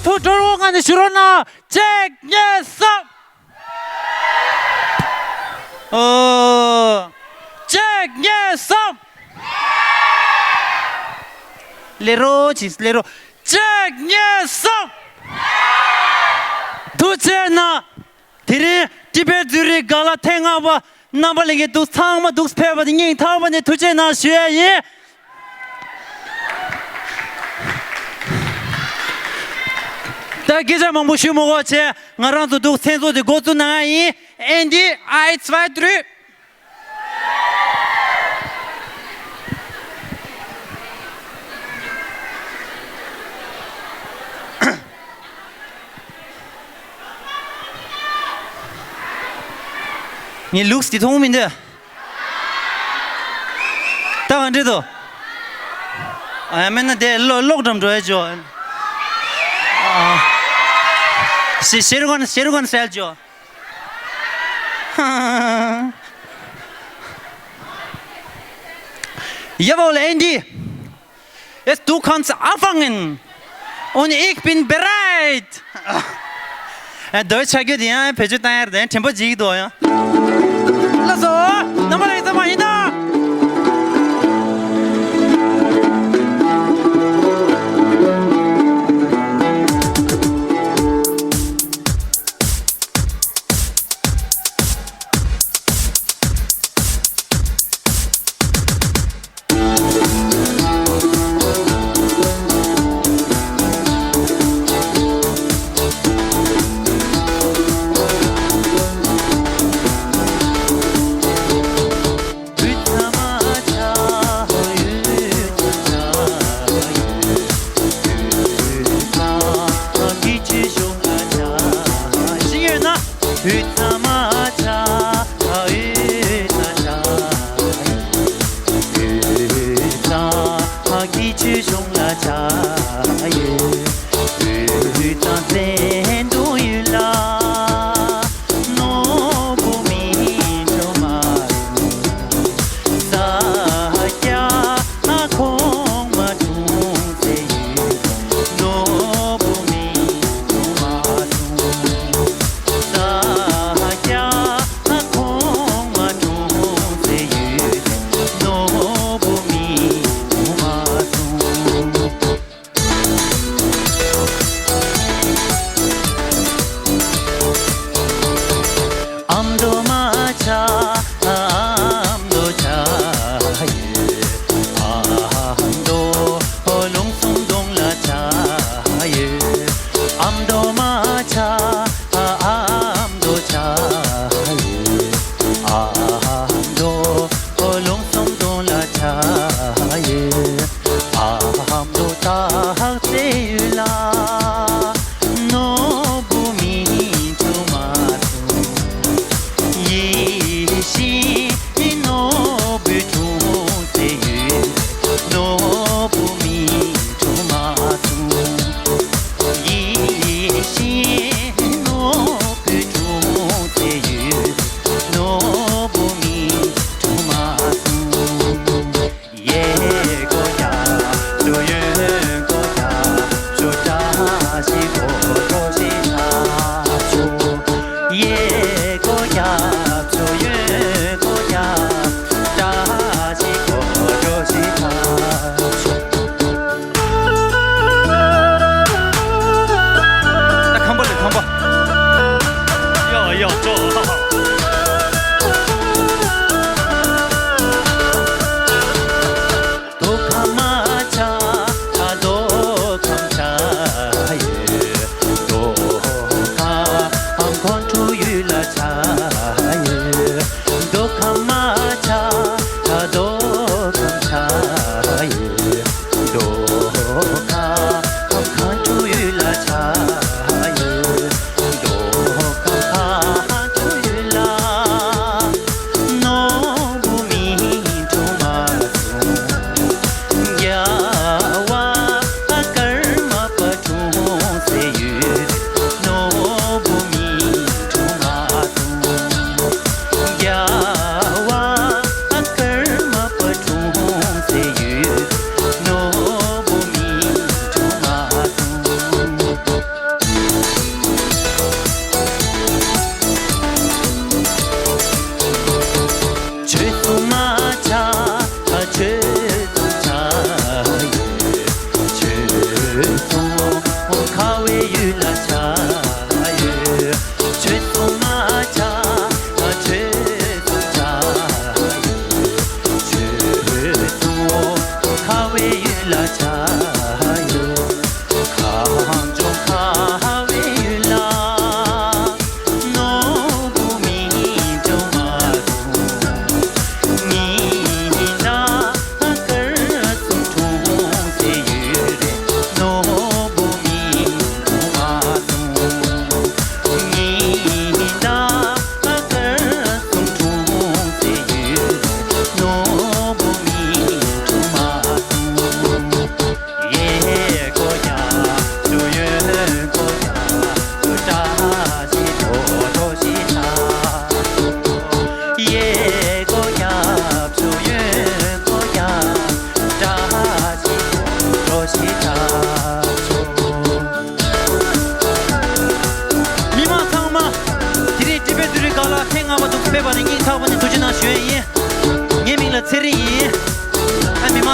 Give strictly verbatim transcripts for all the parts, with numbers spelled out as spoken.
ཐུགས་སྤྲོ་བོ་ངང་ནས་བཞུགས་རོགས་གནང་། གཅིག་གཉིས་གསུམ། ཨོ། གཅིག་གཉིས་གསུམ། ལེ་རོ་ཅིག་ལེ་རོ། གཅིག་གཉིས་གསུམ། ཐུགས་རྗེ་གནང་། དེ་རིང་ཊི་བེཊ་ཛུ་རིག་ག་ལ་ཐེངས་ལྔ་པ་རྣམ་པ་ལྷན་རྒྱས་འདུག་ཚང་མ་འདུག་ཕེབས་པ་དེ་སྙིང་ཐག་པ་ནས་ཐུགས་རྗེ་གནང་ཞུ་ཡ་ཡིན། ད་སྐད་ཆ་མང་པོ་ཞུ་མི་དགོས་བྱས། ང་རང་ཚོ་འདུག་མཚན་ཚོགས་དེ་འགོ་བཙུགས་གནང་ཡ་ཡིན། ཨེན་ཌི་ཨའི་ཚའི་ཌྲི། ངའི་ལུགས་འདི་མཐོང་མི་འདུག་ད་ག་འདྲ་འདུག་ཨ་མེད་ན་དེ་ལོ་གློག་འགྲམ་འགྲོ་ཡ་ཅོ། ཨ། ཤེ་ཤེ་རུ་ཁཱན་ཤེ་རུ་ཁཱན་སི་ཊའིལ་ཅོ། Jawohl, Andy. Jetzt du kannst anfangen. Und ich bin bereit. ཨ། ཨ། འདོད་ཆགས་རྒྱུ་དེ་ཡང་བེད་སྤྱོད་བཏང་ཡར་དེ་དྲན་པ་འཇིག་འདུག་ཡང་། ལགས་སོ། རྣམ་པ་ལྷན་རྒྱས་ཚང་མ་ཡིན་ན།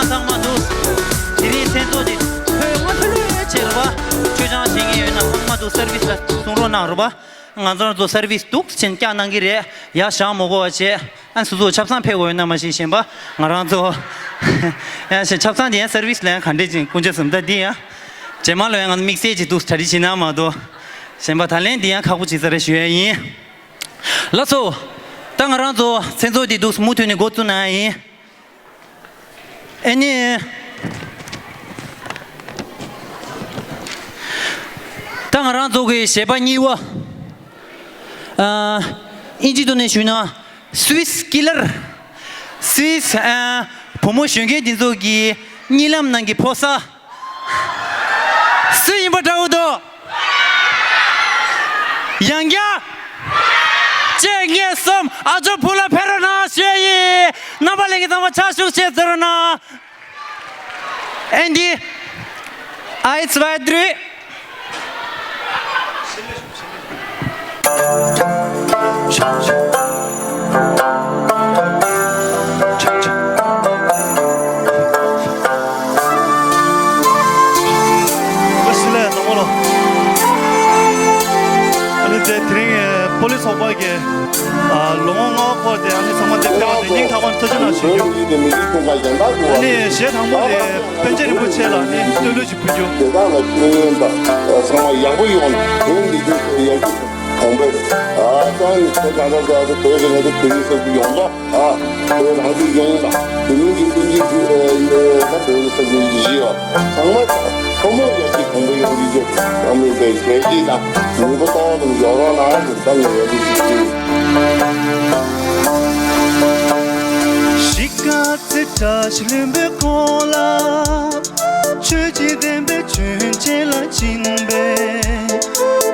ཚང་མ་འདུག་དེ་རིང་མཚན་ཚོགས་དེ་ཐོག་མ་ཐུགས་ལས་ཆེ་རུ་བ། ཆོས་ཅང་བྱེད་མཁན་ཡོད་ན་ཚང་མ་འདུག་སར་བིས་ལ་གསུང་རོགས་གནང་རུ་བ། ང་ཚོ་རང་ཚོ་སར་བིས་འདུག་ཕྱིན་བསྐྱངས་གནང་གི་རེད། ཡ་ཞང་མོ་གོ་བ་བྱས། ཨ་སོ་སོ་ཆབ་གསང་ཕེབས་དགོས་ཡོད་ན་མ་ཤེས་གཞན་པ་ང་རང་ཚོ། ཡ་ཞེས་ཆབ་གསང་དེ་ཡང་སར་བིས་ལ་ཡང་ག་འདྲས་ཅིག་སྐུ་མཇལ་སུམ་ད་འདི་ཡང་། རྗེས་མ་ལ་ཡང་ང་ཚོ་དམིགས་བསལ་གྱི་འདུག་གྲ་སྒྲིག་བྱེད་ན་མ་གཏོགས། གཞན་པ་ད་ལན་འདི་ཡང་ཁག་པོ་ཅིག་ས་རེད་ཞུ་ཡ་ཡིན། ལགས་སོ། ད་ང་རང་ཚོ་མཚན་ཚོགས་འདི་འདུག་མུ་མཐུད་ནས་འགོ་བཙུགས་གནང་ཡ་ཡིན། ཨ་ནི། ད་ང་རང་ཚོ་གི་གཞས་པ་གཉིས་པ། ཨ། ཨིན་ཇི་ཐོག་ནས་ཞུས་ན། སུའིས་ཀི་ལར། སུའིས། ཨ། བུ་མོ་གཞོན་སྐྱེས་འདི་ཚོ་གི་གཉིད་ལམ་ནང་གི་ཕོ་གསར། སུ་ཡིན་པ་འདྲ་བོ་འདུག་ཡང་བསྐྱར། གཅིག་གཉིས་གསུམ། ཨ་ཇོ་བུ་ལ་ཕེབས་རོགས་གནང་ཞུ་ཡ་ཡིན། རྣམ་པ་ལྷན་རྒྱས་ཚང་མ་ཕྱག་ཤུགས་ཆེ་བརྩེ་རོགས་གནང་། ཨེན་ཌི། ཨའི་ཚི་བའི་དྲུག་ཨ་ནི་དེ་དེ་རིང་པོ་ལི་ཚོགས་པ་གི་ལོ་ངོ་ལྔ་པ་འཁོར་ཏེ་ཨ་ནི་ཚང་མ་འདིར་ཕེབས་པ་དེ་སྙིང་ཐག་པ་ནས་ཐུགས་རྗེ་གནང་ཞུ་རྒྱུ། ཨ་ནི་གཞས་དང་པོ་དེ་པཎ་ཆེན་རིན་པོ་ཆེ་ལ་ནི་བསྟོད་གླུ་ཞིག་ཕུལ་རྒྱུ། དེ་དག་ལ་ཤེས་ཡོན་དང་ཚང་མ་ཡག་པོ་ཡོང་བའི་འདི་རྒྱུ་ཡག་རྒྱུ་གོང་འཕེལ་ཨ་ཙང་ནི་དེ་ད་ལྟ་ད་ལྟ་བོད་ཀྱི་ང་ཚོ་བོད་ཡིག་གསར་འཛུགས་ཡོང་ཐབས། ཨ། བོད་རང་སྐྱོང་ལྗོངས་ལ་བོད་མིའི་སྤུན་ཟླ་ཚོ་ད་བོད་ས་ཁུལ་གྱི་གཞིས་ཡོད་ཚང་མ་ཐོག་མར་ཡར་རྒྱས་གོང་འཕེལ་ཡོང་རྒྱུ་ཚང་མས་དེ་བྱས་རྗེས་དང་ནུས་པ་གཏོང་དང་ཡོང་རོགས་གནང་ཟེར་བསམ་ནས་ཡོད་དུས་ཞིག་གིས། གཞིས་ཀ་རྩེ་བཀྲ་ཤིས་ལྷུན་པོའི་གོང་ལ། ཆོས་ཀྱི་བདེན་པའི་མཆོད་སྤྲིན་ལ་སྦྱིན་པའི།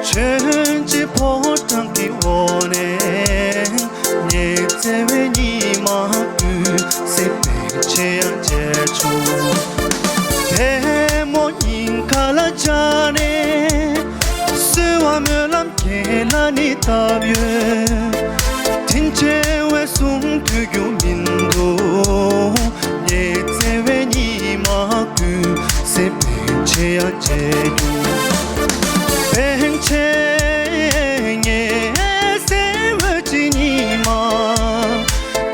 མཆོད་སྤྲིན་ཕོ་བྲང་གི་འོག་ནས། ངའི་བརྩེ་བའི་ཉི་མ་ཀུན་གསལ་པོ་ཆེ་ཡང་མཇལ་བྱུང་། ཐལ་མོ་སྙིང་ཁ་ལ་སྦྱར་ནས། གསོལ་བ་སྨོན་ལམ་ཁྱེད་ལ་ནི་བཏབ་ཡོད། དྲིན་ཆེ་བའི་གསུང་ཐོས་རྒྱུ་མི་འདུག་ངའི་བརྩེ་བའི་ཉི་མ་ཀུན་གསལ་པོ་ཆེ་ཡང་མཇལ་རྒྱུ། པཎ་ཆེན་ངའི་བརྩེ་བའི་ཉི་མ།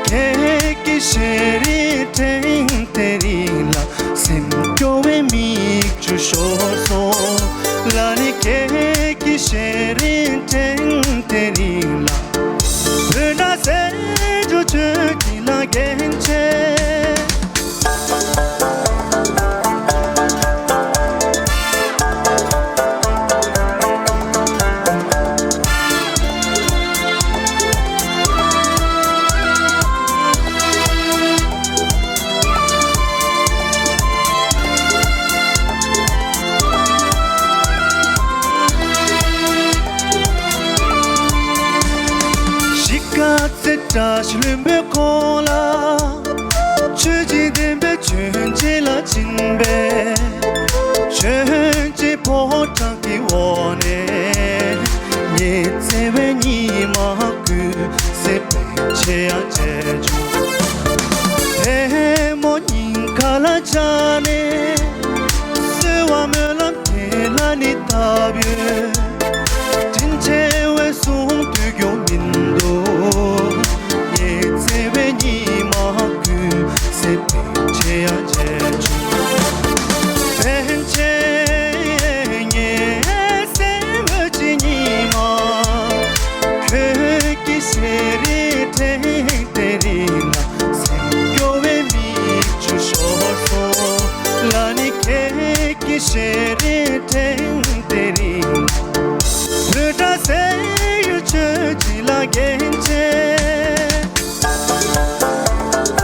ཁྱེད་ཀྱི་ཞལ་རས་དྲན་དེ་རིང་ལ། སེམས་སྐྱོ་བའི་མིག་ཆུ་ཤོར་སོང་། ལ་ནི་ཁྱེད་ཀྱི་ཞལ་རས་དྲན་དེ་རིང་ལ། བོད་འདྲ་སེ་རྒྱུ་ཆོས་ཀྱི་ལ་རྒན་ཆེ། གཞིས་ཀ་རྩེ་བཀྲ་ཤིས་ལྷུན་པོའི་གོང་ལ། ཆོས་ཀྱི་བདེན་པའི་མཆོད་སྤྲིན་ལ་སྦྱིན་པའི། མཆོད་སྤྲིན་ཕོ་བྲང་གི་འོག་ནས། ངའི་བརྩེ་བའི་ཉི་མ་ཀུན་གསལ་པོ་ཆེ་ཡང་མཇལ་བྱུང་། ཐལ་མོ་སྙིང་ཁ་ལ་སྦྱར་ནས། གསོལ་བ་སྨོན་ལམ་ཁྱེད་ལ་ནི་བཏབ་ཡོད། དྲིན་ཆེ་བའི་གསུང་ཐོས་རྒྱུ་མི་འདུག་ངའི་བརྩེ་བའི་ཉི་མ་ཀུན་གསལ་པོ་ཆེ་ཡང་མཇལ་བྱུང་། པཎ་ཆེན་ངའི་བརྩེ་བའི་ཉི་མ། ཁྱེད་ཀྱི་ཞལ་རས་དྲན་དེ་རིང་ལ། སེམས་སྐྱོ་བའི་མིག་ཆུ་ཤོར་སོང་། ལ་ནི་ཁྱེད་ཀྱི་ཞལ་རས་དྲན་དེ་རིང་ལ། བོད་འདྲ་སེ་རྒྱུ་ཆོས་ཀྱི་ལ་རྒན་ཆེ།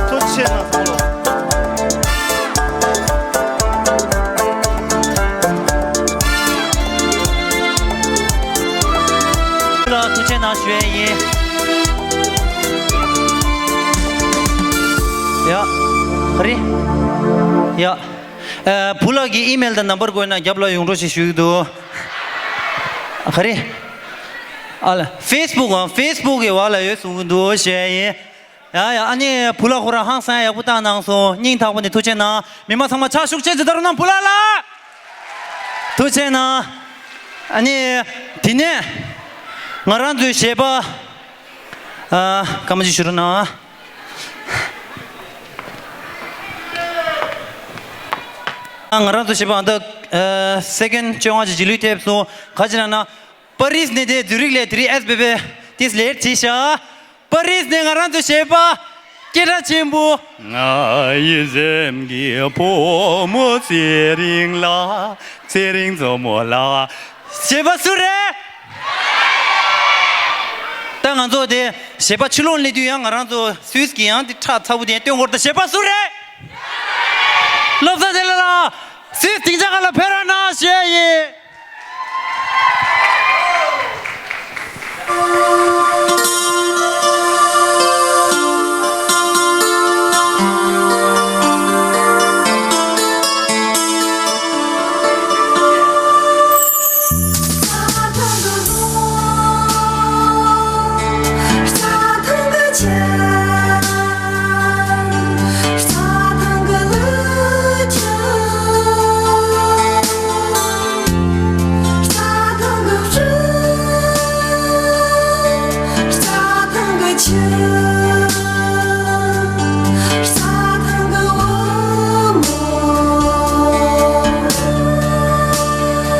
ཐུགས་རྗེ་གནང་སོང་ལོ། ལ་ཐུགས་རྗེ་གནང་ཞུ་ཡས་ཡིན། ཡ། ག་རེ། ཡ། ཨ། བུ་ལགས་ཀྱི་ཨི་མེལ་དང་ནམ་བར་དགོས་ན་རྒྱབ་ལ་ཡོང་རོགས་ཞེས་ཞུ་གི་འདུག་ག་རེ། ཨ་ལ། ཕེ་སི་བུག་ཨ། ཕེ་སི་བུག་གི་བར་ལ་ཡོད་གསུང་གི་འདུག་ཞུ་ཡས་ཡིན། ཡ་ཡ། ཨ་ནི་བུ་ལགས་ཁོ་རང་ཧང་སང་ཡག་པོ་བཏང་གནང་སོང་། སྙིང་ཐག་པ་ནས་ཐུགས་རྗེ་གནང་། མི་མང་ཚང་མ་ཕྱག་ཤུགས་ཆེ་ཙམ་གཏོང་རོགས་གནང་། བུ་ལགས་ལགས། ཐུགས་རྗེ་གནང་། ཨ་ནི་དེ་ནས་ང་རང་ཚོའི་གཞས་པ། ཨ། སྐར་མ་གཅིག་ཞུ་རོགས་གནང་། ཨ། ང་རང་ཚོ་གཞས་པ་ཨ་ད། ཨ། སེ་ཀེན་བཅོ་ལྔ་ཅིག་རྗེས་ལུས་ཐེབས་སོང་། ག་ཅི་ལབ་ན། པ་རིས་ནས་དེ་ཛུ་རིག་ལས་དེ་རིང་ཨེས་བེ་བེ་ཏིས་ལེར་བྲིས་ཤག་པ་རིས་ནས་ང་རང་ཚོ་གཞས་པ་སྐད་གྲགས་ཆེན་པོ། ང་ཡི་སེམས་ཀྱི་བུ་མོ་ཚེ་རིང་ལགས། ཚེ་རིང་མཚོ་མོ་ལགས། གཞས་པ་སུ་རེད། ད་ང་ཚོ་དེ་གཞས་པ་ཕྱི་ལོགས་སླེབས་དུས་ཡང་ང་རང་ཚོ་སུད་སི་གི་ཡང་དེ་ཁྲ་ཚ་པོ་དེ་སྟོན་གོ་ར། ད་གཞས་པ་སུ་རེད། བློ་བཟང་བདེ་ལེགས་ལགས། སུད་སི་སྡིངས་ཆ་སྒང་ལ་ཕེབས་རོགས་གནང་ཞུ་ཡ་ཡིན།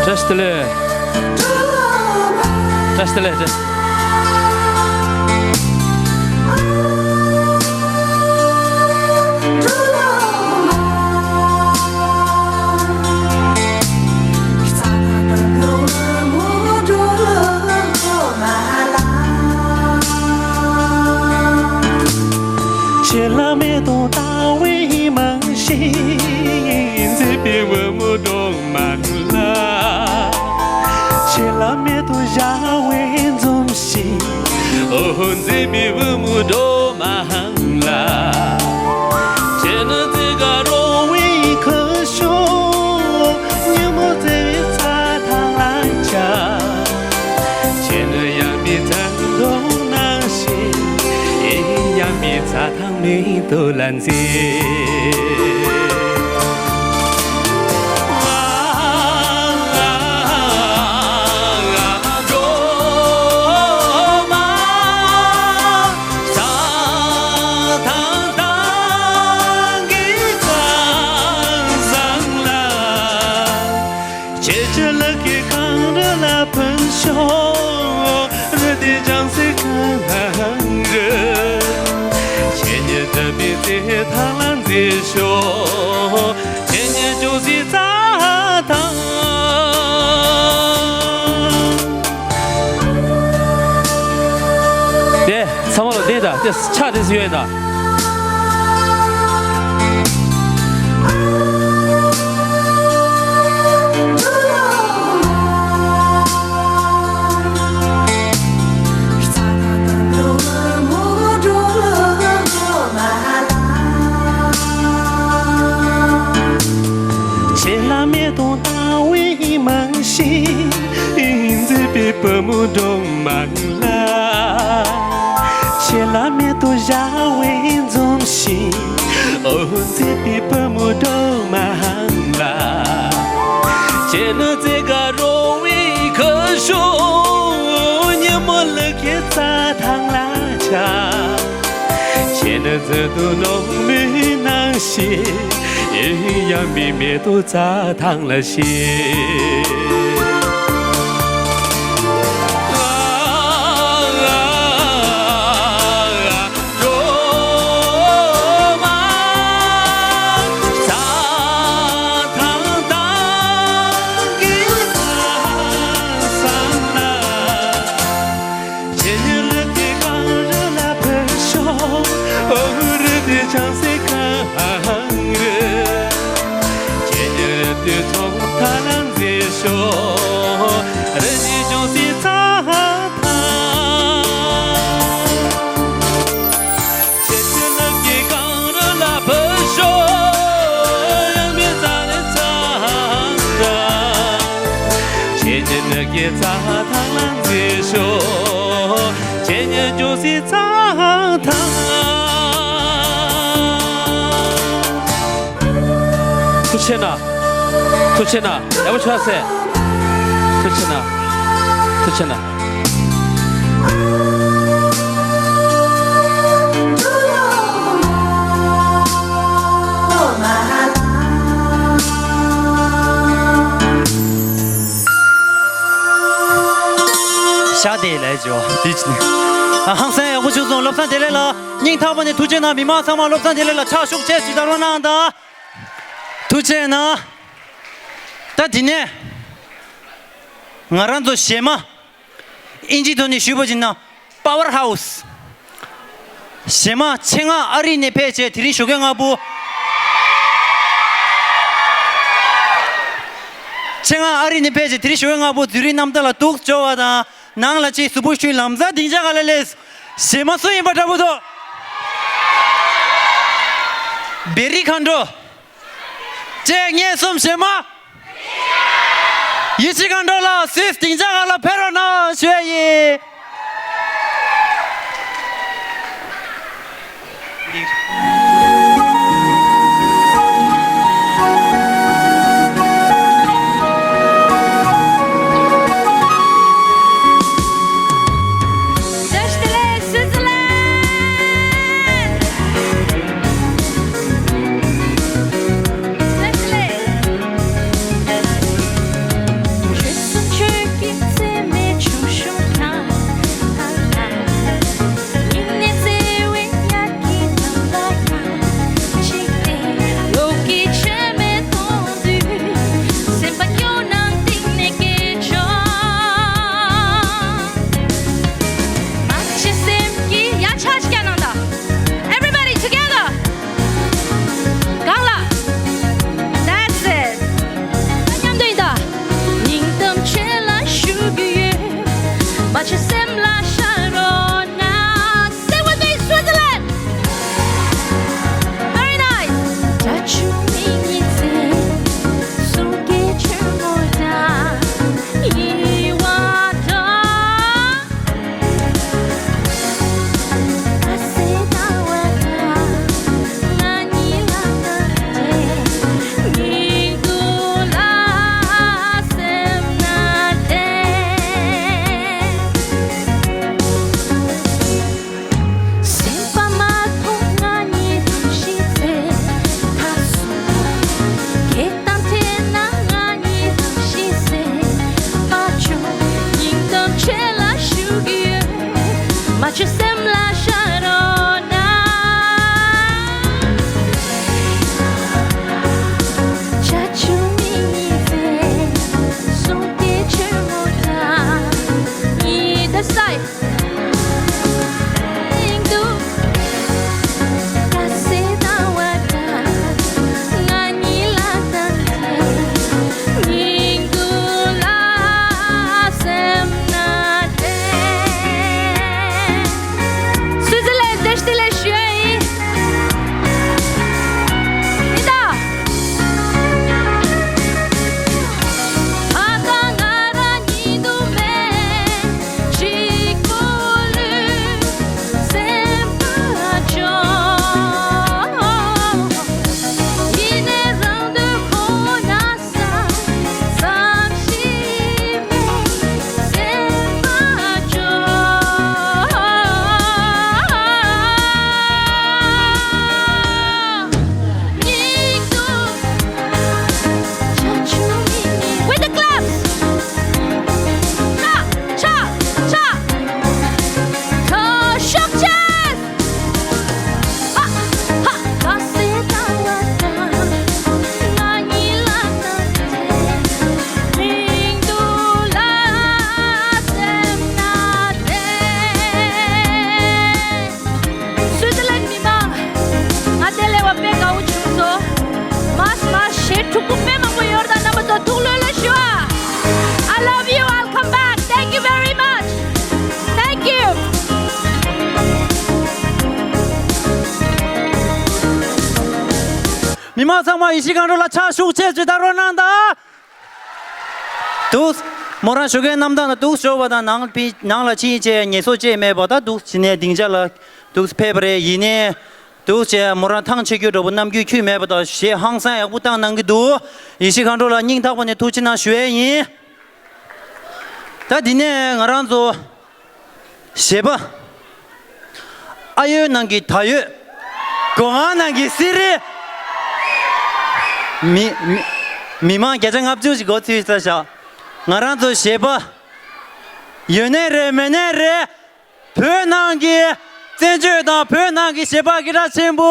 བཀྲ་ཤིས་བདེ་ལེགས། བཀྲ་ཤིས་བདེ་ལེགས། བཀྲ་ཤིས། ཆེ་ལ་མེ་ཏོག་ལྟ་བུའི་མང་ཞིང་མཛེས་པའི་བུ་མོ་སྒྲོལ་མ་ལགས། ཆེ་ལ་མེ་ཏོག་བཞད་པའི་འཛུམ་ཞིག། ཨོ་མཛེས་པའི་བུ་མོ་སྒྲོལ་མ་ལགས། ཁྱེད་ནི་ཙི་ག་རོང་བའི་ཁུ་བྱུག། ཉིན་མོ་བརྩེ་བའི་རྩྭ་ཐང་ལ་འཁྱམས། ཁྱེད་ནི་ཡངས་པའི་མཚན་ཐོག་ནང་བཞིན། ཡངས་པའི་རྩྭ་ཐང་མེ་ཏོག་ལ་མཛེས། སྒྲོལ་མ་རྩྭ་ཐང་ཐང་གི་ཁང་བཟང་ལ། ཁྱེད་ཀྱི་ལག་གི་གངས་རི་ལ་ཕུལ་ཤོག། རི་དེ་ལྗང་སེར་གྱི་གངས་རི། ཁྱེད་ཉིད་བསྡད་པའི་རྩེ་ཐང་ལ་མཛེས་ཤོག། ཁྱེད་ཉིད་འགྱོ་སའི་རྩྭ་ཐང་། དེ་ཚང་མ་ལ་བསྡད་དང་། དེ་ཕྱག་དེ་སུ་ཡོད་དང་། ཆེ་ལ་མེ་ཏོག་ལྟ་བུའི་མང་ཞིང་མཛེས་པའི་བུ་མོ་སྒྲོལ་མ་ལགས། ཆེ་ལ་མེ་ཏོག་བཞད་པའི་འཛུམ་ཞིག། ཨོ་མཛེས་པའི་བུ་མོ་སྒྲོལ་མ་ལགས། ཁྱེད་ནི་ཙི་ག་རོང་བའི་ཁུ་བྱུག། ཉིན་མོ་ལུག་གི་རྩྭ་ཐང་ལ་འཁྱམས། ཁྱེད་ནི་མཛེས་སྡུག་སྣང་མེད་ནང་བཞིན། ཡངས་པའི་མེ་ཏོག་རྩྭ་ཐང་ལ་བཞད། སྒྲོལ་མ་རྩྭ་ཐང་ཐང་གི་ཁང་བཟང་ལ། ཁྱེད་ཉིད་ལག་གི་གངས་རི་ལ་ཕུལ་ཤོག། ཨོ་རི་དེ་ལྗང་སེར་གྱི་གངས་རི། ཁྱེད་ཉིད་རི་དེ་ཐོག་མཐའ་ལ་མཛེས་ཤོག། རི་དེ་ལྗང་སེར་རྩྭ་ཐང་། ཁྱེད་ཀྱི་ལག་གི་གངས་རི་ལ་ཕུལ་ཤོག། ཡངས་པའི་རྩྭ་ཐང་། ཁྱེད་ཀྱི་ལག་གི་རྩྭ་ཐང་ལ་མཛེས་ཤོག། ཁྱེད་ཉིད་འགྱོ་སའི་རྩྭ་ཐང་། ཐུགས་རྗེ་གནང་། ཐུགས་རྗེ་གནང་། ཡག་པོ་བྱུང་ཟེར། ཐུགས་རྗེ་གནང་། ཐུགས་རྗེ་གནང་། ཤ་དེ་ལས་ཇོ་དེ་ཅི་ནས། ཨ། ཧང་སང་ཡག་པོ་བྱུང་སོང་། བློ་བཟང་བདེ་ལེགས་ལགས། སྙིང་ཐག་པ་ནས་ཐུགས་རྗེ་གནང་། མི་མང་ཚང་མ་བློ་བཟང་བདེ་ལེགས་ལགས་ཕྱག་ཤུགས་ཆེ་ཞིག་བརྡབ་རོགས་གནང་དང་། ཐུགས་རྗེ་གནང་། ད་དེ་ནས་ང་རང་ཚོ་གཞས་མ། ཨིན་ཇིའི་ཐོག་ནས་ཞུས་པ་ཡིན་ན། པ་ཝར་ཧའུ་སི། གཞས་མ་ཆེད་མངགས་ཨ་རི་ནས་ཕེབས་བྱས་དེ་རིང་ཞོགས་ཀས་སྔ་པོ། ཆེད་མངགས་ཨ་རི་ནས་ཕེབས་བྱས་དེ་རིང་ཞོགས་ཀས་སྔ་པོ་འཛིན་རིམ་རྣམ་ཐར་ལ་འདུག་འབྱོར་བ་དང་། ནང་ལ་ཅིག་གཟུགས་པོ་ཞུས་ལམ་སང་སྡིངས་ཆ་ག་ལ་སླེབས། གཞས་མ་སུ་ཡིན་པ་འདྲ་པོ་འདུག་བེ་རི་མཁའ་འགྲོ། བཅས་ངེད་གསུམ་གཞས་མ། ཡེ་ཤེས་མཁའ་འགྲོ་ལགས་སུད་སི་སྡིངས་ཆ་ཁག་ལ་ཕེབས་རོགས་གནང་ཞུ་ཡ་ཡིན། བཀྲ་ཤིས་བདེ་ལེགས། སུའུ་ཙི་ལན། བཀྲ་ཤིས་བདེ་ལེགས། Everybody together. གང་ལ། That's it. མཉམ་དུ་ཡིན་ད། སྙིང་གཏམ་ཁྱེད་ལ་ཞུ་གི་ཡོད། མ་བྱེད་སེམས་ལ་ཤར་རོགས་གནང་། Sing with me, Switzerland. Very nice. སུའུ་ཙི་ལན་བཀྲ་ཤིས་བདེ་ལེགས་ཞུ་ཡ་ཡིན། ཡིན་ད། With the claps. Cha, cha, cha. Shock chest. སུའུ་ཙི་ལན་མི་མང་། ང་དེ་ལས་བ་དཔེ་དགའ་བོ་བྱུང་སོང་། མར་མར་གཞས་འཁྲུག་པོ་དཔེ་མང་པོ་ཡོད་རེད་ད། རྣམ་པ་ཚོ་ཐུགས་ལྷོད་ལྷོད་ཞུ་ཨ། I love you. I'll come back. Thank you very much. Thank you. མི་མང་ཚང་མ་ཡེ་ཤེས་མཁའ་འགྲོ་ལ་ཕྱག་ཤུགས་ཆེ་ཞིག་བརྡབ་རོགས་གནང་དང་། འདུག་མོ་རང་ཞོགས་ཀའི་གནམ་ཐང་ན་འདུག་ཞོགས་པ་དང་ནང་ཕི་ནང་ལ་ཕྱིན་བྱས་ངལ་གསོ་བྱས་མེད་པ་ད་འདུག་ཕྱི་ནས་སྡིངས་ཆ་ལ་འདུག་ཕེབས་པ་རེད། ཡིན་ནའི་ འདུག་བྱས་མོ་རང་ཐང་ཆད་རྒྱུ་འདྲ་པོ་རྣམ་འགྱུར་འཁྱུད་མེད་པ་དང་གཞས་ཧང་སང་ཡག་པོ་བཏང་གནང་གི་འདུག་ཡེ་ཤེས་མཁའ་འགྲོ་ལགས་སྙིང་ཐག་པ་ནས་ཐུགས་རྗེ་གནང་ཞུ་ཡས་ཡིན། ད་འདི་ནས་ང་རང་ཚོ་གཞས་པ། ཨ་ཡོད་ནང་གི་ད་ཡོད། སྒོ་ང་ནང་གི་སི་རི། མི་མི་མི་མང་བརྒྱ་ཆ་ལྔ་བཅུ་ཞིག་སྒོ་ཕྱེ་ས་བཞག་ང་རང་ཚོ་གཞས་པ། ཡོད་ནའི་རེད་མེད་ནའི་རེད། བོད་ནང་གི་བཙན་བྱོལ་དང་བོད་ནང་གི་གཞས་པ་སྐད་གྲགས་ཆེན་པོ།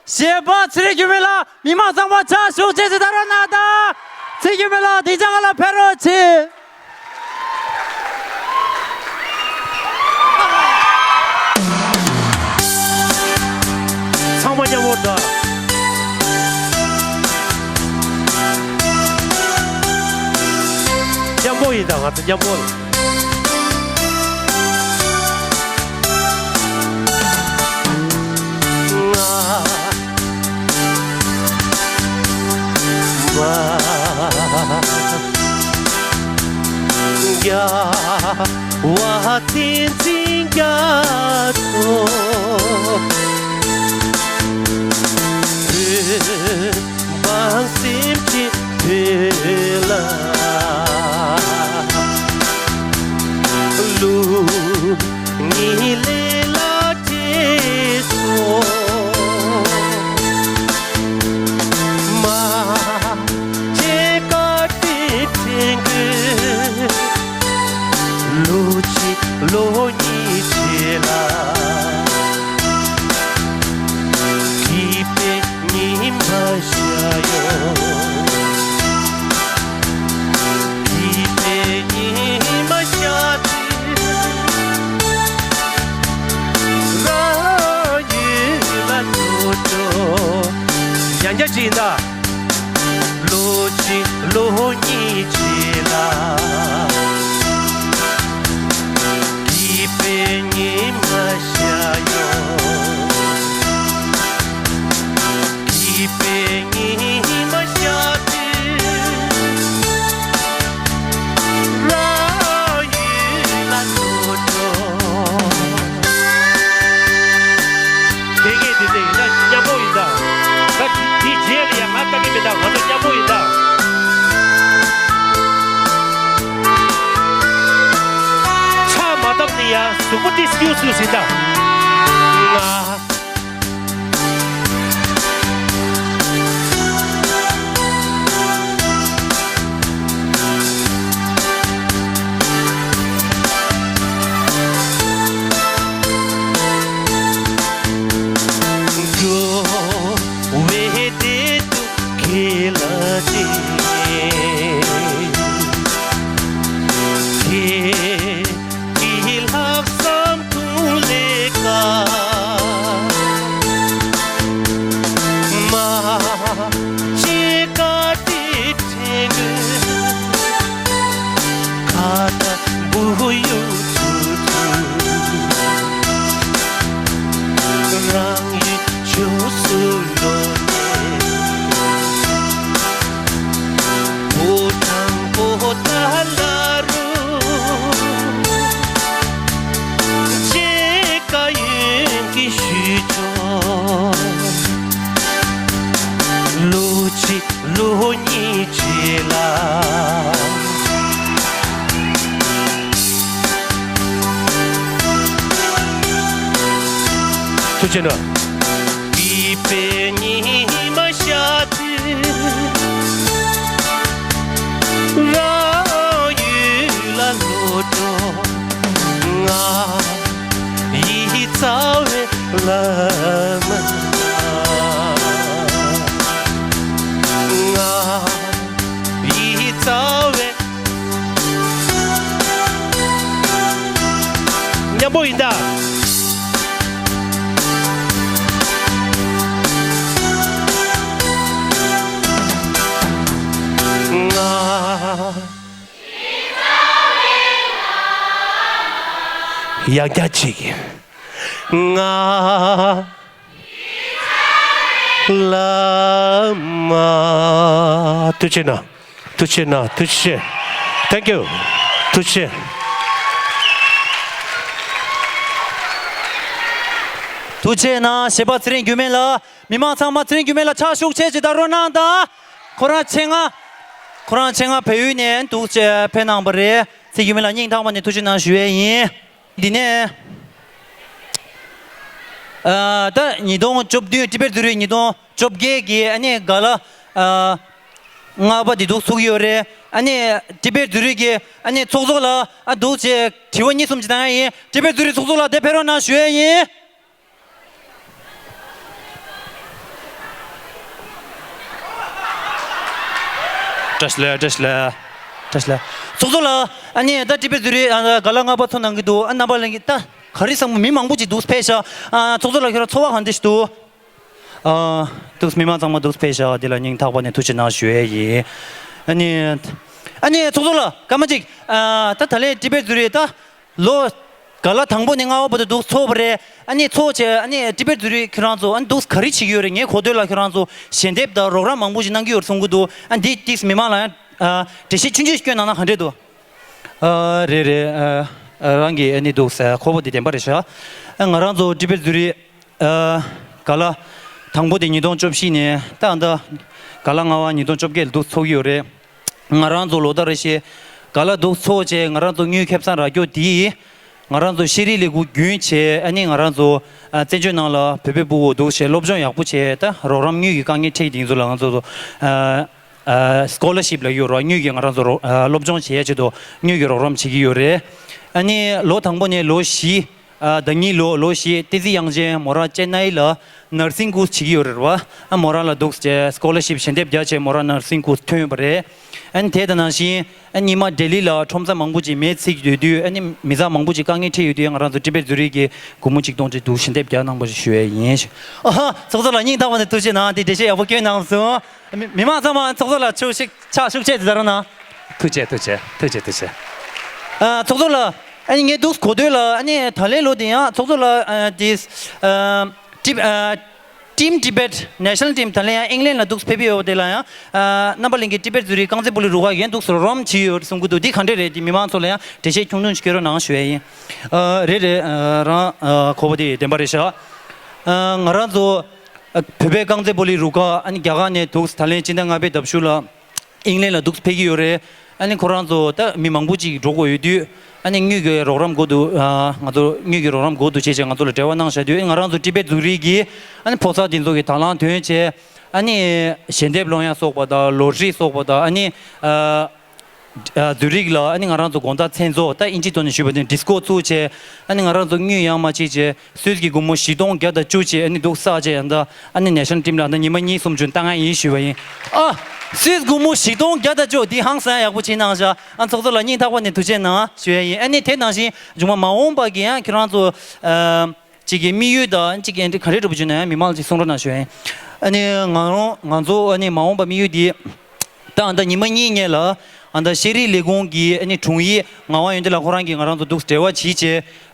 གཞས་པ་ཚེ་རིང་འགྱུར་མེད་ལགས་མི་མང་ཚང་མ་ཕྱག་ཞུ་ཅེས་ཟེར་ད་རོགས་གནང་དང་། ཚེ་རིང་འགྱུར་མེད་ལགས་སྡིངས་ཆ་སྒང་ལ་ཕེབས་རོགས་གྱིས། ཚང་མ་མཉམ་པོ་དང་། མཉམ་པོ་ཡིན་ད་ང་ཚོ་མཉམ་པོ། ང་མ་རྒྱལ་བ་བསྟན་འཛིན་རྒྱ་མཚོ། བོད་འབངས་སེམས་ཅན་བོད་ལ། ལུགས་གཉིས་ལས་ལ་བྲེལ་སོང་། མ་བྱེད་ཀ་བྲེལ་བྲེལ་གི། ལོ་གཅིག་ལོ་གཉིས་བྱེད་ལ། སྐྱིད་པའི་ཉི་མ་ཤར་ཡོང་། སྐྱིད་པའི་ཉི་མ་ཤར་དུས། རང་ཡུལ་ལ་འགྲོ་འགྲོ། ཡང་བསྐྱར་ཅིག་ཡིན་ད། ལོ་གཅིག་ལོ་གཉིས་རྗེས་ལ། སྐྱིད་པའི་ཉི་མ་ཤར་ཡོང་། སྐྱིད་པའི་ཉི་མ་ཤར་དུས། རང་ཡུལ་ལ་འགྲོ་འགྲོ། དེ་གས་དེ་འདྲ་ཡིན་ན་མཉམ་པོ་ཡིན་ད། ད་དེ་རྗེས་ལ་ཡང་ང་ལྟ་གི་མི་འདུག་ང་ཚོ་མཉམ་པོ་ཡིན་ད། ཕྱག་མ་བཏབ་ནི་ཡ་གཟུགས་པོ་ཏི་སྐྱུག་སུ་ཟིན་ད། ང་། འགྲོ་བའི་བདེ་སྡུག་ཁས་བླངས་ཏེ། ཁྱེད་ཀྱི་ལྷག་བསམ་དུང་ལས་ཀ། མ་བྱེད་བཀའ་དྲིན་དྲན་དགོས། ཁ་ཏ་བུ་ཡུག་ཚུ་ཚུ། རང་ཡུལ་ཕྱོགས་སུ་ལོག་ནས། བོད་དང་པོ་ཏཱ་ལ་རུ། མཇལ་ཁ་ཡོང་གི་ཞུས་ཆོག་ལོ་གཅིག་ལོ་གཉིས་རྗེས་ལ། ཐུགས་རྗེ་གནང་། སྐྱིད་པའི་ཉི་མ་ཤར་དུས། རང་ཡུལ་ལ་ལོག་འགྲོ། ང་ཡི་རྩ་བའི་བླ་མ། ང་ཡི་རྩ་བའི། མཉམ་པོ་ཡིན་ད། ང་། ཡང་བསྐྱར་ཅིག་ང་། བླ་མ། ཐུགས་རྗེ་གནང་། ཐུགས་རྗེ་གནང་། ཐུགས་རྗེ་ཆེ། Thank you. ཐུགས་རྗེ་ཆེ། ཐུགས་རྗེ་གནང་། གཞས་པ་ཚེ་རིང་འགྱུར་མེད་ལགས། མི་མང་ཚང་མ་ཚེ་རིང་འགྱུར་མེད་ལགས་ཕྱག་ཤུགས་ཆེ་ཅིག་བརྡབ་རོགས་གནང་དང་། ཁོ་རང་ཆེད་མངགས། ཁོ་རང་ཆེད་མངགས་བལ་ཡུལ་ནས་འདུག་སེ་ཕེབས་གནང་བ་རེད། ཚེ་འགྱུར་མེད་ལགས་སྙིང་ཐག་པ་ནས་ཐུགས་རྗེ་གནང་ཞུ་ཡས་ཡིན། འདི་ནས། ཨ། ད་ཉིས་སྟོང་བཅུ་བདུན་ཊི་བེཊ་བསྡུས་རིས་ཉིས་སྟོང་བཅོ་བརྒྱད་ཀྱི་ཨ་ནི་ག་ལ་ཨ་ལྔ་པ་འདི་འདུག་ཚུགས་ཡོད་རེད། ཨ་ནི་ཊི་བེཊ་བསྡུས་རིས་ཀྱི་ཨ་ནི་ཚོགས་གཙོ་ལགས་ཨ་འདུག་སེ་དྲི་བ་གཉིས་གསུམ་ཅིག་བཏང་ཡ་ཡིན། ཊི་བེཊ་བསྡུས་རིས་ཚོགས་གཙོ་ལགས་འདིར་ཕེབས་རོགས་གནང་ཞུ་ཡས་ཡིན། བཀྲ་ཤིས་བདེ་ལེགས། བཀྲ་ཤིས་བདེ་ལེགས། བཀྲ་ཤིས་བདེ་ལེགས། ཚོགས་གཙོ་ལགས། ཨ་ནི་ད་ཊི་བེཊ་བསྡུས་རིས་ཨ་ག་ལ་ལྔ་པ་ཚོགས་གནང་གི་འདུག་ཨ་རྣམ་པ་ལྷན་རྒྱས་ད་ག་རེ་བསམ། མི་མང་པོ་ཅིག་འདུག་ཕེབས་ཤག་ཨ་ཚོགས་གཙོ་ལགས་ཁྱོད་རང་ཚོར་བ་གང་འདྲ་ཞིག་འདུག་ཨ། འདུག་མི་མང་ཚང་མ་འདུག་ཕེབས་ཤག་འདི་ལ་སྙིང་ཐག་པ་ནས་ཐུགས་རྗེ་གནང་ཞུ་ཡས་ཡིན། ཨ་ནི། ཨ་ནི་ཚོགས་གཙོ་ལགས་སྐར་མ་གཅིག་ཨ་ད་ད་ལན་ཊི་བེཊ་བསྡུས་རིས་ད་ལོ་ག་ལ་དང་པོ་ནས་ལྔ་པ་བར་དུ་འདུག་ཚོགས་པ་རེད། ཨ་ནི་ཚོགས་བྱས་ཨ་ནི་ཊི་བེཊ་བསྡུས་རིས་ཁྱོད་རང་ཚོ་ཨ་ནི་འདུག་ག་རེ་བྱེད་ཀྱི་ཡོད་རེད། ངས་གོ་ཐོས་ལ་ཁྱོད་རང་ཚོ་ཞལ་འདེབས་དང་རོགས་རམ་མང་པོ་ཞིག་གནང་གི་ཡོད་རེད་གསུང་གི་འདུག་ཨ་འདི་ཏིག་མི་མང་ལ་ཡང་ཨ་འགྲེལ་བཤད་ཆུང་ཆུང་ཞིག་སྐྱོན་གནང་ན་ག་འདྲས་འདུག་ཨ་རེད་རེད། ཨ་རང་གི་ཨ་ནི་འདུག་ས་ཁོ་བོ་འདི་བདེན་པ་རེད་ཤག་ཨ་ང་རང་ཚོ་ཊི་བེཊ་བསྡུས་རིས་ཨ་ག་ལ་དང་པོ་དེ་ཉིས་སྟོང་བཅུ་བཞི་ནས་ད་ཨ་ད་ག་ལ་ལྔ་པ་ཉིས་སྟོང་བཅོ་བརྒྱད་ལ་འདུག་ཚོགས་ཀྱི་ཡོད་རེད། ང་རང་ཚོ་ལོ་ལྟར་རེ་བཞིན་ག་ལ་འདུག་ཚོགས་བྱས་ང་རང་ཚོ་དངུལ་ཁེ་བཟང་རག་རྒྱུ་དེ་ང་རང་ཚོ་ཤེས་རིག་ལས་ཁུངས་བརྒྱུད་བྱས་ཨ་ནི་ང་རང་ཚོ་ཨ་བཙན་བྱོལ་ནང་ལ་བོད་པའི་ཕྲུ་གུ་འདུག་བྱས་སློབ་སྦྱོང་ཡག་པོ་བྱས་ད་རོགས་རམ་དངུལ་གྱི་དཀའ་ངལ་འཕྲད་དེ་ཚོ་ལ་ང་ཚོ་ཚོ་ཨ་ཨ་སི་ཀོ་ལར་ཤིབ་ལབ་ཀྱི་ཡོད་རེད། དངུལ་གྱི་ང་རང་ཚོ་རོགས་ཨ་སློབ་སྦྱོང་བྱེད་ཡས་ཆེད་དུ་དངུལ་གྱི་རོགས་རམ་བྱེད་ཀྱི་ཡོད་རེད། ཨ་ནི་ལོ་དང་པོ་ནས་ལོ་བཞི། ཨ་ཟླ་ཉིན་ལོ་ལོ་བཞི་བསྟན་འཛིན་དབྱངས་ཅན་མོ་རང་ཅེན་ནའི་ལ་ནར་སིང་ཀོར་སི་བྱེད་ཀྱི་ཡོད་རེད་བ། ཨ་མོ་རང་ལ་འདུག་ཅེས་སི་ཀོ་ལར་ཤིབ་ཞལ་འདེབས་རྒྱག་བྱས་མོ་རང་ནར་སིང་ཀོར་སི་ཐོན་པ་རེད། ཨ་ནི་དེ་དང་ནང་བཞིན་ཨ་ཉི་མ་ལྡི་ལི་ལ་ཁྲོམ་ས་མང་པོ་ཅིག་མེ་འཚིག་ཡོད་དུས་ཨ་ནི་མི་ཚང་མང་པོ་ཅིག་དཀའ་ངལ་འཕྲད་ཡོད་དུས་ང་རང་ཚོ་ཊི་བེཊ་བསྡུས་རིས་ཀྱི་སྒོར་མོ་ཆིག་སྟོང་ཅིག་འདུག་ཞལ་འདེབས་རྒྱག་གནང་པ་ཞུ་ཡས་ཡིན། ཨ་ཧ། ཚོགས་གཙོ་ལགས་སྙིང་ཐག་པ་ནས་ཐུགས་རྗེ་གནང་། དེ་འགྲེལ་བཤད་ཡག་པོ་བསྐྱོན་གནང་སོང་། མི་མི་མང་ཚང་མ་ཚོགས་གཙོ་ལགས་ཕྱག་ཤུགས་ཆེ་ཅིག་བརྡབ་རོགས་གནང་། ཐུགས་རྗེ་ཐུགས་རྗེ་ཐུགས་རྗེ་ཐུགས་རྗེ། ཨ་ཚོགས་གཙོ་ལགས། ཨ་ནི་ངས་འདུག་གོ་ཐོས་ལ་ཨ་ནི་ད་ལན་ལོ་དེ་ཡང་ཚོགས་གཙོ་ལགས་ཨ་དེ་ཨ་ཊིམ་ཨ་ཊིམ་ཊི་བེཊ་ནེ་ཤ་ནལ་ཊིམ་ད་ལན་ཡང་ཨིང་ལན་ལ་འདུག་ཕེབས་ཡོད་པ་དེ་ལ་ཡང་ཨ་རྣམ་པ་གླིང་གི་ཊི་བེཊ་བསྡུས་རིས་རྐང་རྩེད་སྤོ་ལོའི་རུ་ཁག་གིས་འདུག་སེ་རོགས་རམ་བྱས་ཡོད་གསུང་གི་འདུག་འདི་ག་འདྲས་རེད། འདི་མི་མང་ཚོ་ལ་ཡང་འགྲེལ་བཤད་ཆུང་ཆུང་ཞིག་སྐྱོན་རོགས་གནང་ཞུ་ཡས་ཡིན། ཨ་རེད་རེད། ཨ་རང་ཨ་གོ་བ་དེ་བདེན་པ་རེད་ཤག་ཨ་ང་རང་ཚོ་ཨ་བོད་པའི་རྐང་རྩེད་སྤོ་ལོའི་རུ་ཁག་ཨ་ནི་རྒྱ་གར་ནས་འདུག་ད་ལན་སྤྱི་ཟླ་ལྔ་པའི་ཟླ་བཞི་ལ་ཨིང་ལན་ལ་འདུག་ཕེབས་ཀྱི་ཡོད་རེད། ཨ་ནི་ཁོ་རང་ཚོ་ད་མི་མང་པོ་ཅིག་འགྲོ་དགོས་ཡོད་དུས་ཨ་ནི་དངུལ་གྱི་རོགས་རམ་དགོས་འདུག་ཨ་ང་ཚོ་དངུལ་གྱི་རོགས་རམ་དགོས་འདུག་ཅེས་བྱས་ང་ཚོ་ལ་འབྲེལ་བ་གནང་བཞག་དུས་ཨ་ནི་ང་རང་ཚོ་ཊི་བེཊ་བསྡུས་རིས་ཀྱིས་ཨ་ནི་ཕོ་གསར་དེ་ཚོ་གི་དང་བླངས་ཐོན་བྱས་ཨ་ནི་ཞལ་འདེབས་སློང་ཡ་སོགས་པ་དང་ལོ་ཊ་རི་སོགས་པ་དང་ཨ་ནི་ཨ་ཨ་བསྡུས་རིས་ལ་ཨ་ནི་ང་རང་ཚོ་དགོང་དག་མཚན་ཚོགས་ད་ཨིན་ཇིའི་ཐོག་ནས་ཞུས་པ་དེ་ཌིས་ཀོ་བཙུགས་བྱས་ཨ་ནི་ང་རང་ཚོ་དངུལ་ཡང་མ་བྱེད་བྱས། སུད་སི་གི་སྒོར་མོ་བཞི་སྟོང་བརྒྱ་དང་བཅུ་ཅིག་ཨ་ནི་འདུག་བསགས་བྱས་ཨ་ད་ཨ་ནི་ནེ་ཤ་ནལ་ཊིམ་ལ་ཨ་ད་ཉི་མ་གཉིས་གསུམ་བྱོན་བཏང་ཡ་ཡིན་ཞུས་པ་ཡིན། ཨ་སུད་སི་སྒོར་མོ་བཞི་སྟོང་བརྒྱ་དང་བཅུ་འདི་ཧང་སང་ཡག་པོ་བྱེད་གནང་ཤག་ཨ་ཚོགས་གཙོ་ལགས་སྙིང་ཐག་པ་ནས་ཐུགས་རྗེ་གནང་ཞུ་ཡ་ཡིན། ཨ་ནི་དེ་ནང་བཞིན་མཇུག་མ་མ་འོངས་པ་གི་ཡང་ཁྱེད་རང་ཚོ་ཨ་གཅིག་གི་དམིགས་ཡུལ་དང་གཅིག་གི་ཨ་ནི་ག་རེ་འདྲ་པོ་བྱུང་ན་ཡང་མི་མང་ལ་གཅིག་གསུང་རོགས་གནང་ཞུ་ཡ་ཡིན། ཨ་ནི་ང་རང་ང་ཚོ་ཨ་ནི་མ་འོངས་པ་དམིགས་ཡུལ་འདི། ད་ཨ་ད་ཉི་མ་གཉིས་སྔོན་ལ་ཨ་ད་ཤེས་རིག་ལས་ཁུངས་ཀྱི་ཨ་ནི་དྲུང་ཡིག་ངག་དབང་ཡོན་ཏན་ལགས་ཁོ་རང་གིས་ང་རང་ཚོ་འདུག་འབྲེལ་བ་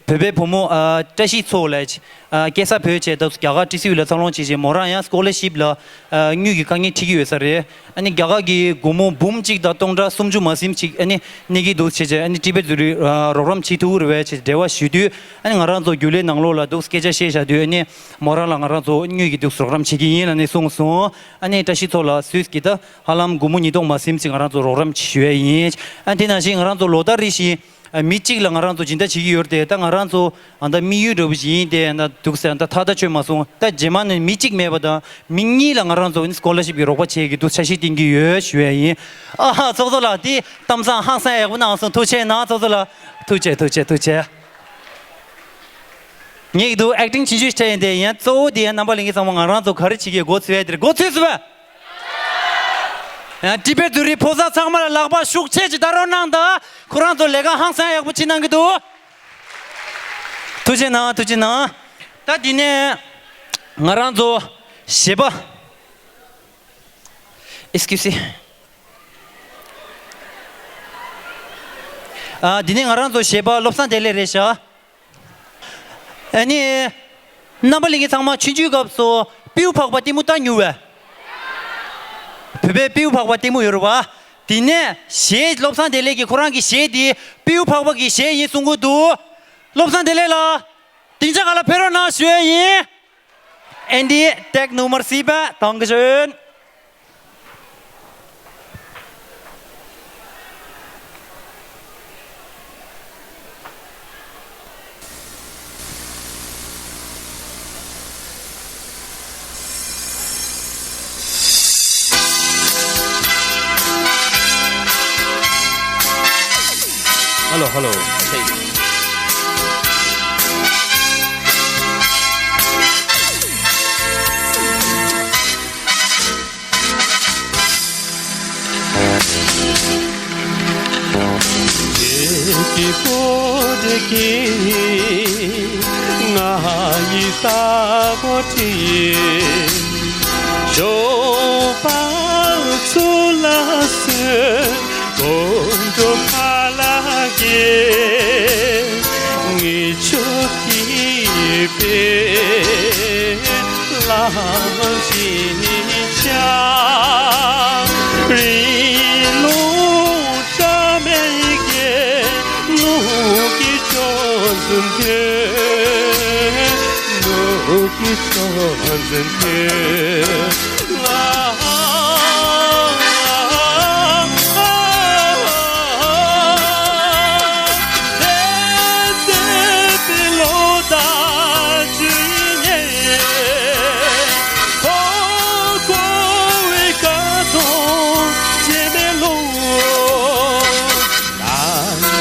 བྱེད་བྱས་བོད་པའི་བུ་མོ་ཨ་བཀྲ་ཤིས་མཚོ་ལགས་ཨ་སྐྱེས་ས་བོད་བྱས་ད་རྒྱ་གར་ཊི་སི་ཝི་ལ་འཚར་ལོངས་བྱེད་བྱས་མོ་རང་ཡང་སི་ཀོ་ལར་ཤིབ་ལ་ཨ་དངུལ་གྱི་དཀའ་ངལ་འཕྲད་ཀྱི་ཡོད་ས་རེད། ཨ་ནི་རྒྱ་གར་གྱི་སྒོར་མོ་འབུམ་གཅིག་དང་སྟོང་ཕྲག་སུམ་ཅུ་མ་ཟིན་ཅིག་ཨ་ནི་གནས་ཀྱི་འདུག་བྱས་བྱས་ཨ་ནི་ཊི་བེཊ་བསྡུས་རིས་ཨ་རོགས་རམ་བྱེད་ཐུབ་ཀྱི་རེད་པས་བྱས་འབྲེལ་བ་ཞུས་དུས་ཨ་ནི་ང་རང་ཚོ་རྒྱུན་ལས་ནང་ལོགས་ལ་འདུག་སྐད་ཆ་བཤད་བཞག་དུས་ཨ་ནི་མོ་རང་ལ་ང་རང་ཚོ་དངུལ་གྱི་འདུག་རོགས་རམ་བྱེད་ཀྱི་ཡིན་ལབ་ནས་གསུངས་སོང་། ཨ་ནི་བཀྲ་ཤིས་མཚོ་ལགས་སུད་སི་གི་ད་ཧ་ལམ་སྒོར་མོ་ཉིས་སྟོང་མ་ཟིན་ཅིག་ང་རང་ཚོ་རོགས་རམ་ཞུ་ཡས་ཡིན། ཨ་དེ་ནང་བཞིན་ང་རང་ཚོ་ལོ་ལྟར་རེ་བཞིན་ཨ་མི་གཅིག་ལ་ང་རང་ཚོ་སྦྱིན་བདག་བྱེད་ཀྱི་ཡོད་རེད་དེ་ད་ང་རང་ཚོ་ཨ་ད་དམིགས་ཡུལ་འདྲ་བོ་ཞིག་ཡིན་དེ་ཨ་ད་འདུག་ཟེར་ཨ་ད་ཐག་ད་ཆོད་མ་སོང་། ད་རྗེས་མ་ནས་མི་གཅིག་མེད་པ་དང་མི་གཉིས་ལ་ང་རང་ཚོ་སི་ཀོ་ལར་ཤིབ་ཀྱི་རོགས་པ་བྱེད་ཀྱི་འདུག་འཆར་གཞི་བཏིང་གི་ཡོད་ཞུ་ཡས་ཡིན། ཨ་ཧ་ཚོགས་གཙོ་ལགས་དེ་གཏམ་བཟང་ཧང་སང་ཡག་པོ་གནང་སོང་། ཐུགས་རྗེ་གནང་ཚོགས་གཙོ་ལགས། ཐུགས་རྗེ་ཐུགས་རྗེ་ཐུགས་རྗེ། ངས་འདུག་ཨེག་ཊིང་ཆུང་ཆུང་ཞིག་བྱས་ཡིན་དེ་ཡིན་གཙོ་བོ་དེ་ཡང་རྣམ་པ་ལྷན་རྒྱས་ཚང་མ་ང་རང་ཚོ་ག་རེ་བྱེད་ཀྱི་འགོ་ཚུགས་ཡ་དེ་རེད། འགོ་ཚུགས་ཟེར་བས། ཡང་ཊི་བེཊ་བསྡུས་རིས་ཕོ་གསར་ཚང་མ་ལ་ལག་པ་ཤུགས་ཆེ་ཅིག་བརྡབ་རོགས་གནང་དང་། ཁོ་རང་ཚོ་ལས་ཀ་ཧང་སང་ཡག་པོ་བྱེད་གནང་གི་འདུག་ཐུགས་རྗེ་གནང་། ཐུགས་རྗེ་གནང་། ད་འདི་ནས་ང་རང་ཚོ་གཞས་པ། Excuse me. ཨ་འདི་ནས་ང་རང་ཚོ་གཞས་པ་བློ་བཟང་བདེ་ལེགས་རེད་ཤག་ཨ་ནི། རྣམ་པ་ལྷན་རྒྱས་ཚང་མ་ཆུང་ཆུང་སྐབས་སུ་སྤྲེའུ་ཕག་པ་ལྟད་མོ་ལྟ་མྱོང་བས། བོད་པའི་སྤྲེའུ་ཕག་པ་ལྟད་མོ་ཡོད་རེད་བ། དེ་ནས་གཞས་བློ་བཟང་བདེ་ལེགས་ཀྱིས་ཁོ་རང་གི་གཞས་དེ་སྤྲེའུ་ཕག་པ་གི་གཞས་ཡིན་གསུང་གི་འདུག་བློ་བཟང་བདེ་ལེགས་ལགས། སྡིངས་ཆ་སྒང་ལ་ཕེབས་རོགས་གནང་ཞུ་ཡས་ཡིན། Andy, take number sieben, Dankeschön. Hello, hello. Hey. ཁྱེད་ཀྱི་བུ་འདྲ་གིས་ང་ཡི་ལྟ་བུ་བྲིས། ཞོགས་པ་ཚུར་ལ་སོན། དགོང་དྲོ་ཕ་ལ་གྱེས། ངེད་ཆོ་གི་པེ་ལ་ཞིག་ཆ། རི་ལུང་བཀྲ་མའི་གེ་ནུབ་ཀྱི་ཕྱོགས་སུ་འཐེན། ནུབ་ཀྱི་ཕྱོགས་སུ་འཐེན།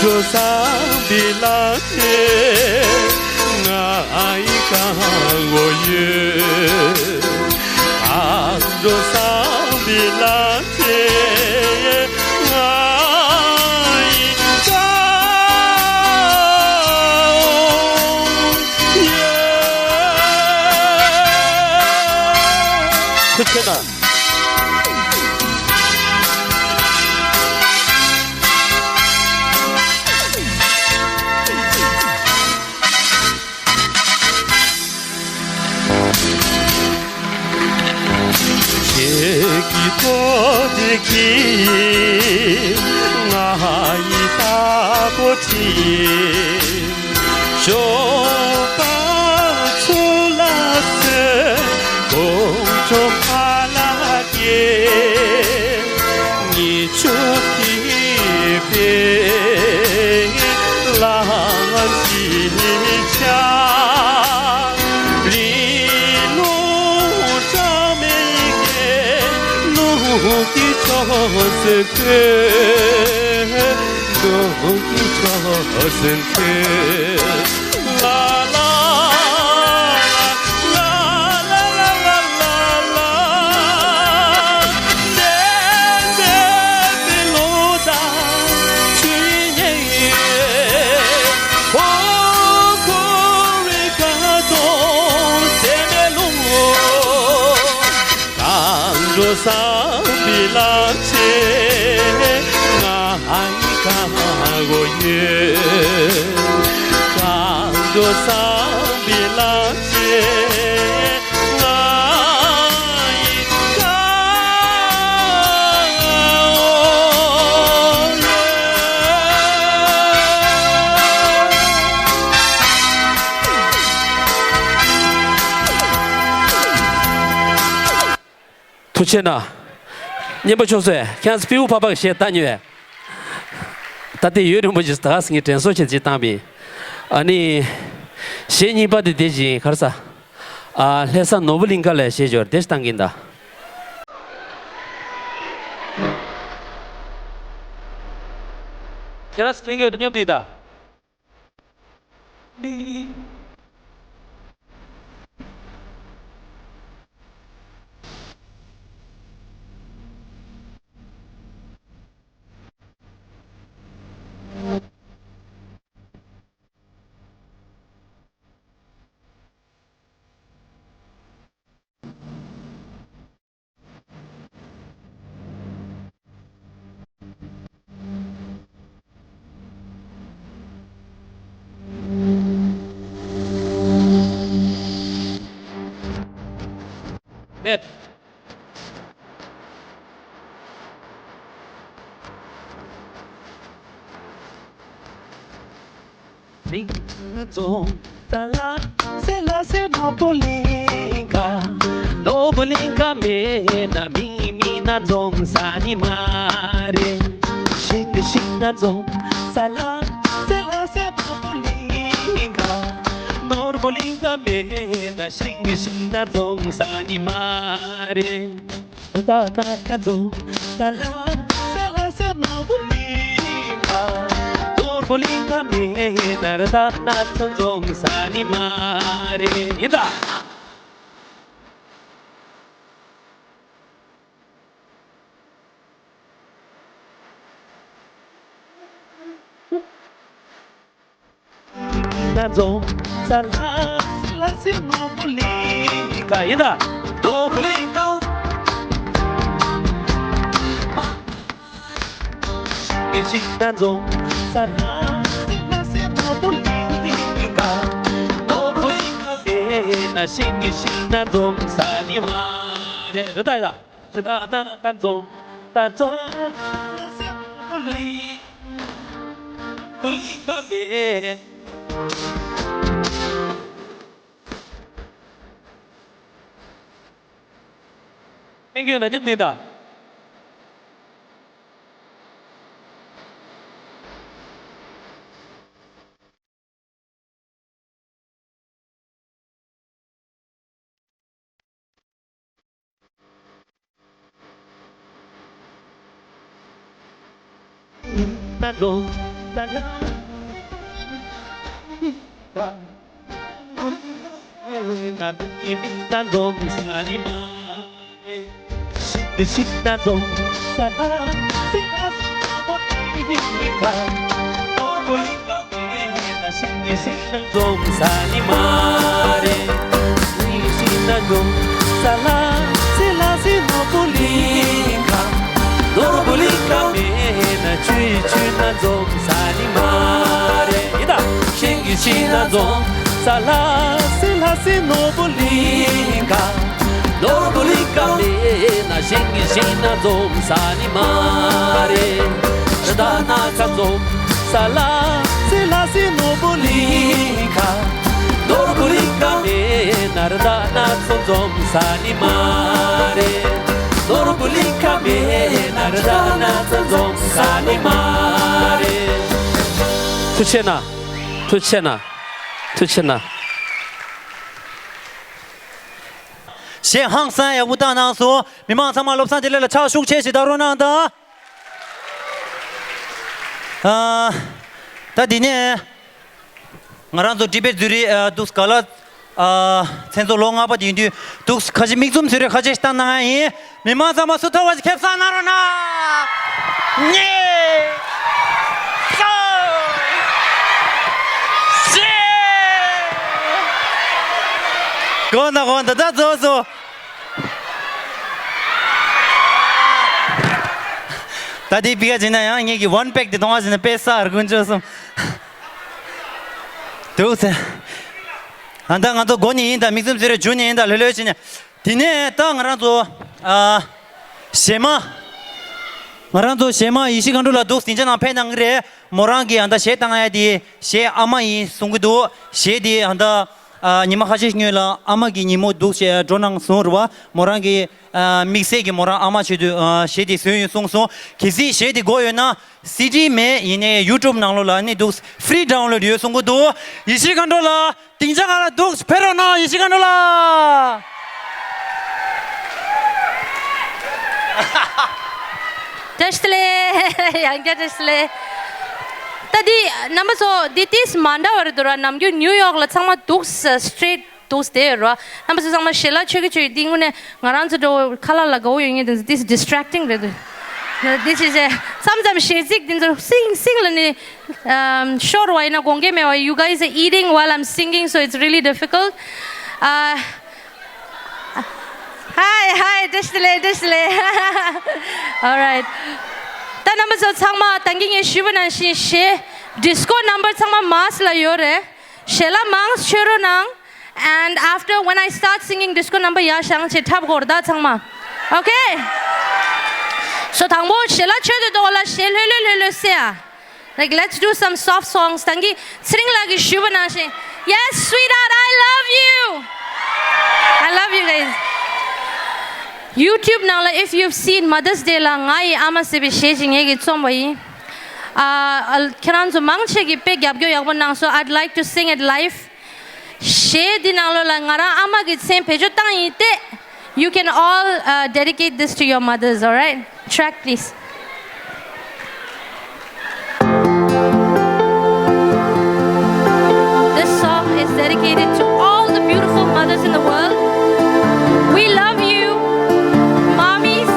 འགྲོ་བསམ་པའི་ལམ་དེ་ང་ཡི་གང་བོ་ཡོད། གང་འགྲོ་བསམ་པའི་ལམ་དེ་ང་ཡི་གང་བོ་ཡོད། ཐུགས་རྗེ་གནང་། ཁྱེད་ཀྱི་ཐུགས་རྗེ་གིས་ང་ཡི་ལྟ་བུ་བྲིས། ཞོགས་པ་ཚུར་ལ་སོན། དགོང་དྲོ་ཕ་ལ་གྱེས། ངེད་ཆོ་གི་པེ་ལ་ཞིག་ཆ། རི་ལུང་བཀྲ་མའི་གེ་ནུབ་ཀྱི་ཕྱོགས་སུ་འཐེན། ནུབ་ཀྱི་ཕྱོགས་སུ་འཐེན། ལ་ལ་ལ་ལ་ལ་ལ། གང་འགྲོ་བསམ་པའི་ལམ་ཆེན་ང་ཡི་གང་བོ་ཡོད། གང་འགྲོ་བསམ་པའི་ལམ་ཆེན་ང་ཡི་གང་བོ་ཡོད། ཐུགས་རྗེ་གནང་། སྙན་པ་ཆུང་སོས་ཁྱེད་རང་ཚོ་སྤྲེའུ་ཕ་ཕ་གི་གཞས་ལྟ་མྱོང་ངས། ད་ལྟ་ཡུལ་རིན་པོ་ཆེ་ད་ག་སེ་ངས་དྲན་གསོ་བྱས་ཅིག་བཏང་བས། ཨ་ནི། གཞས་གཉིས་པ་དེ་དེ་བཞིན་ག་རེ་ཟ། ཨ་ལྷ་ས་ནོར་བུ་གླིང་ཁ་ལ་གཞས་སྦྱོར་དེ་ཞིག་བཏང་གིན་གདའ། ཁྱེད་རང་ཚོ་མཉམ་དུ་ཡིན་ད། རིང་རྫོང་ད་ལ་སེ་ལ་སེ་ནོར་བུ་གླིང་ ནོར་བུ་གླིང་ཁ་མེད་ན་མིག་མིག་ན་འཛོམས་ས་ནི་མ་རེད། ཤིང་གི་ཤིང་ན་འཛོམས་ས་ལ་སེ་ལ་སེ་ནོར་བུ་གླིང་ཁ། ནོར་བུ་གླིང་ཁ་མེད་ན་ཤིང་གི་ཤིང་ན་འཛོམས་ས་ནི་མ་རེད། ད་ན་ཁ་འཛོམས་ས་ལ་སེ་ལ་སེ་ནོར་བུ་གླིང་ཁ། ནོར་བུ་གླིང་ཁ་མེད་ན་ར་ད་ན་ཚོ་འཛོམས་ས་ནི་མ་རེད། ཡིན་ད། ན་འཛོམས་ས་ལ་སེ་ལ་སེ་ནོར་བུ་གླིང་ཁ། ཡིན་ད། ནོར་བུ་གླིང་ཁ། ཤིང་གི་ཤིང་ན་འཛོམས་ས་ལ་སེ་ལ་སེ་ནོར་བུ་གླིང་ཁ། ནོར་བུ་གླིང་ཁ་མེད་ན་ཤིང་གི་ཤིང་ན་འཛོམས་ས་ནི་མ་རེད། རེད་ད་ཡ། ད་ད་ད་འཛོམས་ད་འཛོམས་ས་ལ་སེ་ནོར་བུ་གླིང་ཁ་མེད། ཐེངས་ཁྱོད་ན་ཉིན་འདི་ད། ད་འགྲོ་ད་ད། ད་འགྲོ་ས་ནི་མ། ཤིག་ཤིག་ད་འགྲོ་ས་ན། ཤིག་ཤིག་ད་འགྲོ་ས་ན། འཛོམས་ས་ནི་མ་རེད། ཤིང་ཤིང་ན་འཛོམས་ས་ལ་སེ་ལ་སེ་ནོར་བུ་གླིང་ཁ། ནོར་བུ་གླིང་ཁ་མེད་ན་ཆུ་ཡི་ཆུ་ན་འཛོམས་ས་ནི་མ་རེད། ཡིན་ད། ཤིང་གི་ཤིང་ན་འཛོམས་ས་ལ་སེ་ལ་སེ་ནོར་བུ་གླིང་ཁ། ནོར་བུ་གླིང་ཁ་མེད་ན་ཤིང་གི་ཤིང་ན་འཛོམས་ས་ནི་མ་རེད། རི་དྭགས་ནགས་ཚལ་འཛོམས་ས་ལ་སེ་ལ་སེ་ནོར་བུ་གླིང་ཁ། ནོར་བུ་གླིང་ཁ་མེད་ན་རི་དྭགས་ནགས་ཚལ་འཛོམས་ས་ནི་མ་རེད། ནོར་བུ་གླིང་ཁ་མེད་ན་རི་དྭགས་ནགས་ཚལ་འཛོམས་ས་ནི་མ་རེད། ཐུགས་རྗེ་གནང་། ཐུགས་རྗེ་གནང་། ཐུགས་རྗེ་གནང་། གཞས་ཧང་སང་ཡག་པོ་བཏང་གནང་སོང་། མི་མང་ཚང་མ་བློ་བཟང་བདེ་ལེགས་ལ་ཕྱག་ཤུགས་ཆེ་ཞིག་བརྡབ་རོགས་གནང་དང་། ཨ། ད་འདི་ནས་ང་རང་ཚོ་ཊི་བེཊ་ཛུ་རིག་ཨ། འདུག་ག་ལ། ཨ། མཚན་ཚོགས་ལོ་ལྔ་པ་དེ་ཡིན་དུས་འདུག་ཁ་ཤས་མིག་བཙུམ་ཟེར་རེ་ཁ་ཤས་ཤིག་བཏང་གནང་ཡ་ཡིན། མི་མང་ཚང་མ་སུ་ཐོབ་པ་ཞིག་ཁེ་བཟང་གནང་རོགས་གནང་། གཉིས། གསུམ། བཞི། དགོངས་དག་དགོངས་དག་ད་རྫོགས་སོང་། ད་དེ་ཕི་ག་བྱས་ན་ཡང་ངེད་ཀྱི་ཝན་པེག་དེ་གཏོང་བ་བྱས་ན་དཔེ་ས་ར་དཀོན་མཆོག་གསུམ། འདུག་ཟེར། ཨ་ད་ང་ཚོ་འགོ་ནས་ཡིན་ད། མིག་བཙུམ་ཟེར་རེ་འཇུ་ནས་ཡིན་ད། ལྷོད་ལྷོད་བྱས་ནས། དེ་ནས་ད་ང་རང་ཚོ་ཨ། གཞས་མ། ང་རང་ཚོ་གཞས་མ་ཡེ་ཤེས་མཁའ་འགྲོ་ལགས་འདུག་སྡིངས་ཆ་ནང་ཕེབས་གནང་གི་རེད། མོ་རང་གིས་ཨ་ད་གཞས་བཏང་ཡ་དེ་གཞས་ཨ་མ་ཡིན་གསུང་གི་འདུག་གཞས་དེ་ཨ་ད་ཨ་ཉི་མ་ཁ་ཤས་སྔོན་ལ་ཨ་མ་གི་ཉིན་མོ་འདུག་བྱས་འགྲོ་གནང་སོང་རེད་བ། མོ་རང་གིས་ཨ་དམིགས་བསལ་གྱི་མོ་རང་ཨ་མ་ཆེད་དུ་ཨ་གཞས་དེ་བཟོས་ཡོད་གསུངས་སོང་། གལ་སྲིད་གཞས་དེ་དགོས་ཡོད་ན། སི་ཌི་མེད། ཡིན་ནའི་ཡུ་ཊུབ་ནང་ལོགས་ལ་ནི་འདུག་ཧྥི་རི་ཌའུན་ལོཌ་ཡོད་གསུང་གི་འདུག་ཡེ་ཤེས་མཁའ་འགྲོ་ལགས་སྡིངས་ཆ་སྒང་ལ་འདུག་ཕེབས་རོགས་གནང་། ཡེ་ཤེས་མཁའ་འགྲོ་ལགས། བཀྲ་ཤིས་བདེ་ལེགས། ཡང་བསྐྱར་བཀྲ་ཤིས་བདེ་ལེགས། ད་འདི་རྣམ་པ་ཚོ་འདི་ཏིས་མ་འདྲ་བ་རེད་འདུག་ར། ནམ་རྒྱུན་ནིའུ་ཡོག་ལ་ཚང་མ་འདུག་སི་ཊི་རེཊ་འདུག་སྟེ་ར། རྣམ་པ་ཚོ་ཚང་མ་ཞལ་ལག་མཆོད་ཀྱི་མཆོད་ཀྱི། འདི་དངོས་གནས་ང་རང་ཚོ་འགྲོ་ཁ་ལག་ལ་དགའ་བོ་ཡོད་ངེས་དང་། This is distracting རེད་འདུག This is a མཚམས་མཚམས་གཞས་ཚིག་འདི་ཚོ་སིང་སིང་ལ་ནི་ཤོར་བ་ཡིན་ན་དགོངས་འགལ་མེད་པ། You guys are eating while I'm singing, so it's really difficult. Uh, hi, hi, བཀྲ་ཤིས་བདེ་ལེགས། བཀྲ་ཤིས་བདེ་ལེགས། All right. ད་རྣམ་པ་ཚོ་ཚང་མ་ད་གིན་ངས་ཞུས་པ་ནང་བཞིན་གཞས་ཌི་སི་ཀོ་ནམ་བར་ཚང་མ་མཱསི་ལ་ཡོད་རེད། ཞལ་ལག་མང་མཆོད་རོགས་གནང་། And after, when I start singing disco number, ཡར་བཞེངས་བྱས་འཁྲབ་དགོས་རེད་ད་ཚང་མ། Okay? So དང་པོ་ཞལ་ལག་མཆོད་དུས་ཐོག་ལ་གཞས་ལྷོད་ལྷོད་ལྷོད་ལྷོད་གསན་ཨ། Like, let's do some soft songs. ད་གིན་ཚེ་རིང་ལགས་ཀྱིས་ཞུས་པ་ནང་བཞིན། Yes, sweetheart, I love you. I love you guys. YouTube ནང་ལ, if you've seen Mother's Day ལ་ང་ཡི་ཨ་མ་ཟེར་བའི་གཞས་ཅིག་ངེད་ཀྱིས་རྩོམ་པ་ཡིན། ཨ། ཁྱེད་རང་ཚོ་མང་ཆེ་གིས་དཔེ་རྒྱབ་སྐྱོར་ཡག་པོ་གནང་སོང་། I'd like to sing it live. གཞས་འདི་ནང་ལོགས་ལ་ང་རང་ཨ་མ་གི་མཚན་བེད་སྤྱོད་བཏང་ཡིན་ཏེ། You can all, uh, dedicate this to your mothers, alright? Track, please. This song is dedicated to all the beautiful mothers in the world. We love you, mommies.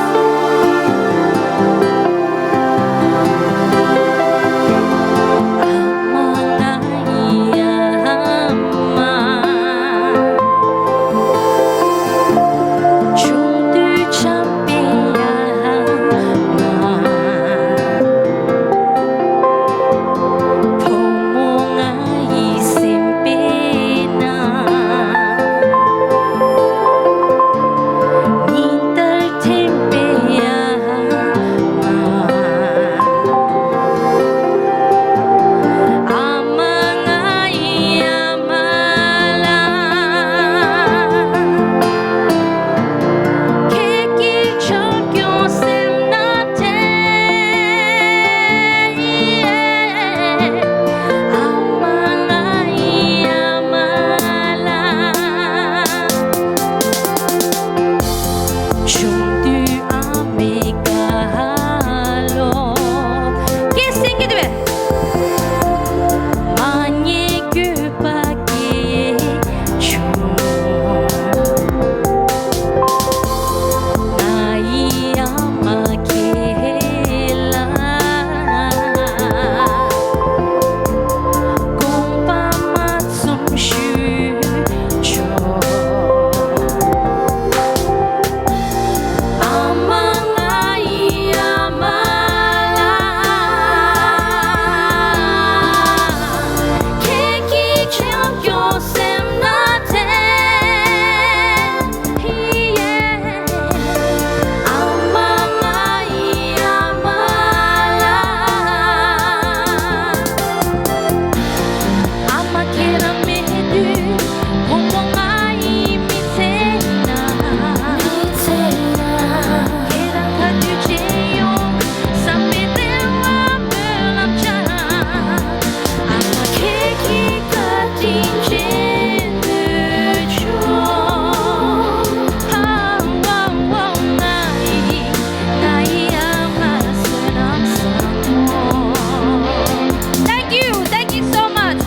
Thank you, thank you so much.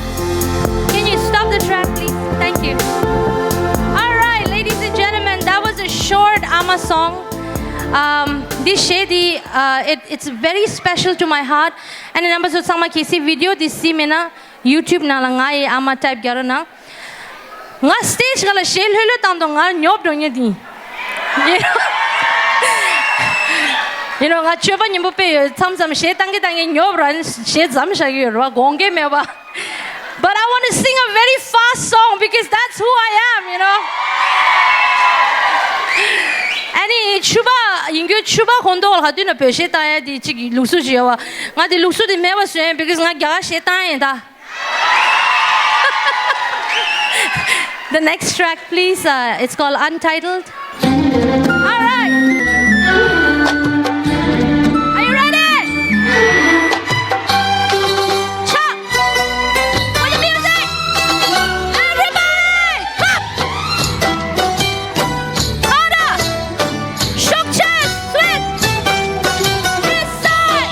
Can you stop the track, please? Thank you. All right, ladies and gentlemen, that was a short ཨ་མ་song. Um, འདི་གཞས་འདི, uh, it, it's very special to my heart. ཨ་ནི་རྣམ་པ་ཚོ་ཚང་མ་གལ་སྲིད་video འདི་གཟིགས་མེད་ན། YouTube ནང་ལ་ང་ཡི་ཨ་མ་type རྒྱག་རོགས་གནང་། ང་stage སྒང་ལ་གཞས་ལྷོད་ལྷོད་བཏང་དུས་ང་ཉོབ་འགྲོ་ཉེན་དེ་ཡིན། You know, ང་སྤྱོད་པ་ཉམས་པོ་དཔེ་ཡོད། མཚམས་མཚམས་གཞས་བཏང་གི་བཏང་གི་ཉོབ་ར་གཞས་འཛོམས་བཞག་གི་ཡོད་ར་དགོངས་འགལ་མེད་པ། But I want to sing a very fast song because that's who I am, you know. ཨ་ནི་ཕྱུ་པ་ཡིན་རྒྱུ་ཕྱུ་པ་ཁོང་ཏོག་ལ་དུས་ན་བོད་གཞས་བཏང་ཡ་དེ་གཅིག་ལུགས་སྲོལ་ཞིག་ཡོད་པ། ང་དེ་ལུགས་སྲོལ་དེ་མེད་པ་བཟོས་ཡིན། Because ང་རྒྱ་གར་གཞས་བཏང་ཡིན་ད། The next track, please. Uh, it's called Untitled. All right. Are you ready? Cha! With the music! Everybody! Clap! Harder! Shook chest, sweat. This side.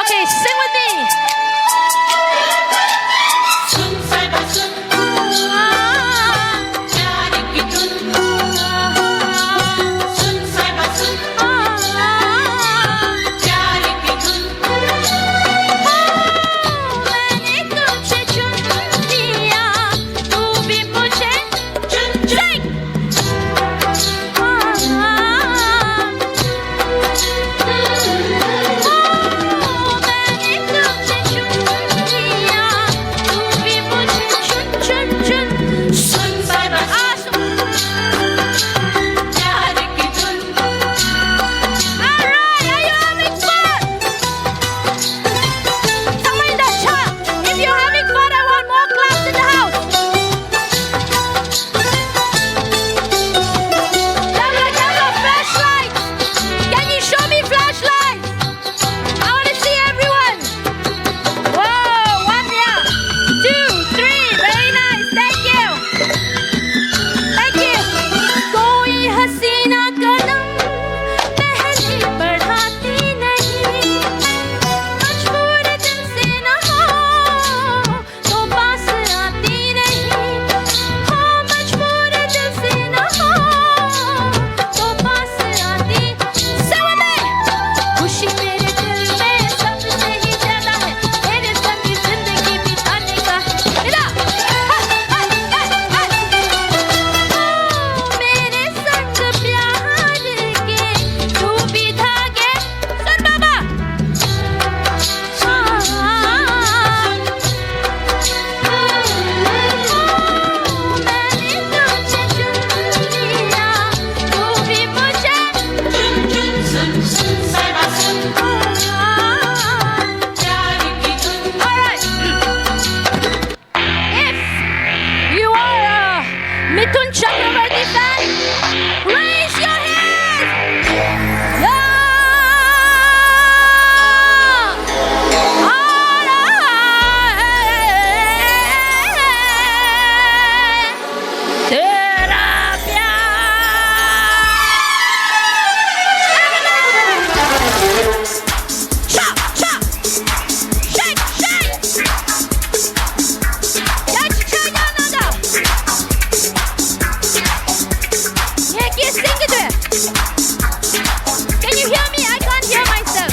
Okay, sing with me. Mithun Chakravarti fan, raise your hands. Yeah! तेरा प्यार। Cha, cha. Shake, shake. Cha, cha, cha, cha, cha. Yeah, yeah, sing it. Can you hear me? I can't hear myself.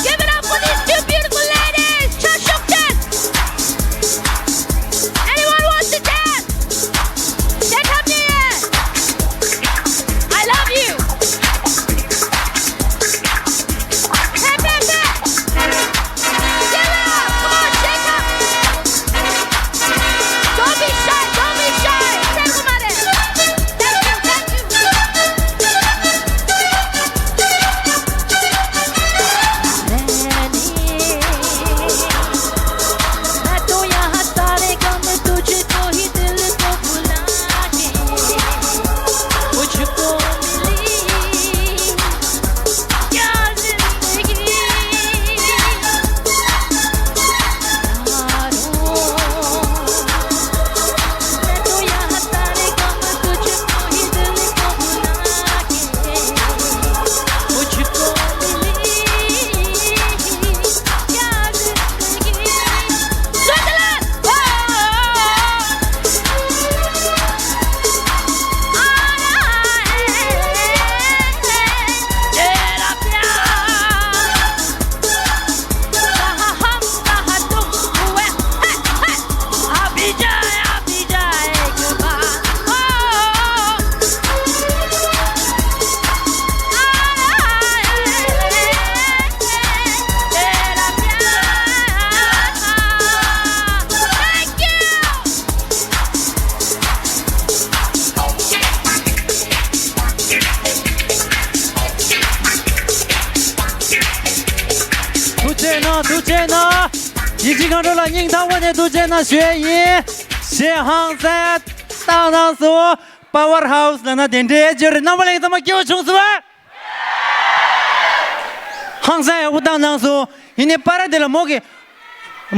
Give it up for these two beautiful ladies. Cha shok chen. Anyone wants to dance? Shake up there. I love you. Hey, hey, hey. Give it up. Come on, shake up. Don't be shy. Don't be shy. Thank you, thank you. ཐུགས་རྗེ་གནང་། ཐུགས་རྗེ་གནང་། ཡིད་བཞིན་སྒང་དྲུག་ལ་སྙིང་ཐག་པ་ནས་ཐུགས་རྗེ་གནང་ཞུ་ཡས་ཡིན། ཞེས་ཧང་སངས་བཏང་གནང་སོང་། Power House ལབ་ན་དེ་འདྲའི་ཅོ་རེད། རྣམ་པ་ལྷན་རྒྱས་ཚང་མ་སྐྱིད་པོ་བྱུང་སོང་ཨ། ཧང་སངས་ཡག་པོ་བཏང་གནང་སོང་། ཡིན་ནའི་པར་དེ་ལ་མོ་གི་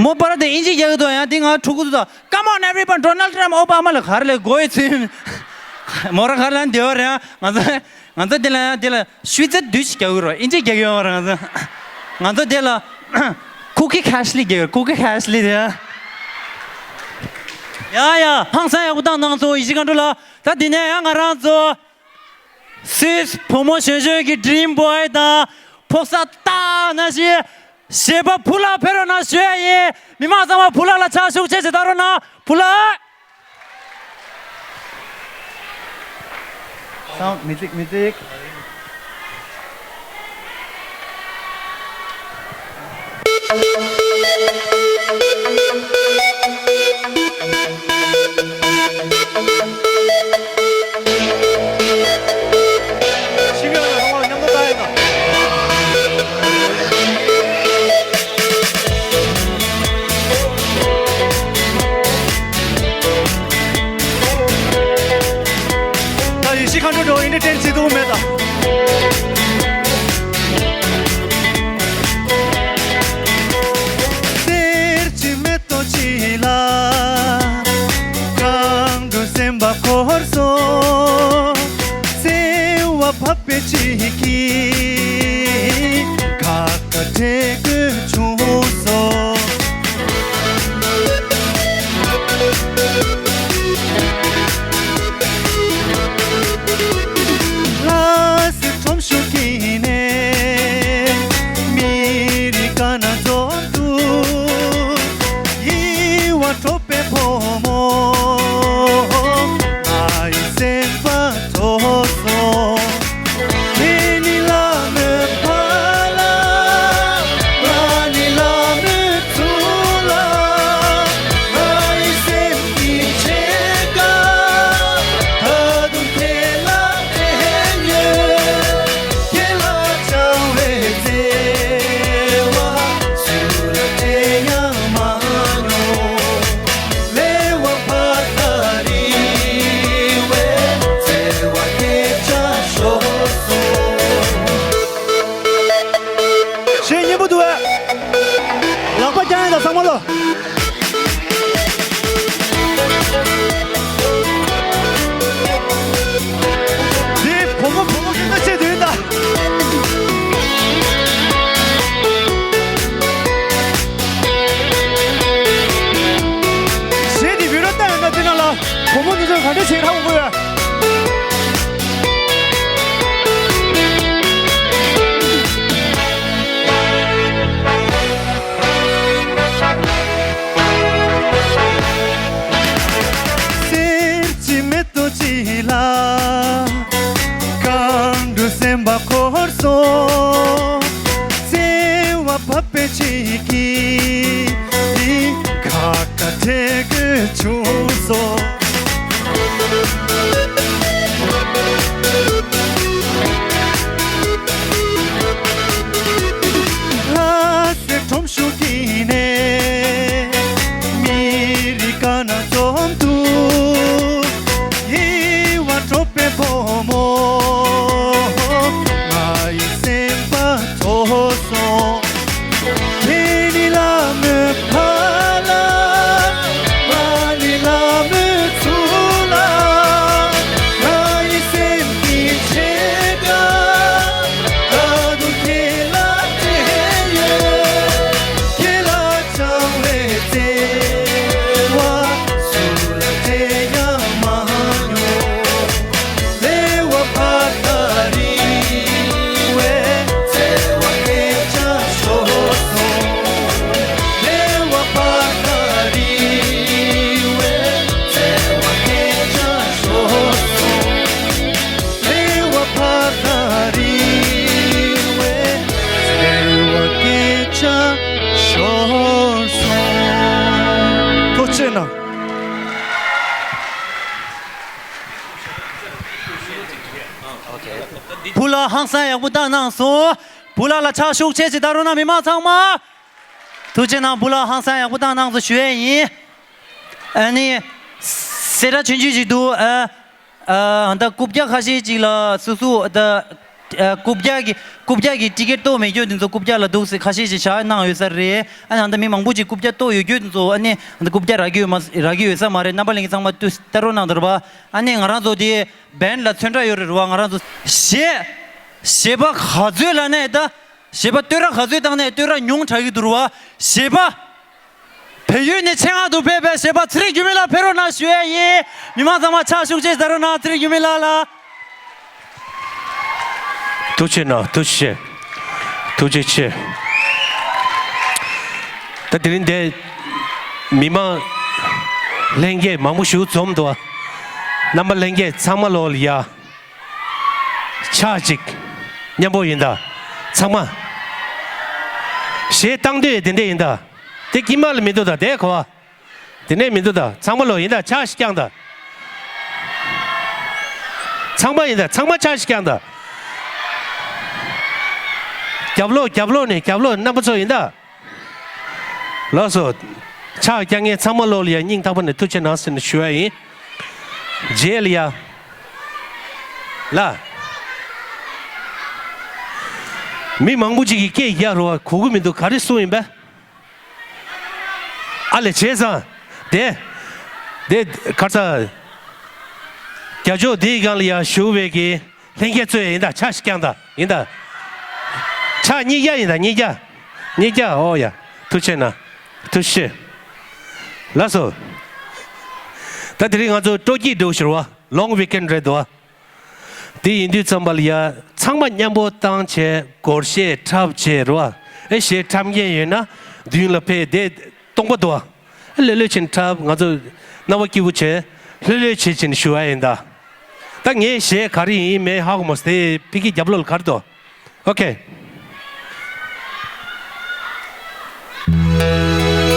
མོ་པར་དེ་ཨིན་ཇི་རྒྱག་གི་འདུག་ཡང་དེ་ང་ཕྲུ་གུ་ཚོ་དང་། Come on everyone, Donald Trump, Obama ལ་ག་རེ་ལབ་དགོས་ཡོད་ཚུལ། མོ་རང་ག་རེ་ལབ་ན་བདེ་བ་རེད། ང་ཚོ་ང་ཚོ་དེ་ལ་ཡང་དེ་ལ་ཤུལ་རྩེད་བསྡུས་ཤིག་རྒྱག་གི་རོགས། ཨིན་ཇི་རྒྱག་གི་ཡོད་མ་རེད། ང་ཚོ་ང་ཚོ་དེ་ལ་ཀུ་ཀི་ཁ་ཤི་ལི་རྒྱག་གི་རོགས། ཀུ་ཀི་ཁ་ཤི་ལི་དེ། ཡ་ཡ། ཧང་སངས་ཡག་པོ་བཏང་གནང་སོང་ཡིད་བཞིན་སྒང་དྲུག་ལགས། ད་དེ་ནས་ཡང་ང་རང་ཚོ་སུད་སི་བུ་མོ་གཞོན་གཞོན་གྱི་Dream Boy དང་ཕོ་གསར་སྟག་ནང་བཞིན་གཞས་པ་བུ་ལགས་ཕེབས་རོགས་གནང་ཞུ་ཡ་ཡིན། མི་མང་ཚང་མ་བུ་ལགས་ལ་ཕྱག་ཤུགས་ཆེ་ཆེ་གཏོང་རོགས་གནང་། བུ་ལགས། Sound, music, music. ད་ཡེ་ཤེས་མཁའ་འགྲོ་འགྲོ་ཨིན་ཊར་ཊེན་བྱེད་ཐུབ་མེད་ད། གསེར་གྱི་མེ་ཏོག་ཅིག་ལ་གང་དུ་སེམས་པ་འཁོར་སོང་། བརྩེ་བ་འཕགས་པའི་ཅིག་གིས་ཁ་ཁ་བྲལ་དགོས་བྱུང་སོང་། འདི་ཞིག་རག་དགོས། སེམས་ཀྱི་མེ་ཏོག་ཅིག་ལ། སྐྱེ་འགྲོའི་སེམས་པ་འཁོར་སོང་། བརྩེ་བ་འབབ་པའི་ཆུ་གིས་ཁ་ཁ་བྲལ་དགོས་བྱུང་སོང་། ལྷ་སའི་ཁྲོམ་གཞུང་དཀྱིལ་ནས་མི་རིགས་དཀར་ནག་འཛོམས་འདུག་ཡིད་དབང་འཕྲོག་པའི་བུ་མོ་ང་ཡི་སེམས་པ་རྫོགས་སོང་། ཁྱེད་ནི་ལ་མོའི་ཕ་ལ། ང་ནི་ལ་མོའི་ཚུལ་ལ། ང་ཡི་སེམས་ཀྱི་ཕྱེད་ཀ་ད་དུང་ཁྱེད་ལ་སྤྲད་ཡོད། ཁྱེད་ལ་སྦྱང་བའི་བརྩེ་བ་སུ་ལ་སྤྲད་ཡང་མ་མྱོང་། བརྩེ་བ་ཕར་ལ་རིང་བའི་བརྩེ་བ་སྐད་ཆ་ཤོར་སོང་། བརྩེ་བ་ཕར་ལ་རིང་བའི་བརྩེ་བ་སྐད་ཆ་ཤོར་སོང་། བརྩེ་བ་ཕར་ལ་རིང་བའི་བརྩེ་བ་སྐད་ཆ་ཤོར་སོང་། ཐུགས་རྗེ་གནང་། བུ་ལ་ཧང་སང་ཡག་པོ་བཏང་གནང་སོང་། བུ་ལ་ལ་ཕྱག་ཤུགས་ཆེ་ཅིག་བཏང་རོགས་གནང་མི་མང་ཚང་མ། ཐུགས་རྗེ་གནང་། བུ་ལ་ཧང་སང་ཡག་པོ་བཏང་གནང་སོང་ཞུ་ཡས་ཡིན། ཨ་ནི། གསལ་བསྒྲགས་ཆུང་ཆུང་ཞིག་འདུག་ཨ། ཨ། ད་རྐུབ་བཀྱག་ཁ་ཤས་ཅིག་ལ་སོ་སོ་ད། ཨ། རྐུབ་བཀྱག་གི་རྐུབ་བཀྱག་གི་ཊི་ཀེཊ་གཏོགས་མེད་རྒྱུ་དེ་ཚོ་རྐུབ་བཀྱག་ལ་འདུག་སེ་ཁ་ཤས་ཅིག་བཞག་གནང་ཡོད་ས་རེད། ཨ་ནི་ད་མི་མང་པོ་ཅིག་རྐུབ་བཀྱག་གཏོགས་ཡོད་རྒྱུ་དེ་ཚོ་ཨ་ནི་ད་རྐུབ་བཀྱག་རག་གི་ཡོད་མ་རག་གི་ཡོད་ས་མ་རེད། རྣམ་པ་ལྷན་རྒྱས་ཚང་མ་ལྟོས་ལྟ་རོགས་གནང་དང་རེད་པ། ཨ་ནི་ང་རང་ཚོ་དེ་བན་ལ་ཚོན་ཁྲ་ཡོད་རེད་རེད་པ། ང་རང་ཚོ་གཞས་གཞས་པ་ག་ཚོད་ལ་ནས་ད། གཞས་པ་བསྟོད་ར་ག་ཚོད་བཏང་ནས་བསྟོད་ར་ཉུང་དྲགས་ཀྱི་འདུག་ར་བ། གཞས་པ། བལ་ཡུལ་ནས་ཆེད་མངགས་དུ་ཕེབས་པའི་གཞས་པ་ཚེ་རིང་འགྱུར་མེད་ལགས་ཕེབས་རོགས་གནང་ཞུ་ཡས་ཡིན། མི་མང་ཚང་མ་ཕྱག་ཤུགས་ཆེ་བྱེད་རོགས་གནང་། ཚེ་རིང་འགྱུར་མེད་ལགས་ལ། ཐུགས་རྗེ་གནང་། ཐུགས་རྗེ་ཆེ། ཐུགས་རྗེ་ཆེ། ད་དེ་རིང་འདི་མི་མང་ལྷན་རྒྱས་མང་པོ་ཞིག་འཛོམས་འདུག་རྣམ་པ་ལྷན་རྒྱས་ཚང་མ་ལོག་ལ་ཡ། ཕྱག་གཅིག་མཉམ་པོ་ཡིན་ད། ཚང་མ། གཞས་བཏང་དུས་དེ་འདྲ་ཡིན་ད། དེ་དཀྱིལ་མ་ལ་མི་འདུག་ད་དེ་གོ་བ། དེ་ནས་མི་འདུག་ད། ཚང་མ་ལོག་ཡིན་ད། ཕྱག་ཞིག་བརྐྱངས་ད། ཚང་མ་ཡིན་ད། ཚང་མ་ཕྱག་ཞིག་བརྐྱངས་ད། རྒྱབ་ལོགས་རྒྱབ་ལོགས་ནས་རྒྱབ་ལོགས་རྣམ་པ་ཚོ་ཡིན་ད། ལགས་སོ། ཕྱག་བརྐྱངས་མཁན་ཚང་མ་ལོག་ལ་ཡ་སྙིང་ཐག་པ་ནས་ཐུགས་རྗེ་གནང་ཟེར་ནས་ཞུ་བ་ཡིན། རྗེས་ལ་ཡ། ལ། མི་མང་པོ་ཅིག་གིས་སྐད་རྒྱག་རོགས་གོ་གི་མི་འདུག་ག་རེ་གསུངས་ཡིན་པས། ཨ་ལས་བྱས་ཙང་། དེ། དེ་གར་ས། རྒྱ་ཕྱོགས་འདིའི་སྒང་ལ་ཡ་བཞུགས་པའི་གི་ལྷན་རྒྱས་ཚོས་ཡིན་ད། ཕྱག་ཞིག་བརྐྱངས་ད། ཡིན་ད། ཕྱག་གཉིས་བརྒྱ་ཡིན་ད། གཉིས་བརྒྱ། གཉིས་བརྒྱ། ཨོ་ཡ། ཐུགས་རྗེ་གནང་། ཐུགས་རྗེ་ཆེ། ལགས་སོ། ད་དེ་རིང་ང་ཚོ་སྤྲོ་སྐྱིད་འགྲོ་ཞུ་བ། ལོང་ཝི་ཀེན་རེད་དོ། དེ་ཡིན་དུས་ཙམ་པ་ལ་ཡ། ཚང་མ་མཉམ་པོ་བཏང་བྱས་སྒོར་གཞས་འཁྲབ་བྱས་རོ། ཨེ་གཞས་འཁྲབ་མཁན་ཡོད་ན་མདུན་ལ་ཕེབས་དེ་སྟོང་པ་འདུག་ཨ། ལྷོད་ལྷོད་བྱས་འཁྲབ། ང་ཚོ་རྣ་བ་སྐྱིད་པོ་བྱས་ལྷོད་ལྷོད་བྱས་བྱས་ནས་ཞུ་བ་ཡིན་ད། ད་ངའི་གཞས་ག་རེ་ཡིན་མིན་ཧ་གོ་མ་སོང་། དེ་ཕ་གི་རྒྱབ་ལོགས་ལ་ག་རེ་འདུག་ཨོ་ཁེ།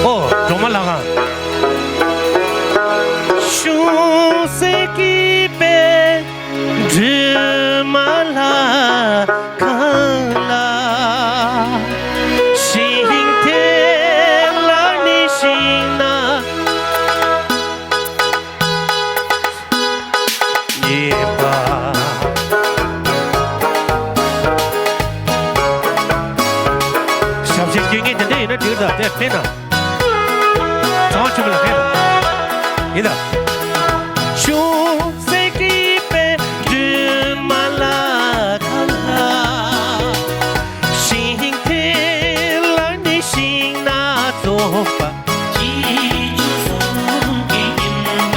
ཨོ། སྒྲོལ་མ་ལྷ་ཁང་། གཞུང་སྲིད་ཀྱི་དཔལ་སྒྲོལ་མ་ལྷ་ཁང་ལ། ཞིང་དེ་ལ་ནི་ཤིང་ནགས། ཡིན་པ། ཞབས་ཕྱི་སྐྱོན་མཁན་དེ་འདྲ་ཡིན་ན་འགྲིག་ད། དེ་ཕན་ན། ཚང་མ་ཆུ་མི་ལ་ཕན་ན། ཡིན་ད། ཞུང་སེ་གི་པའི་སྒྲོལ་མ་ལ་ཁ་ལ། ཤིང་དེ་ལ་ནི་ཤིང་ནགས་རྫོགས་པ། ཁྱི་ཆུ་གསུམ་གྱི་ཉི་མ།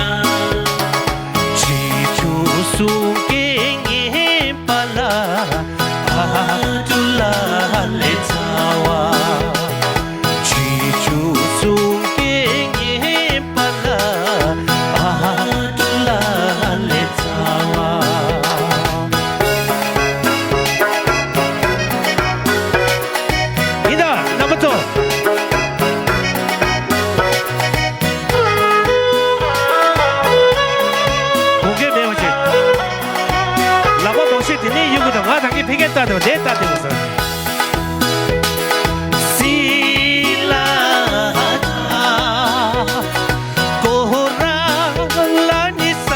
ཕ་གིར་བཏང་དེ་བ་དེ་བཏང་དེ་བ་ཟེར། སི་ལ་ཇ་ཀོ་ར་ལ་ནི་ས་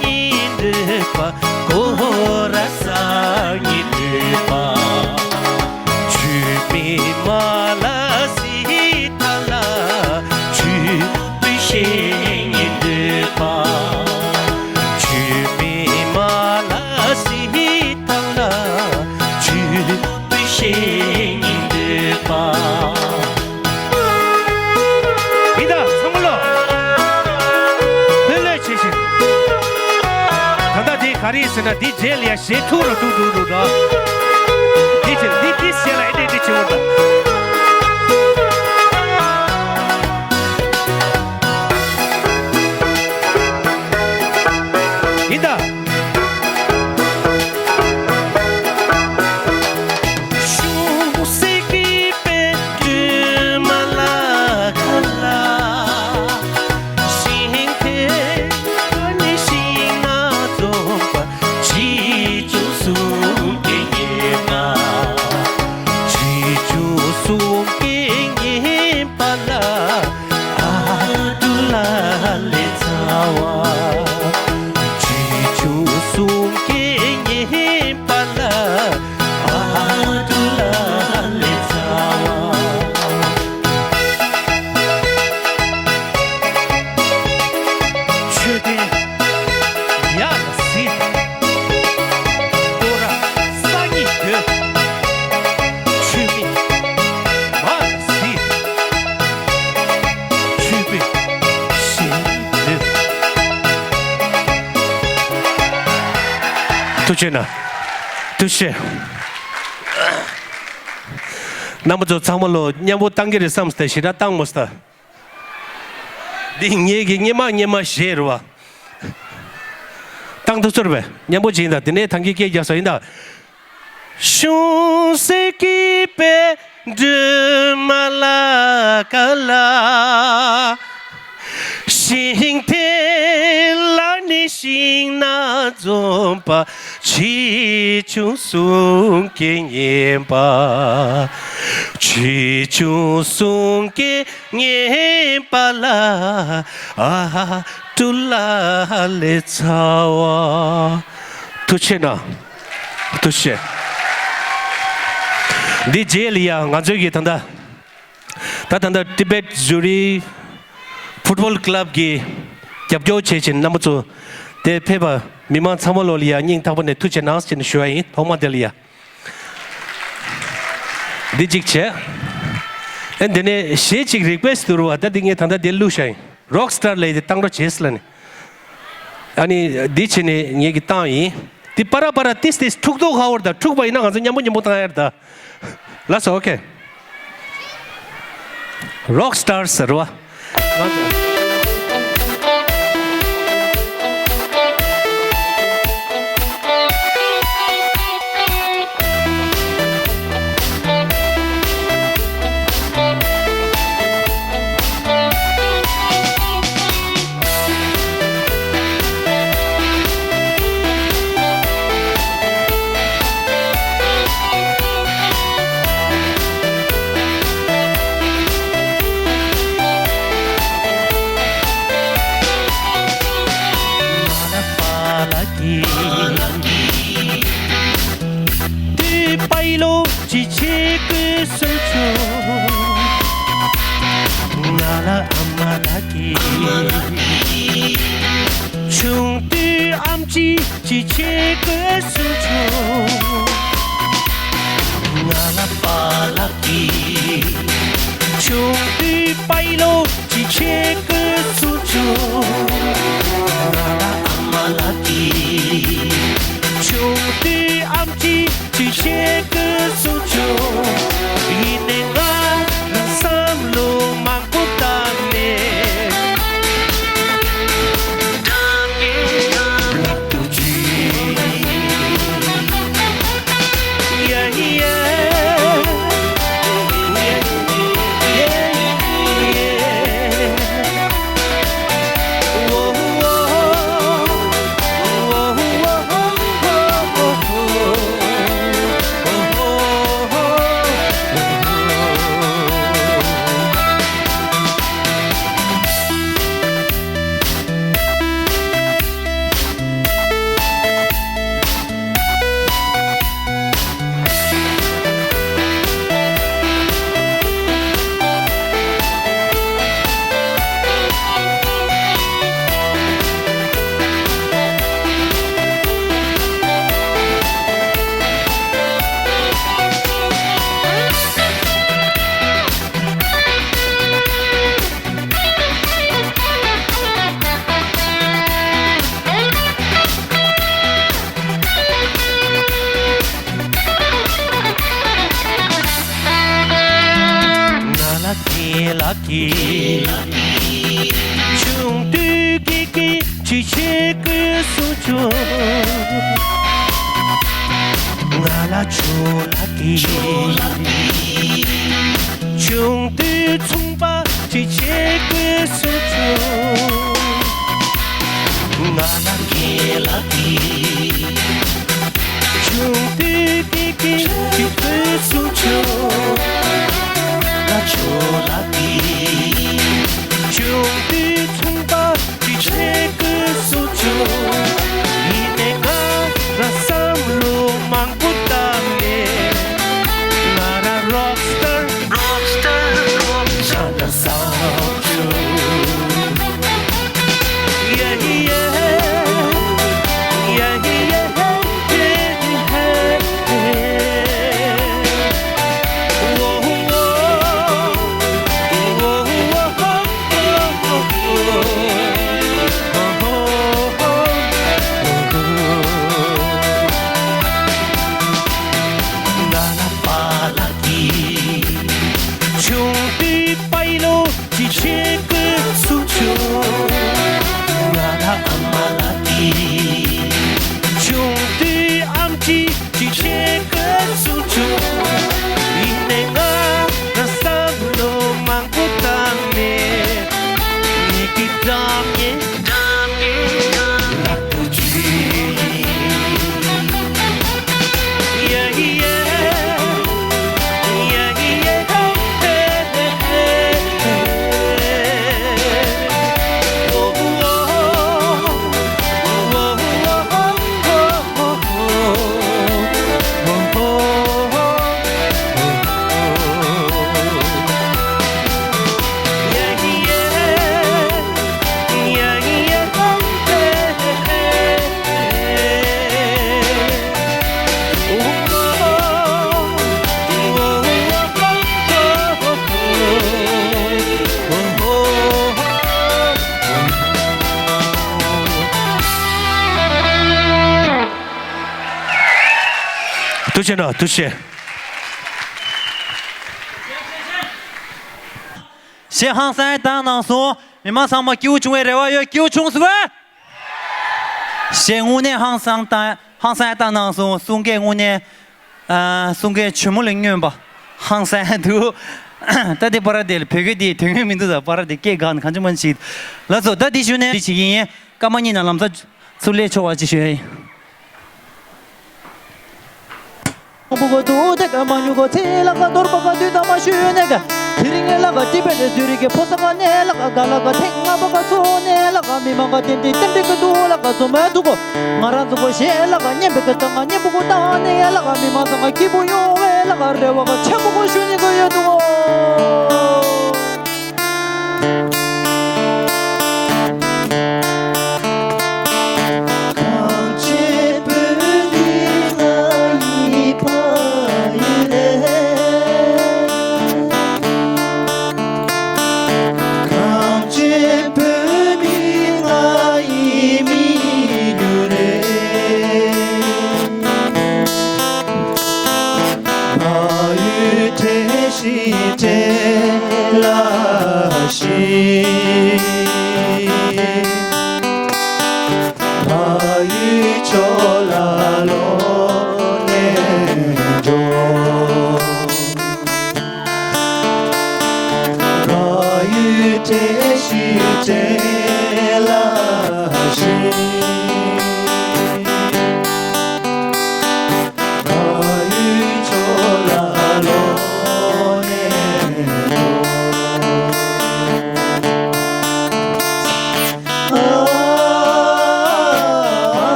ཉི་འདོད་པ། ཀོ་ར་ས་ཉི་འདོད་པ། ཆུ་མིག་མ་ལ་སི་ཐ་ལ། ཆུ་བུ་ཤེ་ཉི་འདོད་པ། ཆུ་མིག་མ་ལ་སི་ཐ་ལ། ཆུ་བུ་ཤེ་ཉི་འདོད་པ། ཡིན་ད་ཚང་མ་ལོ། ལྷོད་ལྷོད་བྱེད་བཞིན། ད་ལྟ་འདི་ག་རེ་ཟེར་ན་འདི་རྗེས་ལ་ཡ་ཞེ་ཐུག་ར་ཐུག་ཐུག་ཐུག་འགྲོ། འདི་བྱེད་འདི་འདི་བྱེད་ལ་ཨེ་འདྲས་འདི་བྱེད་འོ་ད། ཡིན་ད། ཤུང་སེ་གི་པའི་སྒྲོལ་མ་ལ་ཁ་ལ། ཤིང་ཐེ་ནི་ཤིང་ན་འཛོམས་པ། ཆེ་ཆུང་གསུམ་གྱི་བསྙེན་པ། ཆེ་ཆུང་གསུམ་གྱི་བསྙེན་པ་ལ། ཨ་ཏུ་ལ་ལེ་ཚ་བ། ཆེ་ཆུང་གསུམ་གྱི་བསྙེན་པ་ལ། ཨ་ཏུ་ལ་ལེ་ཚ་བ། མཆོད་རྟེན་ཡར་ལ་གཟིགས། ཀོ་ར་ས་ཉི་འདོད། ཆུ་མིག་མར་ལ་གཟིགས། ཆུ་བུ་ཤེ་ཉི་འདོད། ཐུགས་རྗེ་གནང་། ཐུགས་རྗེ་ཆེ། རྣམ་པ་ཚོ་ཚང་མ་ལོ་མཉམ་པོ་བཏང་གི་རེད་བསམ་སྟེ་ཞེ་དྲག་བཏང་མ་སྟེ། འདི་ངེད་ཀྱི་སྙེ་མ་སྙེ་མ་ཞེས་རེད་བ། བཏང་ཐུབ་ཚོར་བས་མཉམ་པོ་བྱིན་དང་དེ་ནས་ཐང་གི་སྐད་རྒྱག་ས་ཡིན་ད། ཤུང་སེ་གི་པའི་སྒྲོལ་མ་ལ་ཀ་ལ། ཤིང་ཐེ་ལ་ནི་ཤིང་ན་འཛོམས་པ། ཆེ་ཆུང་གསུམ་གྱི་བསྙེན་པ། ཆེ་ཆུང་གསུམ་གྱི་བསྙེན་པ་ལ། ཨ་ཏུ་ལ་ལེ་ཚ་བ། ཐུགས་རྗེ་གནང་། ཐུགས་རྗེ་ཆེ། འདི་རྗེས་ལ་ཡ་ང་ཚོའི་གི་ད་ལྟ། ད་ད་ལྟ་Tibet Zuri Football Club གི་རྒྱབ་སྐྱོར་བྱེད་བཞིན་རྣམ་པ་ཚོ་དེ་ཕེབས་པ་མི་མང་ཚང་མ་ལོ་ལ་ཡ་སྙིང་ཐག་པ་ནས་ཐུགས་རྗེ་གནང་ཟེར་ནས་ཞུ་བ་ཡིན། ཐོག་མ་དེ་ལ་ཡ་འདི་གཅིག་བྱས། ཨེ་འདི་ནས་གཞས་གཅིག་རིག་པས་བསྡུར་བ་ད་འདི་ངས་ད་ལྟ་འདི་བླུགས་བཞག་ཡིན། Rock Star ལས་དེ་བཏང་རོགས་བྱེད་ཟེར་ལ་ནི། ཨ་ནི་འདི་བྱས་ནས་ངས་ཀྱི་བཏང་ཡིན། འདི་པ་ར་པ་ར་ཏིས་ཏིས་འཁྲུག་མདོག་ཁ་བོར་དང་འཁྲུག་པ་ཡིན་ན་ང་ཚོ་མཉམ་པོ་མཉམ་པོ་བཏང་ཡར་ད། ལགས་སོ། ཨོ་ཁེ། Rock Stars ཟེར་བ། ང་ཚོ། དུས་པའི་ལོ་གཅིག་ཆེ་གོས་སུམ་ཅུ། ང་ལ་ཨ་མ་ལགས་ཀྱིས། ཆུང་དུས་ཨམ་ཆི་གཅིག་ཆེ་གོས་སུམ་ཅུ། ང་ལ་པཱ་ལགས་ཀྱིས། ཆུང་དུས་པའི་ལོ་གཅིག་ཆེ་གོས་སུམ་ཅུ། ང་ལ་ཨ་མ་ལགས་ཀྱིས། ཆུང་དུས་ཨམ་ཆི་གཅིག་ཆེ་གོས་སུམ་ཅུ། ཡིན་ནའི་ང་ལ་བསམ་བློ་མང་པོ་བཏང་ནས། ཆུང་དུས་ཚོང་པ་ཅིག་བྱེད་དགོས་བཟོ་བྱུང་། ང་ལ་རྒན་ལགས་ཀྱིས་ཆུང་དུས་དགེ་རྒན་ཅིག་དགོས་བཟོ་བྱུང་། ང་ཆུང་ལགས་ཀྱིས་ཆུང་དུས་ཚོང་པ་ཅིག་བྱེད་དགོས་བཟོ་བྱུང་། ཡིན་ནའི་ང་རང་བསམ་བློ་མང་པོ་བཏང་ནས། ང་རང་rockstar, rockstar, rockstar ལ་བཟོ་བྱུང་། Yeah, yeah, yeah, yeah, yeah, yeah. ང་ལ་པཱ་ལགས་ཀྱིས་ཆུང་དུས་པའི་ལོ་ཅིག་བྱེད་དགོས་བཟོ་བྱུང་། ང་ལ་ཨ་མ་ལགས་ཀྱིས་ཆུང་དུས་ཨམ་ཆི་ཅིག་བྱེད་དགོས་བཟོ་བྱུང་། ཡིན་ནའི་ང་རང་བསམ་བློ་མང་པོ་བཏང་ནས། ངེད་ཀྱི་འགྲམ་ཉེ་འགྲམ་ཉེ་ལག་ཏུ་ཇུས་ཡིན། Yeah, yeah, yeah, yeah, yeah, hey, hey, hey, hey. Oh, oh, oh, oh, oh, oh, oh, oh. ཐུགས་རྗེ་གནང་། ཐུགས་རྗེ་ཆེ། གཞས་ཧང་སང་བཏང་གནང་སོང་། མི་མང་ཚང་མ་སྐྱིད་པོ་བྱུང་བའི་རེ་བ་ཡོད། སྐྱིད་པོ་བྱུང་སོང་ངས། གཞས་དངོས་གནས་ཧང་སང་བཏང་། ཧང་སང་བཏང་གནང་སོང་། གསུང་སྐད་དངོས་གནས། ཨ། གསུང་སྐད་ཇོ་མོ་ལས་སྔོན་པ། ཧང་སང་འདུག་ད་དེ་པར་དེ་ལ་བོད་སྐད་དེ་དོན་ངོ་མི་འདུག་ད་པར་དེ་སྐད་གང་གང་ཅི་མ་ཅིག་ལགས་སོ། ད་དེ་ཞུ་ནས་དེ་བྱེད་ཀྱི་ཡིན། སྐར་མ་གཉིས་ནང་ལམ་སང་ཚུར་སླེབས་ཆོག་པ་ཅིག་ཞུ་ཡ་ཡིན། བུ་གོ་དུ་དེ་ག་མ་ཉུ་གོ་ཚེ་ལ་ག་དོར་པ་ག་དུས་ད་མ་ཞུ་ནས་ག་དེ་རིང་ངེ་ལ་ག་ཏི་པེ་ཏེ་ཟུ་རི་གི་ཕོ་ས་ག་ནས་ལ་ག་ག་ལ་ག་ཐེངས་ལྔ་པ་ག་ཚོ་ནས་ལ་ག་མི་མང་ག་ཏན་ཏི་ཏན་ཏི་གི་དུ་ལ་ག་ཚོ་མ་དུ་གོ་ང་རང་ཚོ་གོ་ཞེ་ལ་ག་ཉན་པའི་གི་ད་ང་ཉན་པོ་གོ་ད་ནས་ལ་ག་མི་མང་ཚང་ག་སྐྱིད་པོ་ཡོང་བའི་ལ་ག་རེ་བ་ག་ཆེན་པོ་གོ་ཞུ་ནི་གོ་ཡོད་དུ་གོ་གངས་ཅན་བོད་མི་ང་ཡི་ཕ་ཡུལ་ལས། གངས་ཅན་བོད་མི་ང་ཡི་མི་ཡུལ་ལས། ཕ་ཡུལ་བཀྲ་ཤིས་བཀྲ།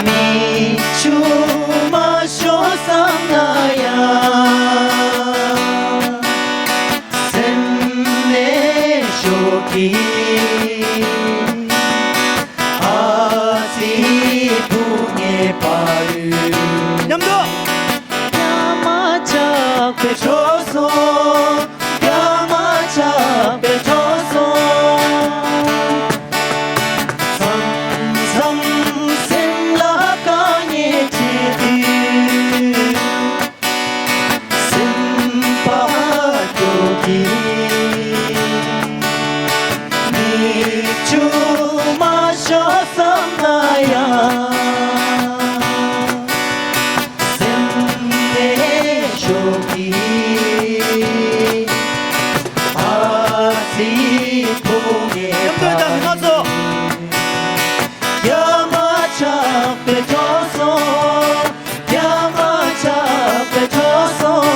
མིག་ཆུ་མ་ཤོར་བསམ་ན་ཡང་སེམས་ནས་ཤོག་གི། ཨ་ཙི་བུ་ངའི་ཕ་ཡུལ། མཉམ་དུ། རྒྱ་མ་ཆགས་པའི་འགྲོ་སོང་། རྒྱ་མ་ཆགས་པའི་འགྲོ་སོང་། མཚམས་མཚམས་སེམས་ལ་དཀའ་ངལ་འཕྲད་དུས། སེམས་པ་སྐྱོ་གི། མིག་ཆུ་མ་ཤོར་བསམ་ན་ཡང་སེམས་ནས་ཤོག་གི། ཨ་ཙི་བུ་ངའི་ཕ་ཡུལ། རྒྱ་མ་ཆགས་པའི་འགྲོ་སོང་། རྒྱ་མ་ཆགས་པའི་འགྲོ་སོང་།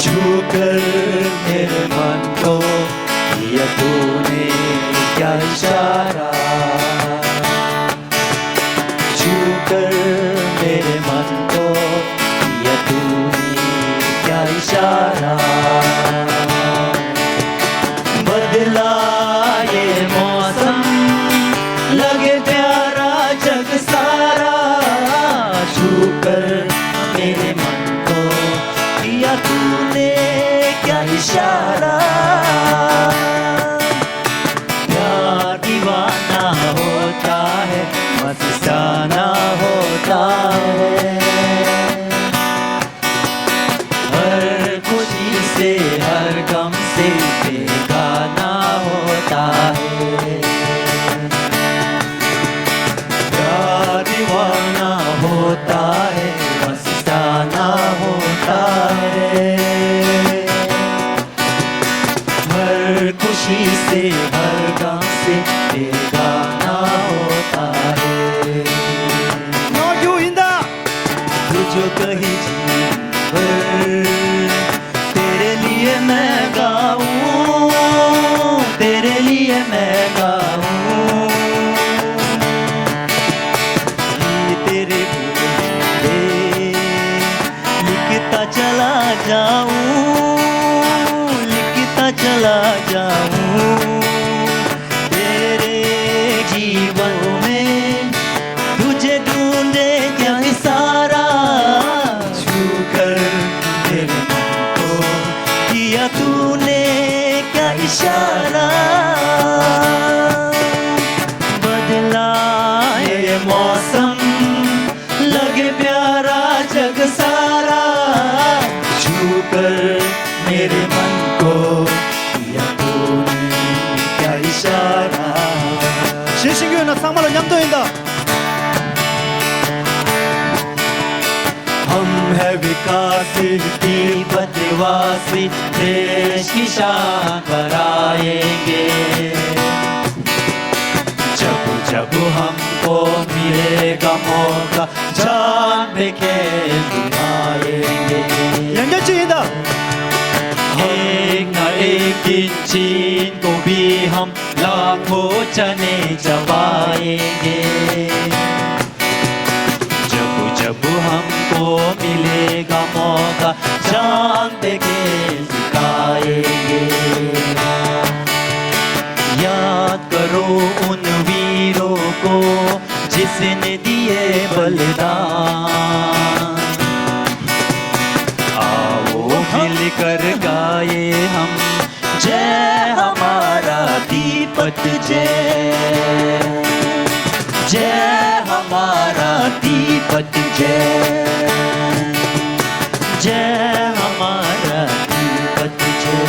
क्यों कर मेरे मन को किया तूने क्या इशारा। क्यों कर मेरे मन को किया तूने क्या इशारा। बदला ये मौसम, लगे प्यारा जग सारा। छू कर मेरे मन को किया तूने क्या इशारा। प्यार दीवाना होता है, मस्ताना होता है। हर खुशी से, हर गम से बेगाना होता है। प्यार दीवाना होता है, मस्ताना होता है। हर खुशी से, हर गम से बेगाना होता है। तुझको कहीं जी भर तेरे लिए मैं गाऊं, तेरे लिए मैं गाऊं। ये तेरे बोल लिखता चला जाऊं, लिखता चला जाऊं। तेरे जीवन में तुझे ढूंढे क्या इशारा। छू कर मेरे मन को किया तूने क्या इशारा। बदला ये मौसम, लगे प्यारा जग सारा। छू कर मेरे मन को किया तूने क्या इशारा। ཞེས་ཤིང་གུ་ཡོད་ན་ཚང་མ་ལ་མཉམ་དུ་ཡིན་ད། हम है विकासशील तिब्बत निवासी, देश की शान बढ़ाएंगे। जब जब हमको मिलेगा मौका, चांद पे खेल दिखाएंगे। ཡང་བསྐྱར་ཅིག་ཡིན་ད། एक न एक दिन चीन को भी हम लाखों चने चबाएंगे। जब जब हमको मिलेगा मौका, चांद पे खेल दिखाएंगे। याद करो उन वीरों को, जिसने दिए बलिदान। आओ मिलकर गाए हम, जय हमारा तिब्बत जय, जय हमारा तिब्बत जय, जय हमारा तिब्बत जय।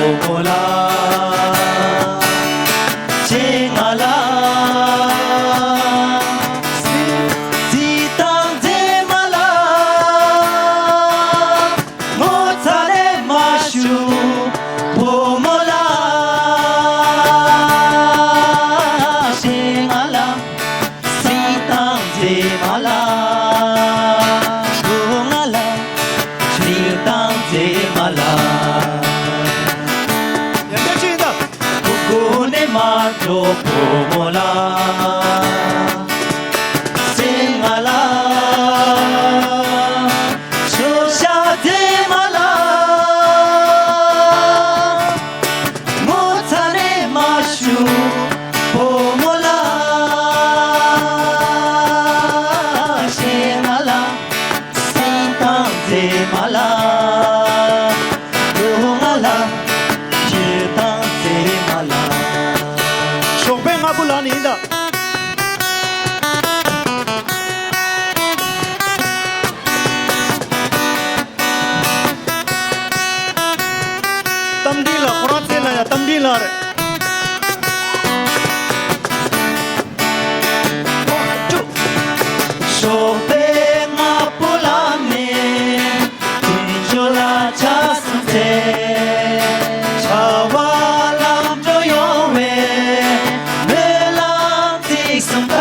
བུ་མོ་ལ། ཁྱེད་ང་ལ། སྲིད་དང་མཛེས་མ་ལ། ངོ་ཚ་ནས་མ་ཞུ། བུ་མོ་ལ། ཁྱེད་ང་ལ། སྲིད་དང་མཛེས་མ་ལ། བུ་ང་ལ། སྲིད་དང་མཛེས་མ་ལ། ཡང་བསྐྱར་ཅིག་ཡིན་ད། སྒུག་ནས་མ་འགྲོ་བུ་མོ་ལ། སྲིད་ང་ལ། ཤོ་ཤ་མཛེས་མ་ལ། ངོ་ཚ་ནས་མ་ཞུ། བུ་མོ་ལ། ཤེས་ང་ལ། སྲིད་དང་མཛེས་མ་ལ། བུ་ང་ལ། ཁྱེད་དང་མཛེས་མ་ལ། ཞོགས་པའི་སྔ་པོ་ལ་ནི་ཡིན་ད། རྟ་མགྲིན་ལགས། ཁོ་རང་བཙལ་ན་ཡང་རྟ་མགྲིན་ལགས་རེད། ཞོགས་པའི་སྔ་པོ་ལ་ནས་དུས་འགྱུར་ལ་ཆ་སོང་ཚེ། ཆར་པ་ལམ་འགྲོ་ཡོང་བའི་སྨོན་ལམ་ཚིག་གསུམ་དང་།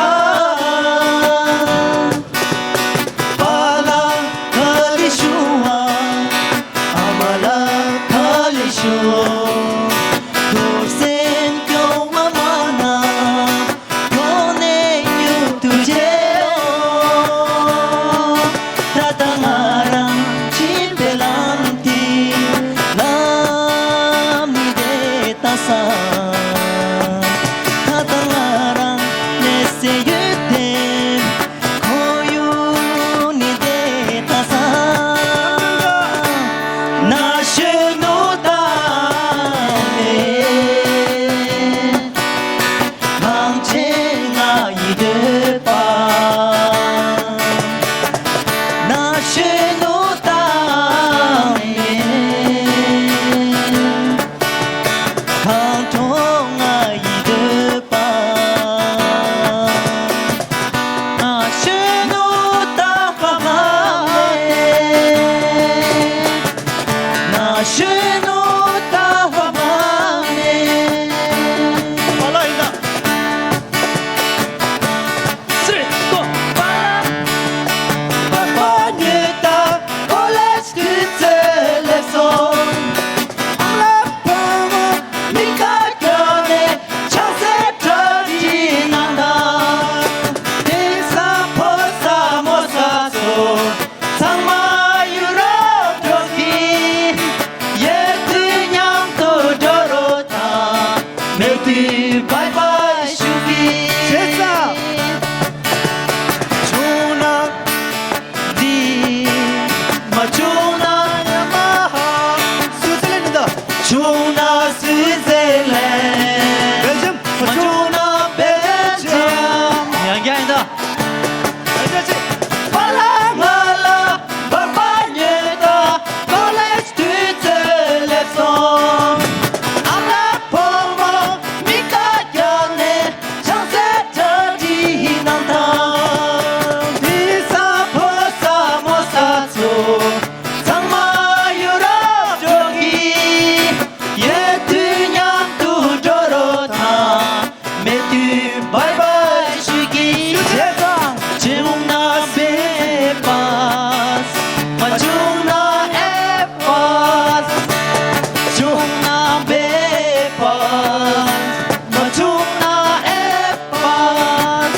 པཱ་ལགས་ག་ལེ་ཞུ་བ། ཨ་མ་ལགས་ག་ལེ་ཞུ། ཐུགས་སེམས་སྐྱོ་བ་མ་ན། ཡོང་ནས་ཡུལ་དུ་བྱེད། ད་ལྟ་ང་རང་ཕྱིན་པའི་ལམ་དེ་ལམ་མི་བདེ་ད་ས། ད་ལྟ་ང་རང་གནས་སའི་ཡུལ་དེ། ཁོར་ཡུག་ནི་བདེ་ད་ས། ན་གཞོན་ནུ་དང་ནི། གངས་ཅན་ང་ཡི་འདོད་པ། ན་གཞོན་ནུ་དང་ནི། ཁང་ཁྲོ་ང་ཡི་འདོད་པ། ན་གཞོན་ནུ་ད་ཧ་ཧ་མེ། ན་གཞོན་ནུ་ད་ཧ་ཧ་མེ། པཱ་ལགས་ཡིན་ད། སྲིད་སྐོར་པཱ་ལགས། བར་པ་ཉོས་ད་ཀོ་ལེཇ་དུས་ཚོད་སླེབས་སོང་། ཨ་མ་ལགས་བུ་མོ་མིག་ཁ་བརྒྱབ་ནས་ཆང་སའི་གྲ་སྒྲིག་གནང་དང་། དེང་སང་ཕོ་གསར་མོ་གསར་ཚོ་ཚང་མ་ཡུ་རོབ་འགྲོ་གི། ཡོད་དུས་མཉམ་དུ་འགྲོ་རོགས་དང་། མེད་དུས་བྷའི་བྷའི་ཞུ་གི། བྱས་ཙང་། བྱུང་ན་འདི། མ་བྱུང་ན་ཡ་མ་ཧ། སུད་སི་ལན་ད། བྱུང་ན་སུད་སི་ལན། བྷེལ་ཇམ། མ་བྱུང་ན་བྷེལ་ཇམ། ཡང་བསྐྱར་ཡིན་ད། བྷེལ་ཇམ། པཱ་ལགས་ང་ལ་བར་པ་ཉོས་ད། ཀོ་ལེཇ་དུས་ཚོད་སླེབས་སོང་། ཨ་མ་ལགས་བུ་མོ་མིག་ཁ་བརྒྱབ་ནས་ཆང་སའི་གྲ་སྒྲིག་གནང་དང་། དེང་སང་ཕོ་གསར་མོ་གསར་ཚོ་ཚང་མ་ཡུ་རོབ་འགྲོ་གི། ཡོད་དུས་མཉམ་དུ་འགྲོ་རོགས་དང་། མེད་དུས་བྷའི་བྷའི་ཞུ་གི། བྱས་ཙང་། བྱུང་ན་བྷེལ་ཕཱས། མ་བྱུང་ན་ཨེར་ཕཱས། བྱུང་ན་བྷེལ་ཕཱས། མ་བྱུང་ན་ཨེར་ཕཱས།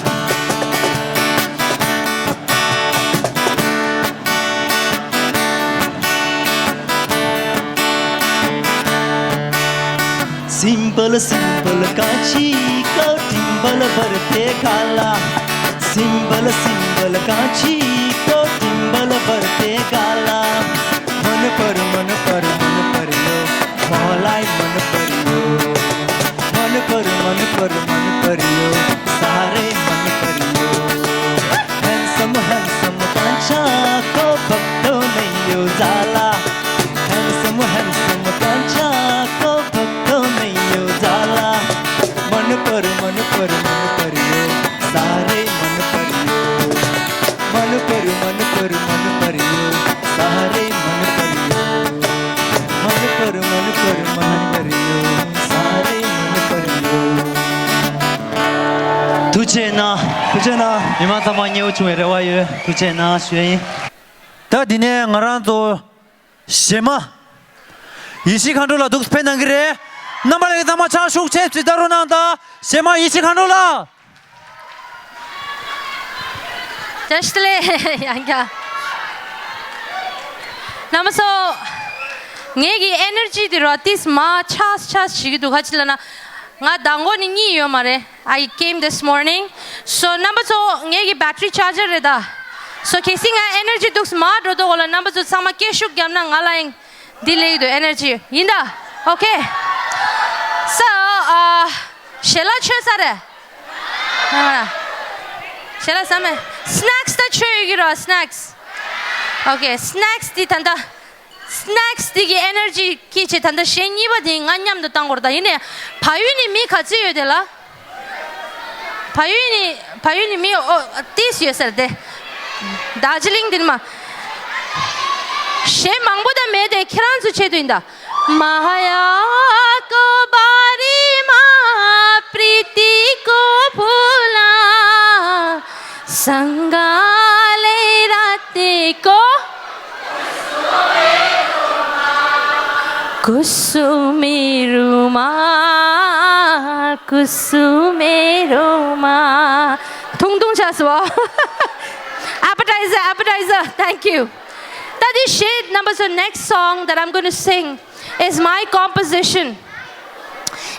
Simple simple कांची को टिम्बल भरते काला। Simple simple कांची को टिम्बल भरते काला। मन पर मन पर मन पर्‍यो, मलाई मन पर्‍यो। मन पर मन पर मन पर्‍यो, साह्रै मन पर्‍यो। Handsome handsome कान्छाको भक्तो नै यो जाला। Handsome handsome कान्छाको མི་མང་ཚང་མ་མཉེས་པོ་བྱུང་བའི་རེ་བ་ཡོད། ཐུགས་རྗེ་གནང་ཞུ་ཡ་ཡིན། ད་འདི་ནས་ང་རང་ཚོ་གཞས་མ་ཡེ་ཤེས་མཁའ་འགྲོ་ལགས་འདུག་སེ་ཕེབས་གནང་གི་རེད། རྣམ་པ་ལྷན་རྒྱས་ཚང་མ་ཕྱག་ཤུགས་ཆེ་ཙམ་བརྡབ་རོགས་གནང་དང་། གཞས་མ་ཡེ་ཤེས་མཁའ་འགྲོ་ལགས། བཀྲ་ཤིས་བདེ་ལེགས། ཡང་བསྐྱར། རྣམ་པ་ཚོ། ངེད་ཀྱི་ཨེ་ནར་ཇི་དེ་རོ་ཏིས་མ་ཆགས་ཆགས་བྱེད་ཀྱི་འདུག་ག་ཅི་ལབ་ན། ང་མདང་དགོང་ནས་གཉིད་ཡོད་མ་རེད། I came this morning. So རྣམ་པ་ཚོ་ངེད་ཀྱི་battery charger རེད་ད། So གལ་སྲིད་ང་ཨེ་ནར་ཇི་འདུག་སེ་མར་འགྲོ་དུས་སྒང་ལ་རྣམ་པ་ཚོ་ཚང་མ་སྐད་ཤུགས་བརྒྱབ་ན་ང་ལ་ཡང་འདི་སླེབས་ཀྱི་འདུག་ཨེ་ནར་ཇི་ཡིན་ད། Okay. So uh, ཞལ་ལག་མཆོད་ཚར་རེད། ཞལ་ལག་ཟ་མེད། Snacks ད་མཆོད་ཡོད་ཀྱི་རེད། Snacks. Okay, snacks དེ་ད་ལྟ། Snacks དེ་གི་ཨེ་ནར་ཇི་སྐྱེད་བྱེད་ད་ལྟ་གཞས་གཉིས་པ་དེ་ང་མཉམ་དུ་བཏང་དགོས་རེད་ད། ཡིན་ནའི་བལ་ཡུལ་ནས་མི་ག་ཚོད་ཡོད་དེ་ལ། བལ་ཡུལ་ནས་བལ་ཡུལ་ནས་མི་ཨོ་ཏིས་ཡོད་ཟེར་དེ། རྡོ་རྗེ་གླིང་འདིར་མ། གཞས་མང་པོ་ད་མེད་དེ། ཁྱེད་རང་ཚོའི་ཆེད་དུ་ཡིན་ད། མ་ཧ་ཡ་ཀོ་བ་རི་མ་པྲི་ཏི་ཀོ་ཕུ་ལ་སང་ག་ལེ་ར་ཏེ་ཀོ། ཀུ་སུ་མི་རུ་མ། ཀུ་སུ་མི་རུ་མ། ཐུང་ཐུང་བྱས་སོང་། Appetizer, appetizer. Thank you. ད་འདི་གཞས་རྣམ་པ་ཚོ། Next song that I'm going to sing is my composition.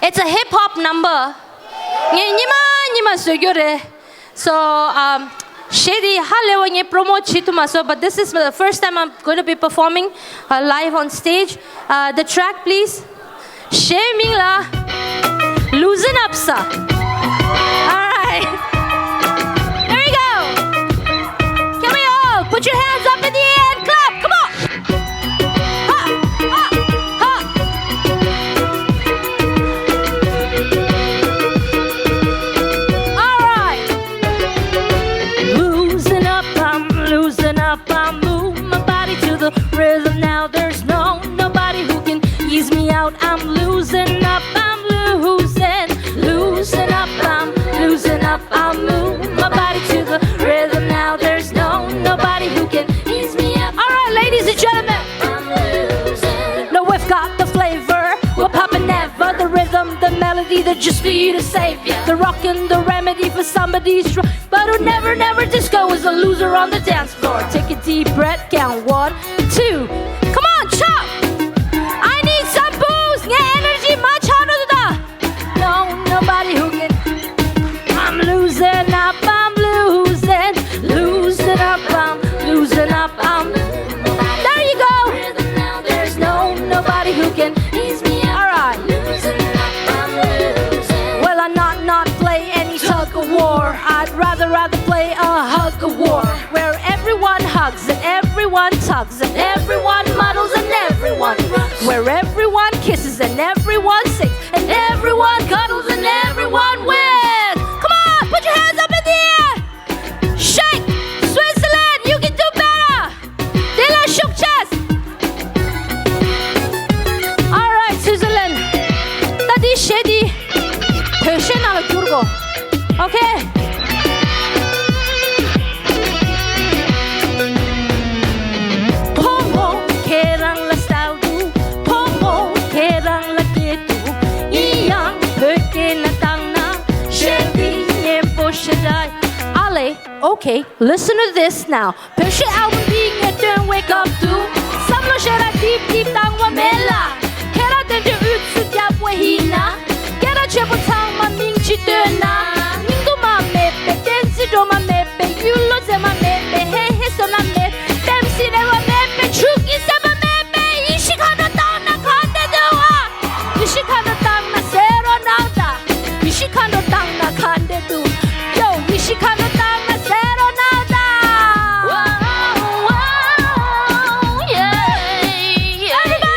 It's a hip hop number. ངས་ཉི་མ་ཉི་མ་བཟོ་རྒྱུ་རེད། So um, གཞས་འདི་ཧ་ལས་པ་ངས་promote བྱེད་ཐུབ་མ་སོང་། But this is the first time I'm going to be performing uh, live on stage. Uh, the track, please. གཞས་མིང་ལ་Loosen Up ཟེར། Alright. Here we go. Can we all put your hands up in the air and clap? Come on. Ha, ha, ha. Alright. Loosen up, I'm loosen up, I'm moving my body to the rhythm now. There's no nobody who can ease me out. I'm loosen up, I'm loosen, loosen up, I'm loosen up, I'm moving my body to the rhythm now. There's no nobody who can ease me up. All right, ladies and gentlemen. Now we've got the flavor, we're popping ever. The rhythm, the melody, the juice for you to save. The rockin', the remedy for somebody's strong. But who never, never disco is a loser on the dance floor. Take a deep breath, count one, two. Come on, chop! I need some booze. ངའི་ཨེ་ནར་ཇི་མར་ཆག་འགྲོ་འདུག་ད། No, nobody who can. I'm loosen up, I'm loosen, loosen up, I'm loosen up, I'm. There you go. There's no nobody who can ease me up. All right. Well, I not not play any tug of war. I'd rather rather play a hug of war, where everyone hugs and everyone tugs and everyone muddles and everyone runs, where everyone kisses and everyone sings and everyone cuddles and everyone wins. Come on, put your hands up in the air. Shake, Switzerland, you can do better. དེ་ལ་ཤུགས་ཆེ། All right, Switzerland. ད་འདི་གཞས་འདི་བོད་གཞས་ནང་ལ་བསྒྱུར་དགོས། Okay. ཕོ་མོ་ཁྱེད་རང་ལ་སལ་འདུག་ཕོ་མོ་ཁྱེད་རང་ལ་སྐྱེས་འདུག་ཡིན་ཡང་བོད་སྐད་ནང་བཏང་ན་གཞས་འདི་སྙན་པོ་ཞེ་དྲག་ཨ་ལེ། Okay, listen to this now. བོད་གཞས་ཨལ་བམ་འདི་ངས་བཏོན། Wake up དུ་བསམ་བློ་ཞེ་དྲག་རྡིབ་རྡིབ་བཏང་བ་མེད་ལ། ཁྱེད་རང་དེ་འདྲའི་ཨུ་ཚུགས་རྒྱབ་པ་ཡིན་ན། སྐད་གྲགས་ཆེན་པོ་ཚང་མ་མིང་གཅིག་བཏོན་ན། སྙིང་སྡུག་མ་མེད་པའི་བསྟན་འཛིན་སྒྲོལ་མ་མེད་པའི་གཡུ་ལོ་མཛེས་མ་མེད་པའི་ཧེ་ཧེ་བསོད་ནམས་མེད་པའི་པེམ་སི་རེ་བ་མེད་པའི་ཆུ་སྐྱིད་སེམས་པ་མེད་པའི་ཡེ་ཤེས་མཁའ་འགྲོ་བཏང་ན་ག་འདྲ་འདུག་ཨ། ཡེ་ཤེས་མཁའ་འགྲོ་བཏང་ན་ཟེར་རོགས་གནང་ད། ཡེ་ཤེས་མཁའ་འགྲོ་བཏང་ན་ག་འདྲ་འདུག་ཡོ། ཡེ་ཤེས་མཁའ་འགྲོ་བཏང་ན་ཟེར་རོགས་གནང་ད། Wow, wow, yeah, yeah.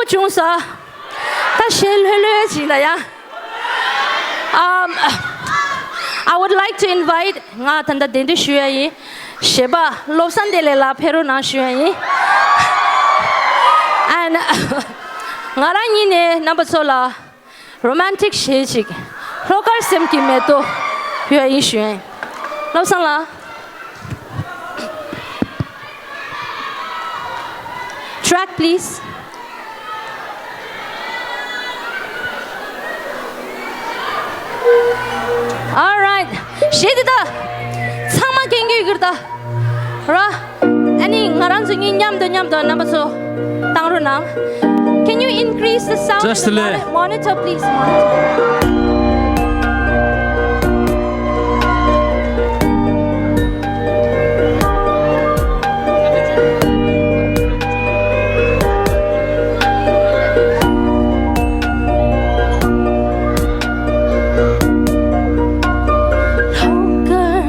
བྱུང་ས། ད་གཞས་ལྷོད་ལྷོད་ཅིག་ལ་ཡ། Um, I would like to invite, ང་ད་ལྟ་གདན་འདྲེན་ཞུ་ཡ་ཡིན། གཞས་པ་བློ་བཟང་བདེ་ལེགས་ལགས་ཕེབས་རོགས་གནང་ཞུ་ཡ་ཡིན། And ང་རང་གཉིས་ནས་རྣམ་པ་ཚོ་ལ་རོ་མན་ཊིག་གཞས་ཅིག་ལྷོ་དཀར་སེམས་ཀྱི་མེ་ཏོག་ཕུལ་ཡ་ཡིན་ཞུ་ཡ་ཡིན། བློ་བཟང་ལགས། Track, please. All right. གཞས་འདི་ད་ཚང་མ་སྐད་འགུལ་གྱིས་ད་ར། ཨ་ནི་ང་རང་ཚོ་གཉིས་མཉམ་དུ་མཉམ་དུ་རྣམ་པ་ཚོ་བཏང་རོགས་གནང་། Can you increase the sound in the moni- monitor, please? Monitor. ལྷོ་དཀར་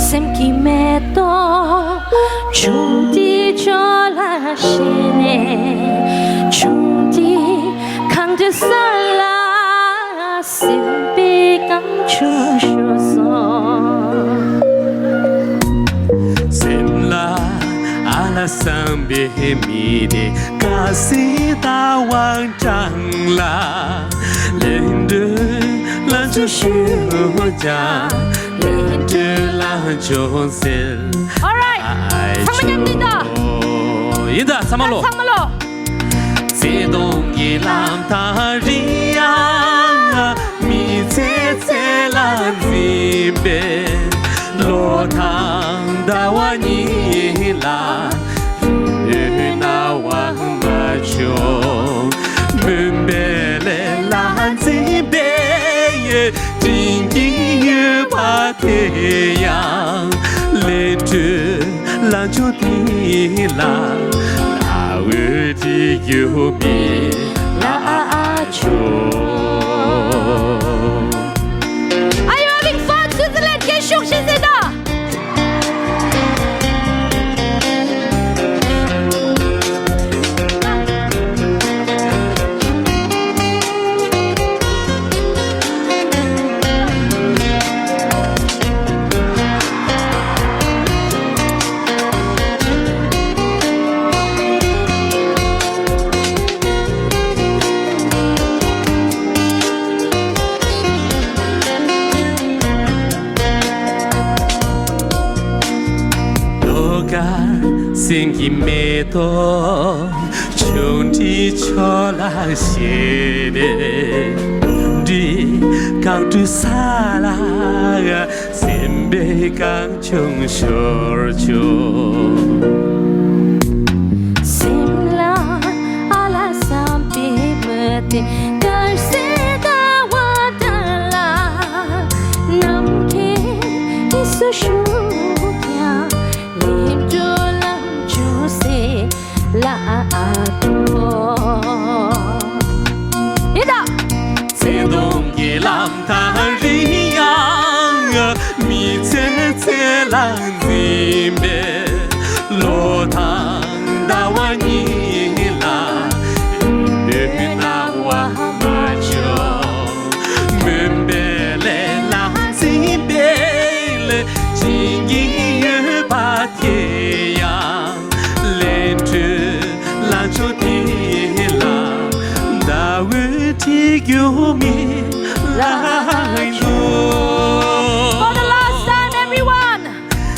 སེམས་ཀྱི་མེ་ཏོག་ཆུང་དུས་ཕྱོགས་ལ་བཞད་ནས། ཆུང་དུས་གངས་རི་ས་ལ་སེམས་པའི་གངས་ཆུང་ཤོར་སོང་། སེམས་ལ་ཨ་ལ་བསམ་པའི་མི་དེ་དཀར་སེར་ཟླ་བ་གྲངས་ལ། ལན་གྲུ་ལང་ཚོ་ཞུ་ཀྱང་ལན་གྲུ་ལང་ཚོ་ཟེར། All right. ཚང་མ་མཉམ་དུ་ཡིན་ད། ཡིན་ད་ཚང་མ་ལོ། ཚང་མ་ལོ། བརྩེ་དུང་གི་ལམ་ཐག་རིང་ཡང་། མི་ཚེ་ཚེ་ལ་འཛིན་པའི་ལོ་དང་ཟླ་བ་གཉིས་ལ། རིང་པོའི་སྣང་བ་མ་བྱུང་། མུན་པའི་ལས་ལ་འཛིན་པའི་དྲིན་གྱིས་ཡོད་པ་དེ་ཡང་། ལན་གྲུ་ལང་ཚོ་དེ་ལ་ཟླ་འོད་དེ་རྒྱུ་མེད་ལ་བྱུང་། Are you having fun, Switzerland? གད་ཤོག་ཤིག་ཟེར་ད། ལྷོ་དཀར་སེམས་ཀྱི་མེ་ཏོག་ཆུང་འདྲིས་ཕྱོགས་ལ་བཞད་པའི། འདྲིས་གངས་རི་ས་ལ་སེམས་པའི་གངས་ཆུང་ཤོར་བྱུང་། སེམས་ལ་ཨ་ལ་བསམ་པའི་མི་དེ་དཀར་སེར་ཟླ་བ་གྲངས་ལ། ནམ་མཁའི་དབྱིངས་སུ་ཞུགས་ཀྱང་། ལན་གྲུ་ལང་ཚོ་ཟེར་ལ་ཐོ། ཡིན་ད། བརྩེ་དུང་གི་ལམ་ཐག་རིང་ཡང་། མི་ཚེ་ཚེ་ལ་འཛིན་པའི་ལོ་དང་ཟླ་བ་གཉིས་ལ། རིང་པོའི་སྣང་བ་མ་བྱུང་། མུན་པའི་ལས་ལ་འཛིན་པའི་དྲིན་གྱིས་ཡོད་པ་དེ་ཡང་། ལན་གྲུ་ལང་ཚོ་དེ་ལ་ཟླ་འོད་དེ་རྒྱུ་མེད་ལ་བྱུང་། For the last time, everyone.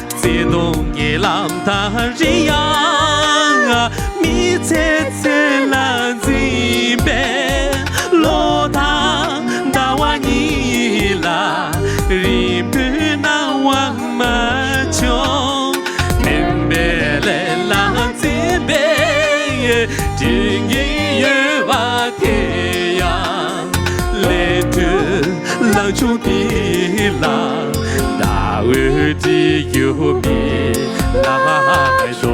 བརྩེ་དུང་གི་ལམ་ཐག་རིང་ཡང་། མི་ཚེ་ཚེ་ལ་འཛིན་པའི་ལོ་དང་ཟླ་བ་གཉིས་ལ། རིང་པོའི་སྣང་བ་མ་བྱུང་། མུན་པའི་ལས་ལ་འཛིན་པའི་དྲིན་གྱིས་ཡོད་པ་དེ་ཡང་། ལན་གྲུ་ལང་ཚོ་དེ་ལ་ཟླ་འོད་དེ་རྒྱུ་མེད་ལ་ཐོ།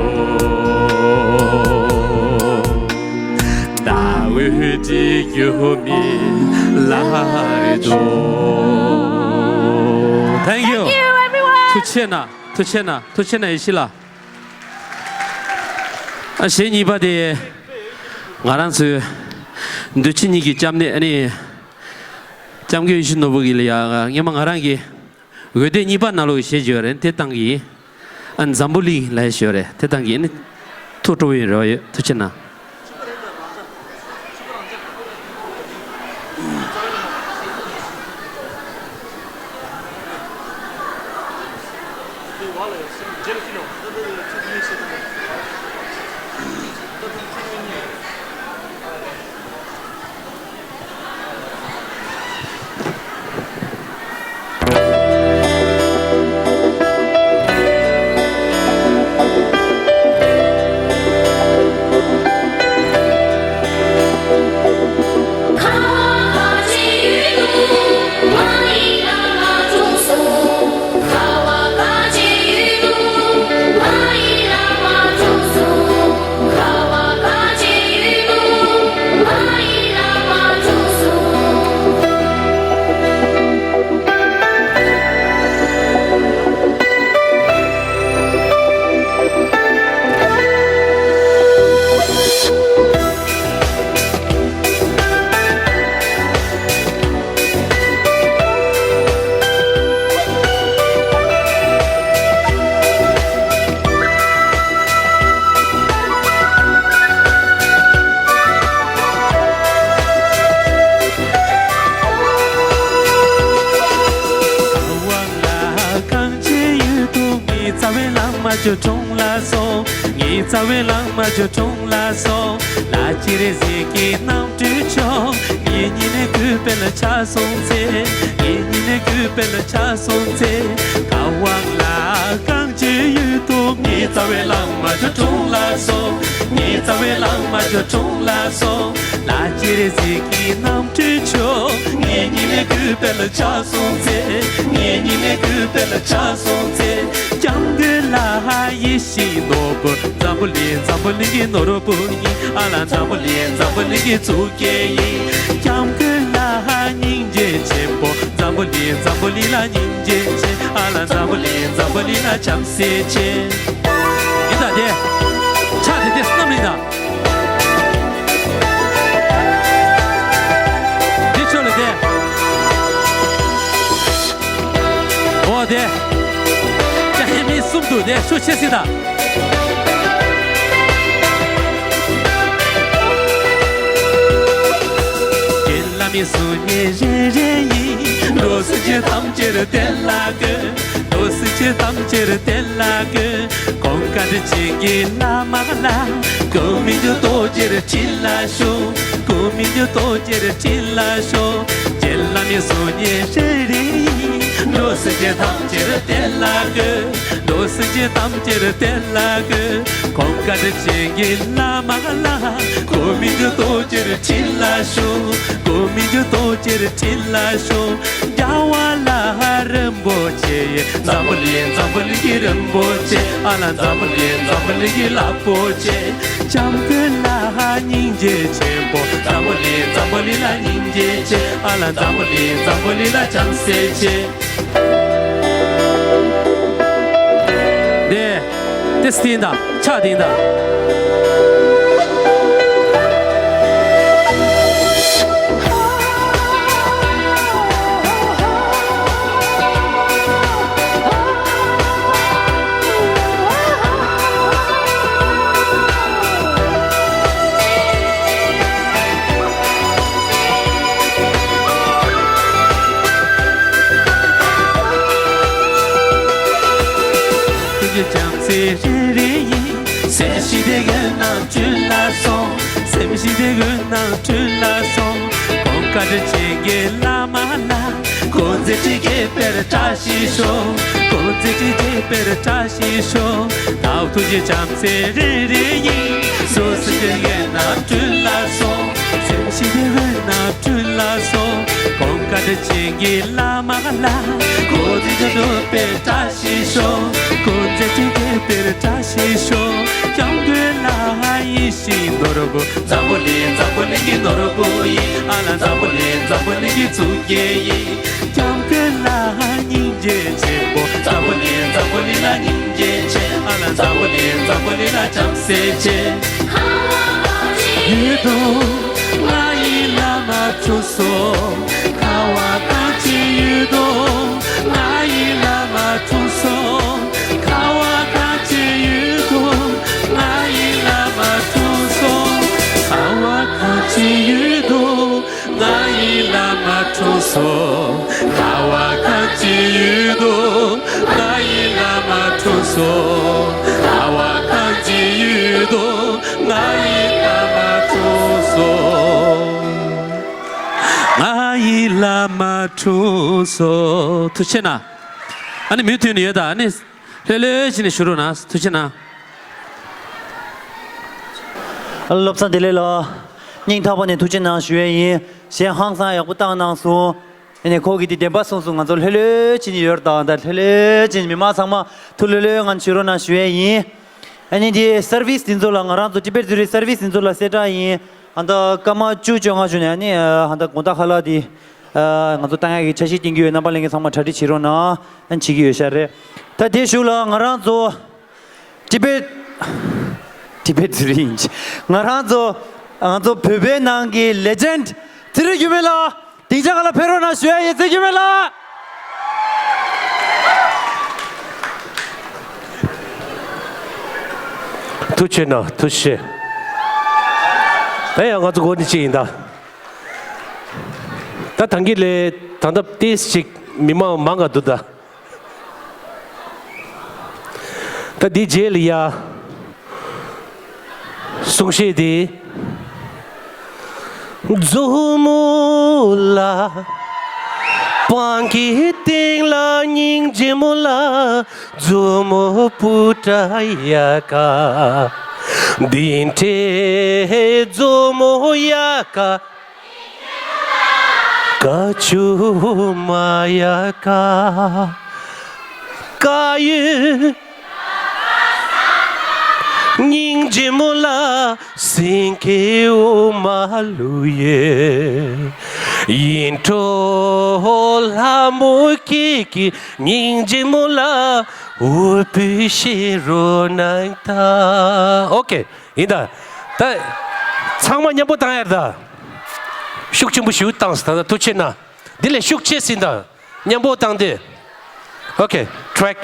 ཟླ་འོད་དེ་རྒྱུ་མེད་ལ་ཐོ། Thank you. Thank you, everyone. ཐུགས་རྗེ་གནང་། ཐུགས་རྗེ་གནང་། ཐུགས་རྗེ་གནང་། ཡེ་ཤེས་ལགས། ཨ། གཞས་གཉིས་པ་དེ་ང་རང་ཚོའི་ འདུ་བྱེད་གཉིས་ཀྱི་སྐྱབས་གནས། ཨ་ནི། སྐྱབས་མགོན་ཡིད་བཞིན་ནོར་བུ་གི་ལ་ཡ་སྔོན་མ་ང་རང་གི་འོད་སྡེར་གཉིས་པ་ནང་ལོགས་ཀྱི་གཞས་ཅིག་ཡོད་རེད། དེ་བཏང་གི་ཡིན། ཨ། འཛམ་བུ་གླིང་ལ་ཡ་ཞུ་ཡ་རེད། དེ་བཏང་གི་ཡིན། ཐུགས་སྤྲོ་བོ་ཡིན་རོགས་ཡོད། ཐུགས་རྗེ་གནང་། རྩ་བའི་བླ་མ་ཆོས་སྐྱོང་ལ་སོགས། ངའི་རྩ་བའི་བླ་མ་ཆོས་སྐྱོང་ལ་སོགས། ལྷ་སྤྱན་རས་གཟིགས་ཀྱི་རྣམ་སྤྲུལ་མཆོག་ངེད་གཉིས་ནས་གུས་པས་ལ་ཕྱག་འཚལ་ཚེ། ངེད་གཉིས་ནས་གུས་པས་ལ་ཕྱག་འཚལ་ཚེ། ག་བ་ལ་གངས་ཅན་ཡུལ་དུ་ངའི་རྩ་བའི་བླ་མ་ཆོས་སྐྱོང་ལ་སོགས། ངའི་རྩ་བའི་བླ་མ་ཆོས་སྐྱོང་ལ་སོགས། ལྷ་སྤྱན་རས་གཟིགས་ཀྱི་རྣམ་སྤྲུལ་མཆོག་ངེད་གཉིས་ནས་གུས་པས་ལ་ཕྱག་འཚལ་ཚེ། ངེད་གཉིས་ནས་གུས་པས་ལ་ཕྱག་འཚལ་ཚེ། སྐྱབས་མགོན་ལྷ་ཡིད་བཞིན་ནོར་བུ། འཛམ་བུ་གླིང་འཛམ་བུ་གླིང་གི་ནོར་བུ་ཡིན། ཨ་ལ་འཛམ་བུ་གླིང་འཛམ་བུ་གླིང་གི་གཙུག་རྒྱན་ཡིན། སྐྱབས་མགོན་ལྷ་སྙིང་རྗེ་ཆེན་པོ། འཛམ་བུ་གླིང་འཛམ་བུ་གླིང་ལ་སྙིང་རྗེ་ཆེ། ཨ་ལ་འཛམ་བུ་གླིང་འཛམ་བུ་གླིང་ལ་བྱམས་བརྩེ་ཆེ། ཡིན་ད་དེ། ཕྱག་དེ་དེ་བསྣམས་ཡིན་ད། འདི་ཆོ་ལ་དེ། འོ་དེ། ཀྱ་ཧེ་མི་གསུམ་དུ་དེ་ཤོ་ཆེ་སི་ད། རྒན་བླ་མའི་གསུང་སྙན་རེ་རེ་ཡིས། འགྲོ་སེམས་ཅན་ཐམས་ཅད་བདེ་ལ་འགོད། འགྲོ་སེམས་ཅན་ཐམས་ཅད་བདེ་ལ་འགོད། གོང་བཀའ་དྲིན་ཅན་གྱི་བླ་མ་ལ། སྐུ་མི་འགྱུར་རྡོ་རྗེར་ཁྲི་ལ་བཞུགས། སྐུ་མི་འགྱུར་རྡོ་རྗེར་ཁྲི་ལ་བཞུགས། རྗེ་བླ་མའི་གསུང་སྙན་རེ་རེ་ཡིས། འགྲོ་སེམས་ཅན་ཐམས་ཅད་བདེ་ལ་འགོད། འགྲོ་སེམས་ཅན་ཐམས་ཅད་བདེ་ལ་འགོད། གོང་བཀའ་དྲིན་ཅན་གྱི་བླ་མ་ལ། སྐུ་མི་འགྱུར་རྡོ་རྗེར་ཁྲི་ལ་བཞུགས། སྐུ་མི་འགྱུར་རྡོ་རྗེར་ཁྲི་ལ་བཞུགས། རྒྱལ་བ་ལྷ་རིན་པོ་ཆེ་ཡིས། འཛམ་བུ་གླིང་འཛམ་བུ་གླིང་གི་རིན་པོ་ཆེ། ཨ་ལ་འཛམ་བུ་གླིང་འཛམ་བུ་གླིང་གི་རླབས་པོ་ཆེ། སྐྱབས་མགོན་ལྷ་སྙིང་རྗེ་ཆེན་པོ། འཛམ་བུ་གླིང་འཛམ་བུ་གླིང་ལ་སྙིང་རྗེ་ཆེ། ཨ་ལ་འཛམ་བུ་གླིང་འཛམ་བུ་གླིང་ལ་བྱམས་བརྩེ་ཆེ། དེ། དེ་སྟེང་དང་། ཕྱག་སྟེང་དང་། ཐུགས་རྗེ་བྱམས་བརྩེ་རེ་རེ་ཡིས། སེམས་ཤིང་དེ་གི་རྣམ་འཕྲུལ་ལ་སོགས། སེམས་ཤིང་དེ་གི་རྣམ་འཕྲུལ་ལ་སོགས། གོང་བཀའ་དྲིན་ཅན་གྱི་བླ་མ་ལ། སྐུ་མཛད་ཁྲི་རྒྱས་པར་བཀྲ་ཤིས་ཤོག། སྐུ་མཛད་ཁྲི་རྒྱས་པར་བཀྲ་ཤིས་ཤོག། བདག་ཐུགས་རྗེ་བྱམས་བརྩེ་རེ་རེ་ཡིས། འགྲོ་སེམས་ཅན་གྱི་རྣམ་འཕྲུལ་ལ་སོགས། སེམས་ཤིང་དེ་གི་རྣམ་འཕྲུལ་ལ་སོགས། གོང་བཀའ་དྲིན་ཅན་གྱི་བླ་མ་ལ། སྐུ་མཛད་ཁྲི་རྒྱས་པར་བཀྲ་ཤིས་ཤོག། སྐུ་མཛད་ཁྲི་རྒྱས་པར་བཀྲ་ཤིས་ཤོག། སྐྱབས་མགོན་ལྷ་ཡིད་བཞིན་ནོར་བུ། འཛམ་བུ་གླིང་འཛམ་བུ་གླིང་གི་ནོར་བུ་ཡིན། ཨ་ལ་འཛམ་བུ་གླིང་འཛམ་བུ་གླིང་གི་གཙུག་རྒྱན་ཡིན། སྐྱབས་མགོན་ལྷ་སྙིང་རྗེ་ཆེན་པོ། འཛམ་བུ་གླིང་འཛམ་བུ་གླིང་ལ་སྙིང་རྗེ་ཆེ། ཨ་ལ་འཛམ་བུ་གླིང་འཛམ་བུ་གླིང་ལ་བྱམས་བརྩེ་ཆེ། ཡུལ་དུ་ང་ཡི་ འཁྲུངས་སོ། ཁ་བ་གང་ཅི་ཡོད་དོ། ང་ཡི་བླ་མ་འཁྲུངས་སོ། ཁ་བ་གང་ཅི་ཡོད་དོ། ང་ཡི་བླ་མ་འཁྲུངས་སོ། ཁ་བ་གང་ཅི་ཡོད་དོ། ང་ཡི་བླ་མ་འཁྲུངས་སོ། ཁ་བ་གང་ཅི་ཡོད་དོ། ང་ཡི་བླ་མ་འཁྲུངས་སོ། ཁ་བ་གང་ཅི་ཡོད་དོ། ང་ཡི་བླ་མ་འཁྲུངས་སོ། ང་ཡི་བླ་མ་འཁྲུངས་སོ། ཐུགས་རྗེ་གནང་། ཨ་ནི་མུ་མཐུད་ནས་ཡོད་ད། ཨ་ནི་ལྷོད་ལྷོད་བྱས་ནས་བཞུགས་རོགས་གནང་། ཐུགས་རྗེ་གནང་། བློ་བཟང་བདེ་ལེགས་ལགས། སྙིང་ཐག་པ་ནས་ཐུགས་རྗེ་གནང་ཞུ་ཡས་ཡིན། གཞས་ཧང་སང་ཡག་པོ་བཏང་གནང་སོང་། ཨ་ནི་ཁོ་གིས་དེ་བདེན་པ་གསུངས་སོང་། ང་ཚོ་ལྷོད་ལྷོད་བྱས་ནས་ཡོད་དང་། ད་ལྷོད་ལྷོད་བྱས་ནས་མི་མང་ཚང་མ་ཐུགས་ལྷོད་ལྷོད་ངང་བཞུགས་རོགས་གནང་ཞུ་ཡས་ཡིན། ཨ་ནི་དེ་སར་བིས་དེ་ཚོ་ལ། ང་རང་ཚོ་ཊི་བེཊ་ཛུ་རིག་སར་བིས་དེ་ཚོ་ལ་གསལ་བསྒྲགས་ཡིན། ཨ་ད་སྐར་མ་བཅུ་བཅོ་ལྔ་བཅུ་ནས་ཨ་ནི་ཨ་ད་དགོང་དག་ཁ་ལག་དེ་ཨ་ང་ཚོ་བཏང་ཡག་གི་འཆར་གཞི་བཏིང་གི་ཡོད། རྣམ་པ་ལྷན་རྒྱས་ཚང་མ་གྲ་སྒྲིག་བྱེད་རོགས་གནང་། ཨ་ནི་བྱེད་ཀྱི་ཡོད་ཤག་རེད། ད་དེའི་གཞུག་ལ་ང་རང་ཚོ་ཊི་བེཊ། ཊི་བེཊ་ཛུ་རིག་ཡིན། ང་རང་ཚོ་ང་ཚོ་བོད་པའི་ནང་གི་ལེ་ཇེན་ཌི་ཚེ་རིང་འགྱུར་མེད་ལགས་སྡིངས་ཆ་སྒང་ལ་ཕེབས་རོགས་གནང་ཞུ་ཡ་ཡིན། ཚེ་རིང་འགྱུར་མེད་ལགས། ཐུགས་རྗེ་གནང་། ཐུགས་རྗེ་ཆེ། ད་ཡང་ང་ཚོ་འགོ་ནས་གཅིག་ཡིན་ད། ད་ཐང་གི་ལས་ད་ལྟ་ཏིས་ཅིག་མི་མང་མང་ག་འདུག་ད། ད་འདི་རྗེས་ལ་ཡ། གསུང་བཤད་འདི། མཛོ་མོ་ལ། སྤང་གི་སྟེང་ལ་སྙིང་རྗེ་མོ་ལ། མཛོ་མོ་སྤུ་ཏྲ་ཡ་ཀ། འདི་འདྲའི་མཛོ་མོ་ཡ་ཀ། ཀ་ཆུ་མ་ཡ་ཀ། ཀ་ཡོད། སྙིང་རྗེ་མོ་ལ་སེང་གེ་འོ་མ་བླུགས་ཡོད། ཡིད་འཕྲོག་ལྷ་མོ་ཁྱེད་ཀྱི་སྙིང་རྗེ་མོ་ལ་འོ་སྤུ་བཞེས་རོགས་གནང་ད། ཨོ་ཁེ། ཡིན་ད། ད། ཚང་མ་མཉམ་པོ་བཏང་ཡ་ད། ཤུགས་ཆེན་པོ་ཞིག་བཏང་ཟེར་ད། ཐུགས་རྗེ་གནང་། འདི་ལས་ཤུགས་ཆེ་ཟིན་ད། མཉམ་པོ་བཏང་སྟེ། ཨོ་ཁེ། ཊེག།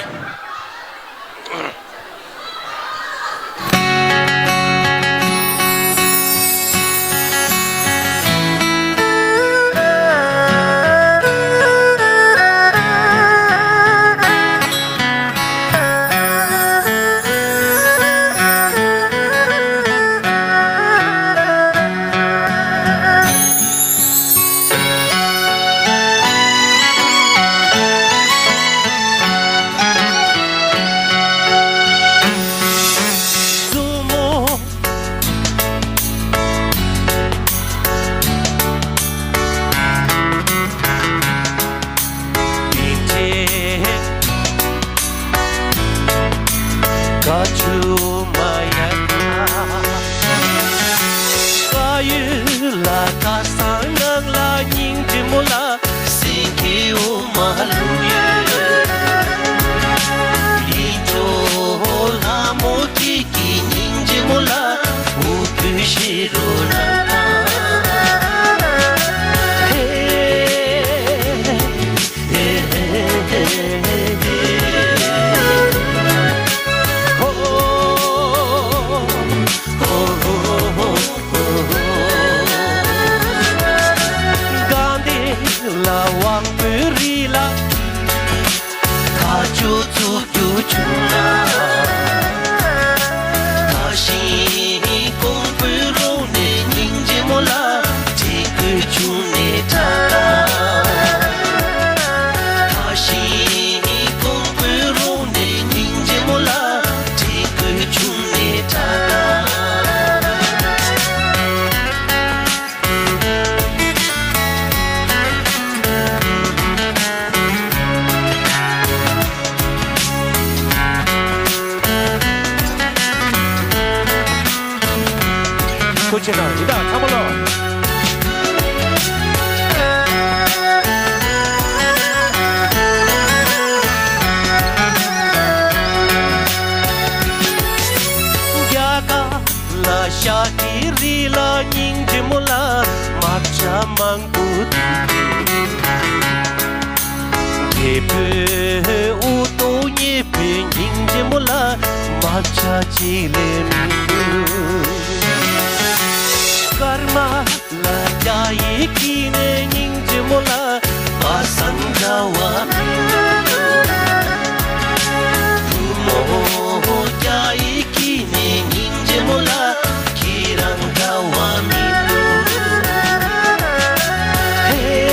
ཀ་ཆུ་མ་ཡ་ཀ། ཀ་ཡུལ་ལ་ཀ་སང་ནང་ལ་སྙིང་རྗེ་མོ་ལ་སེང་གེ་འོ་མ་བླུགས་ཡོད། ཡིད་འཕྲོག་ལྷ་མོ་ཁྱེད་ཀྱི་སྙིང་རྗེ་མོ་ལ་འོ་སྤུ་བཞེས་རོགས་གནང་། ཧེ། ཐུགས་རྗེ་གནང་། ཡིན་ད་ཚང་མ་ལོ། རྒྱ་གར་ལ་ཤར་གྱི་རི་ལ་སྙིང་རྗེ་མོ་ལ། དམར་ ས་མང་པོ་འདུག་དེ་བོད་དབུ་ཏོ་ཉེ་བའི་སྙིང་རྗེ་མོ་ལ་མ་ཆ་ཅིག་ལས་མི་འདུག་སྐར་མ་ལ་རྒྱ་ཡིག་གི་ནས་སྙིང་རྗེ་མོ་ལ་པ་སངས་འདྲ་བ་མི་འདུག་བུ་མོ་རྒྱ་ཡིག་གི་ནས་སྙིང་རྗེ་མོ་ལ་ཁྱེད་རང་འདྲ་བ་མི་འདུག་ཧེ།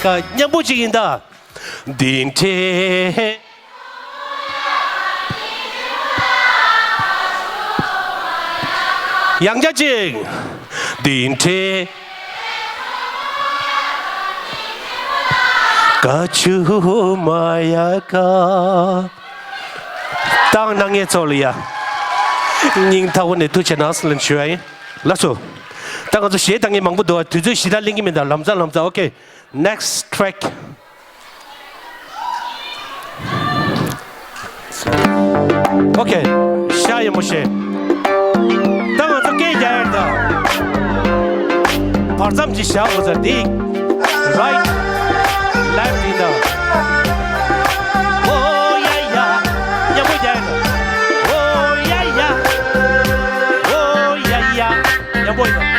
མཉམ་པོ་ཅིག་ཡིན་ད། འདི་འདྲའི། ཡང་བསྐྱར་ཅིག་འདི་འདྲའི། ད་གནང་མཁན་ཚོ་ལ་ཡ། སྙིང་ཐག་པ་ནས་ཐུགས་རྗེ་གནང་ཟེར་ལན་ཞུ་བ་ཡིན། ལགས་སོ། ད་ང་ཚོ་གཞས་གཏང་མཁན་མང་པོ་འདུག་དུས་ཚོད་ཞེ་དྲག་ལེན་གྱི་མེད་ད། ལམ་སང་ལམ་སང་། Okay, next track. Okay, ཤ་ཡི་མོ་ཤེ། ད་ང་ཚོ་སྐད་རྒྱག་ཡ་ད། བར་མཚམས་ཀྱི་ཞག་འོ་ཟེར་འདི། Right, left ཡིན་ད། ཨོ་ཡ་ཡ། མཉམ་པོ་རྒྱག་ཡ་ད། ཨོ་ཡ་ཡ། ཨོ་ཡ་ཡ། མཉམ་པོ་ཡིན་ད།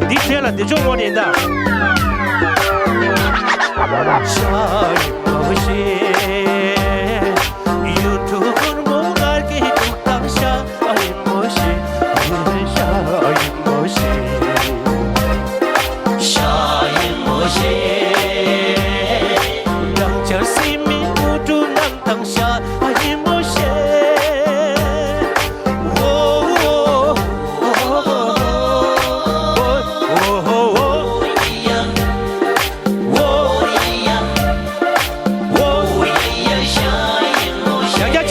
འདི་གྲས་ལ་བདེ་མཆོག་དངོས་གནས་ད། ཡང་བསྐྱར་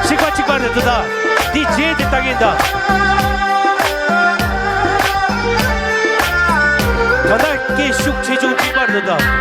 ཅིག་གཅིག་པ་གཅིག་པ་རེད་འདུག་ད། འདི་རྗེས་དེ་ལྟ་གིན་ད། ད། ད་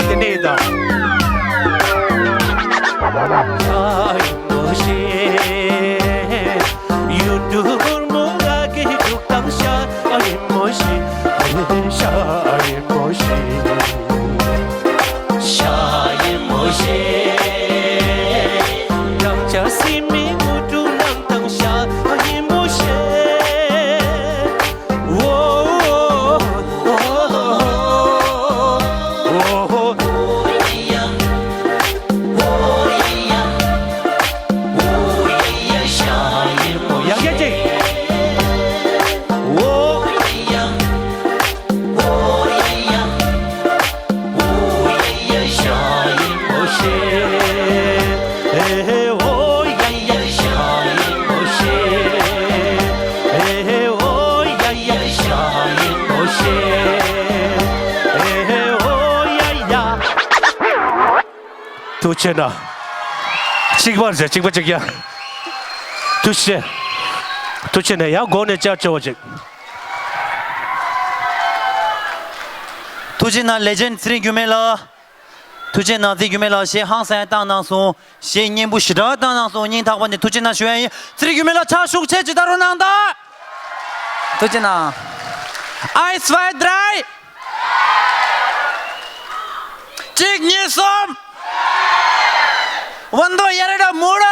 དེ་ནས་ད། ཡང་བསྐྱར་ཅིག་ཐུགས་རྗེ་གནང་། གཅིག་པར་བྱས། གཅིག་པ་གཅིག་རྐྱང་། ཐུགས་རྗེ་ཆེ། ཐུགས་རྗེ་གནང་། ཡང་སྒོ་ནས་བཅར་ཆོག་ཅིག་ཐུགས་རྗེ་གནང་། ལེ་ཇེན་ཌི་ཚེ་རིང་འགྱུར་མེད་ལགས། ཐུགས་རྗེ་གནང་། ཚེ་རིང་འགྱུར་མེད་ལགས། གཞས་ཧང་སང་བཏང་གནང་སོང་། གཞས་སྙན་པོ་ཞེ་དྲག་བཏང་གནང་སོང་། སྙིང་ཐག་པ་ནས་ཐུགས་རྗེ་གནང་ཞུ་ཡ་ཡིན། ཚེ་རིང་འགྱུར་མེད་ལགས་ཕྱག་ཤུགས་ཆེ་ཅིག་བརྡབ་རོགས་གནང་དང་། ཐུགས་རྗེ་གནང་། Eins, zwei, drei. གཅིག་གཉིས་གསུམ། ཝན་དོ་ཡ་རེ་ད་མུ་ར།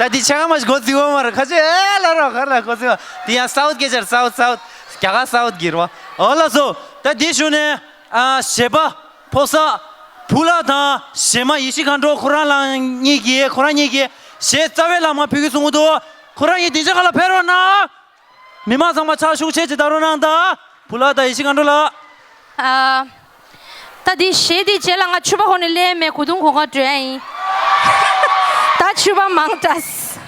ད་འདི་ཆ་ག་མ་ཞིག་གོ་ཙི་བོ་མ་ར་ཁ་ཆེ་ཨེ་ལ་རོ་ཁ་ལ་གོ་ཙི་བོ། འདི་ཡང་སའུ་ཐི་གེ་ཆར་སའུ་ཐི་སའུ་ཐི་རྒྱ་གར་སའུ་ཐི་གི་རོ། ཨོ་ལ་སོ། ད་འདི་ཞུ་ནས་ཨ་གཞས་པ་ཕོ་གསར་བུ་ལགས་དང་གཞས་མ་ཡེ་ཤེས་མཁའ་འགྲོ་ཁོ་རང་ལ་གཉིས་ཀྱིས་ཁོ་རང་གཉིས་ཀྱིས་གཞས་རྩ་བའི་ལམ་ཕུལ་གི་གསུང་གི་འདུག་ཁོ་རང་གཉིས་སྡིངས་ཆ་ཁ་ལ་ཕེབས་རོགས་གནང་། མི་མང་ཚང་མ་ཕྱག་ཤུགས་ཆེ་ཅིག་བརྡབ་རོགས་གནང་དང་། བུ་ལགས་དང་ཡེ་ཤེས་མཁའ་འགྲོ་ལགས། ཨ། ད་འདི་གཞས་འདི་རྗེས་ལ་ང་ཕྱུ་པ་ཁོ་ནས་ལེན་མེད། གོ་དུང་གོ་ཁ་འགྲོ་ཡ་ཡིན། ད་ཕྱུ་པ་མང་དྲགས།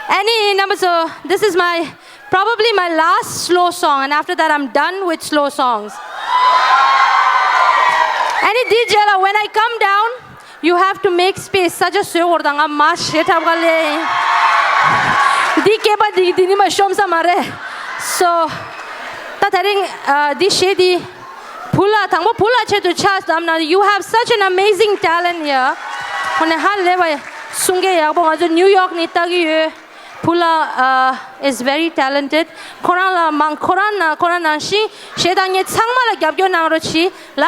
Any number, so this is my, probably my last slow song, and after that I'm done with slow songs. Any D J la, when I come down, you have to make space. ས་ཆ་བཟོས་འོར་དང་ང་མ་ཞེ་ཐབ་ག་ལེ། འདི་སྐེད་པ་འདི་འདི་ནི་མ་ཤོམ་ས་མ་རེད། So ད་དེ་རིང་ཨ་འདི་གཞས་འདི་བུ་ལ་དང་པོ་བུ་ལ་ཆེད་དུ་ཆ་བདམས་ན། You have such an amazing talent here. ཁོ་ནས་ཧ་ལས་པ་གསུང་གི་ཡག་པོ། ང་ཚོ་ནིའུ་ཡོག་ནས་ལྟ་གི་ཡོད། བུ་ལ་ཨ་is very talented. ཁོ་རང་ལ་མང་ཁོ་རང་ན་ཁོ་རང་ནང་བཞིན་གཞས་བཏང་མཁན་ཚང་མ་ལ་རྒྱབ་སྐྱོར་གནང་རོགས་གྱིས་ལ།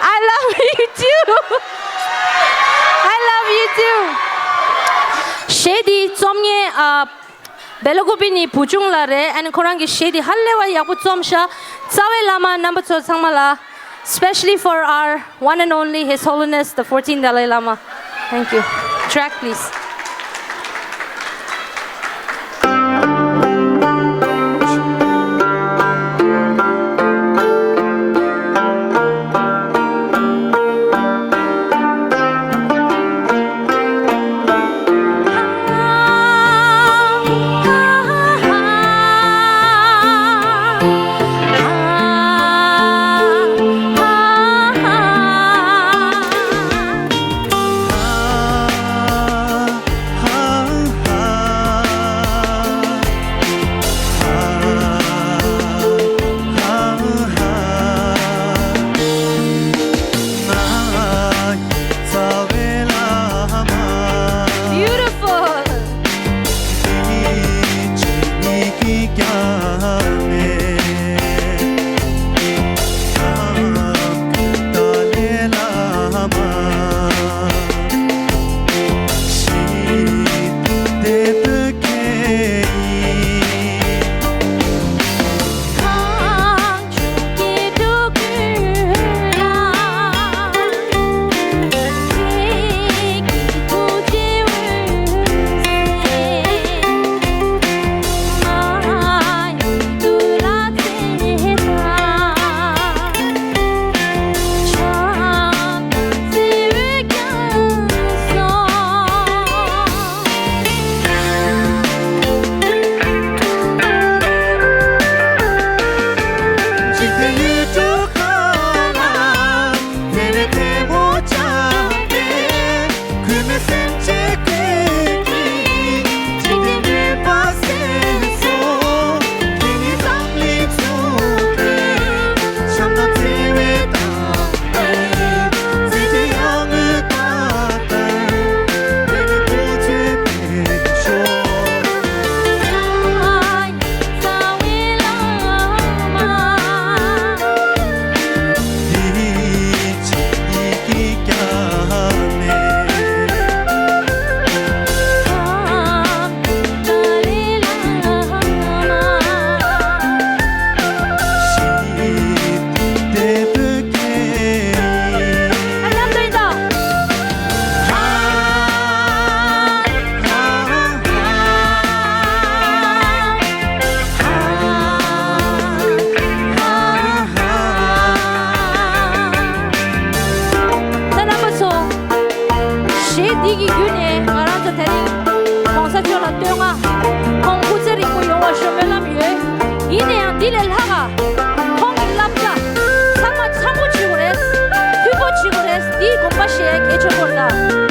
I love you too. I love you too. གཞས་འདི་རྩོམ་མཁན་ཨ་བེ་ལ་ཀུ་པི་ནི་བུ་ཆུང་ལགས་རེད། ཨ་ནི་ཁོ་རང་གི་གཞས་འདི་ཧ་ལས་པ་ཡག་པོ་རྩོམ་ཤག་རྩ་བའི་བླ་མ་རྣམ་པ་ཚོ་ཚང་མ་ལ། Especially for our one and only His Holiness the fourteenth Dalai Lama. Thank you. Track, please. ད་རྣམ་པ་ཚོ། གཞས་འདི་གི་བརྒྱུད་ནས་ང་རང་ཚོ་དེ་རིང་༸གོང་ས་མཆོག་ལ་བསྟོད་བསྔགས། ཁོང་སྐུ་ཚེ་རིང་པོ་ཡོང་བ་ཞུ་སྨོན་ལམ་ཡོད། ཡིན་ན་ཡང་འདི་ལས་ལྷག་ག་ཁོང་གི་བསླབ་བྱ་ཚང་མ་འཆམ་པོ་བྱེད་དགོས་རེད། མཐུན་པོ་བྱེད་དགོས་རེད། འདིའི་དགོངས་པ་བཞེས་གལ་ཆེན་པོ་རེད་ད།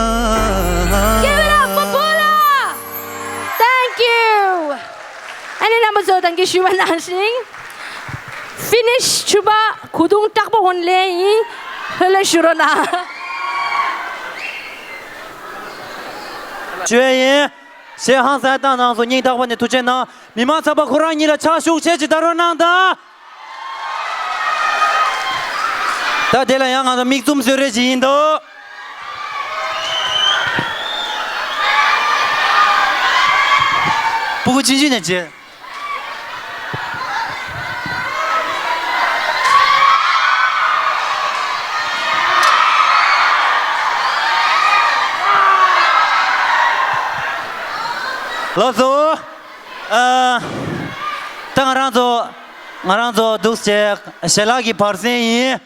Give it up for Bola! Thank you. ཨ་ནི་རྣམ་པ་ཚོ་ད་གིན་ཞུས་པ་ནང་བཞིན། ཕི་ནིཤ་ཕྱུ་པ་གོས་ཐུང་དྲག་པོ་འོང་ལེ་ཡིན། ལྷོད་ལྷོད་བཞུགས་རོགས་གནང་། བརྗོད་ཡིན། གཞས་ཧང་སང་བཏང་གནང་སོང་། སྙིང་ཐག་པ་ནས་ཐུགས་རྗེ་གནང་། མི་མང་ཚང་མ་ཁོ་རང་གཉིས་ལ་ཕྱག་ཤུགས་ཆེ་ཅིག་བརྡབ་རོགས་གནང་དང་། ད་དེ་ལ་ཡང་ང་ཚོ་མིག་བཙུམ་གསོལ་རས་ཅིག་ཡིན་དོ། སྤུ་གུ་ཆུང་ཆུང་ནས་བྱེད། ལགས་སོ། ཨ། ད་ང་རང་ཚོ་ང་རང་ཚོ་འདུག་སེ་ཞལ་ལག་གི་བར་གསེང་ཡིན།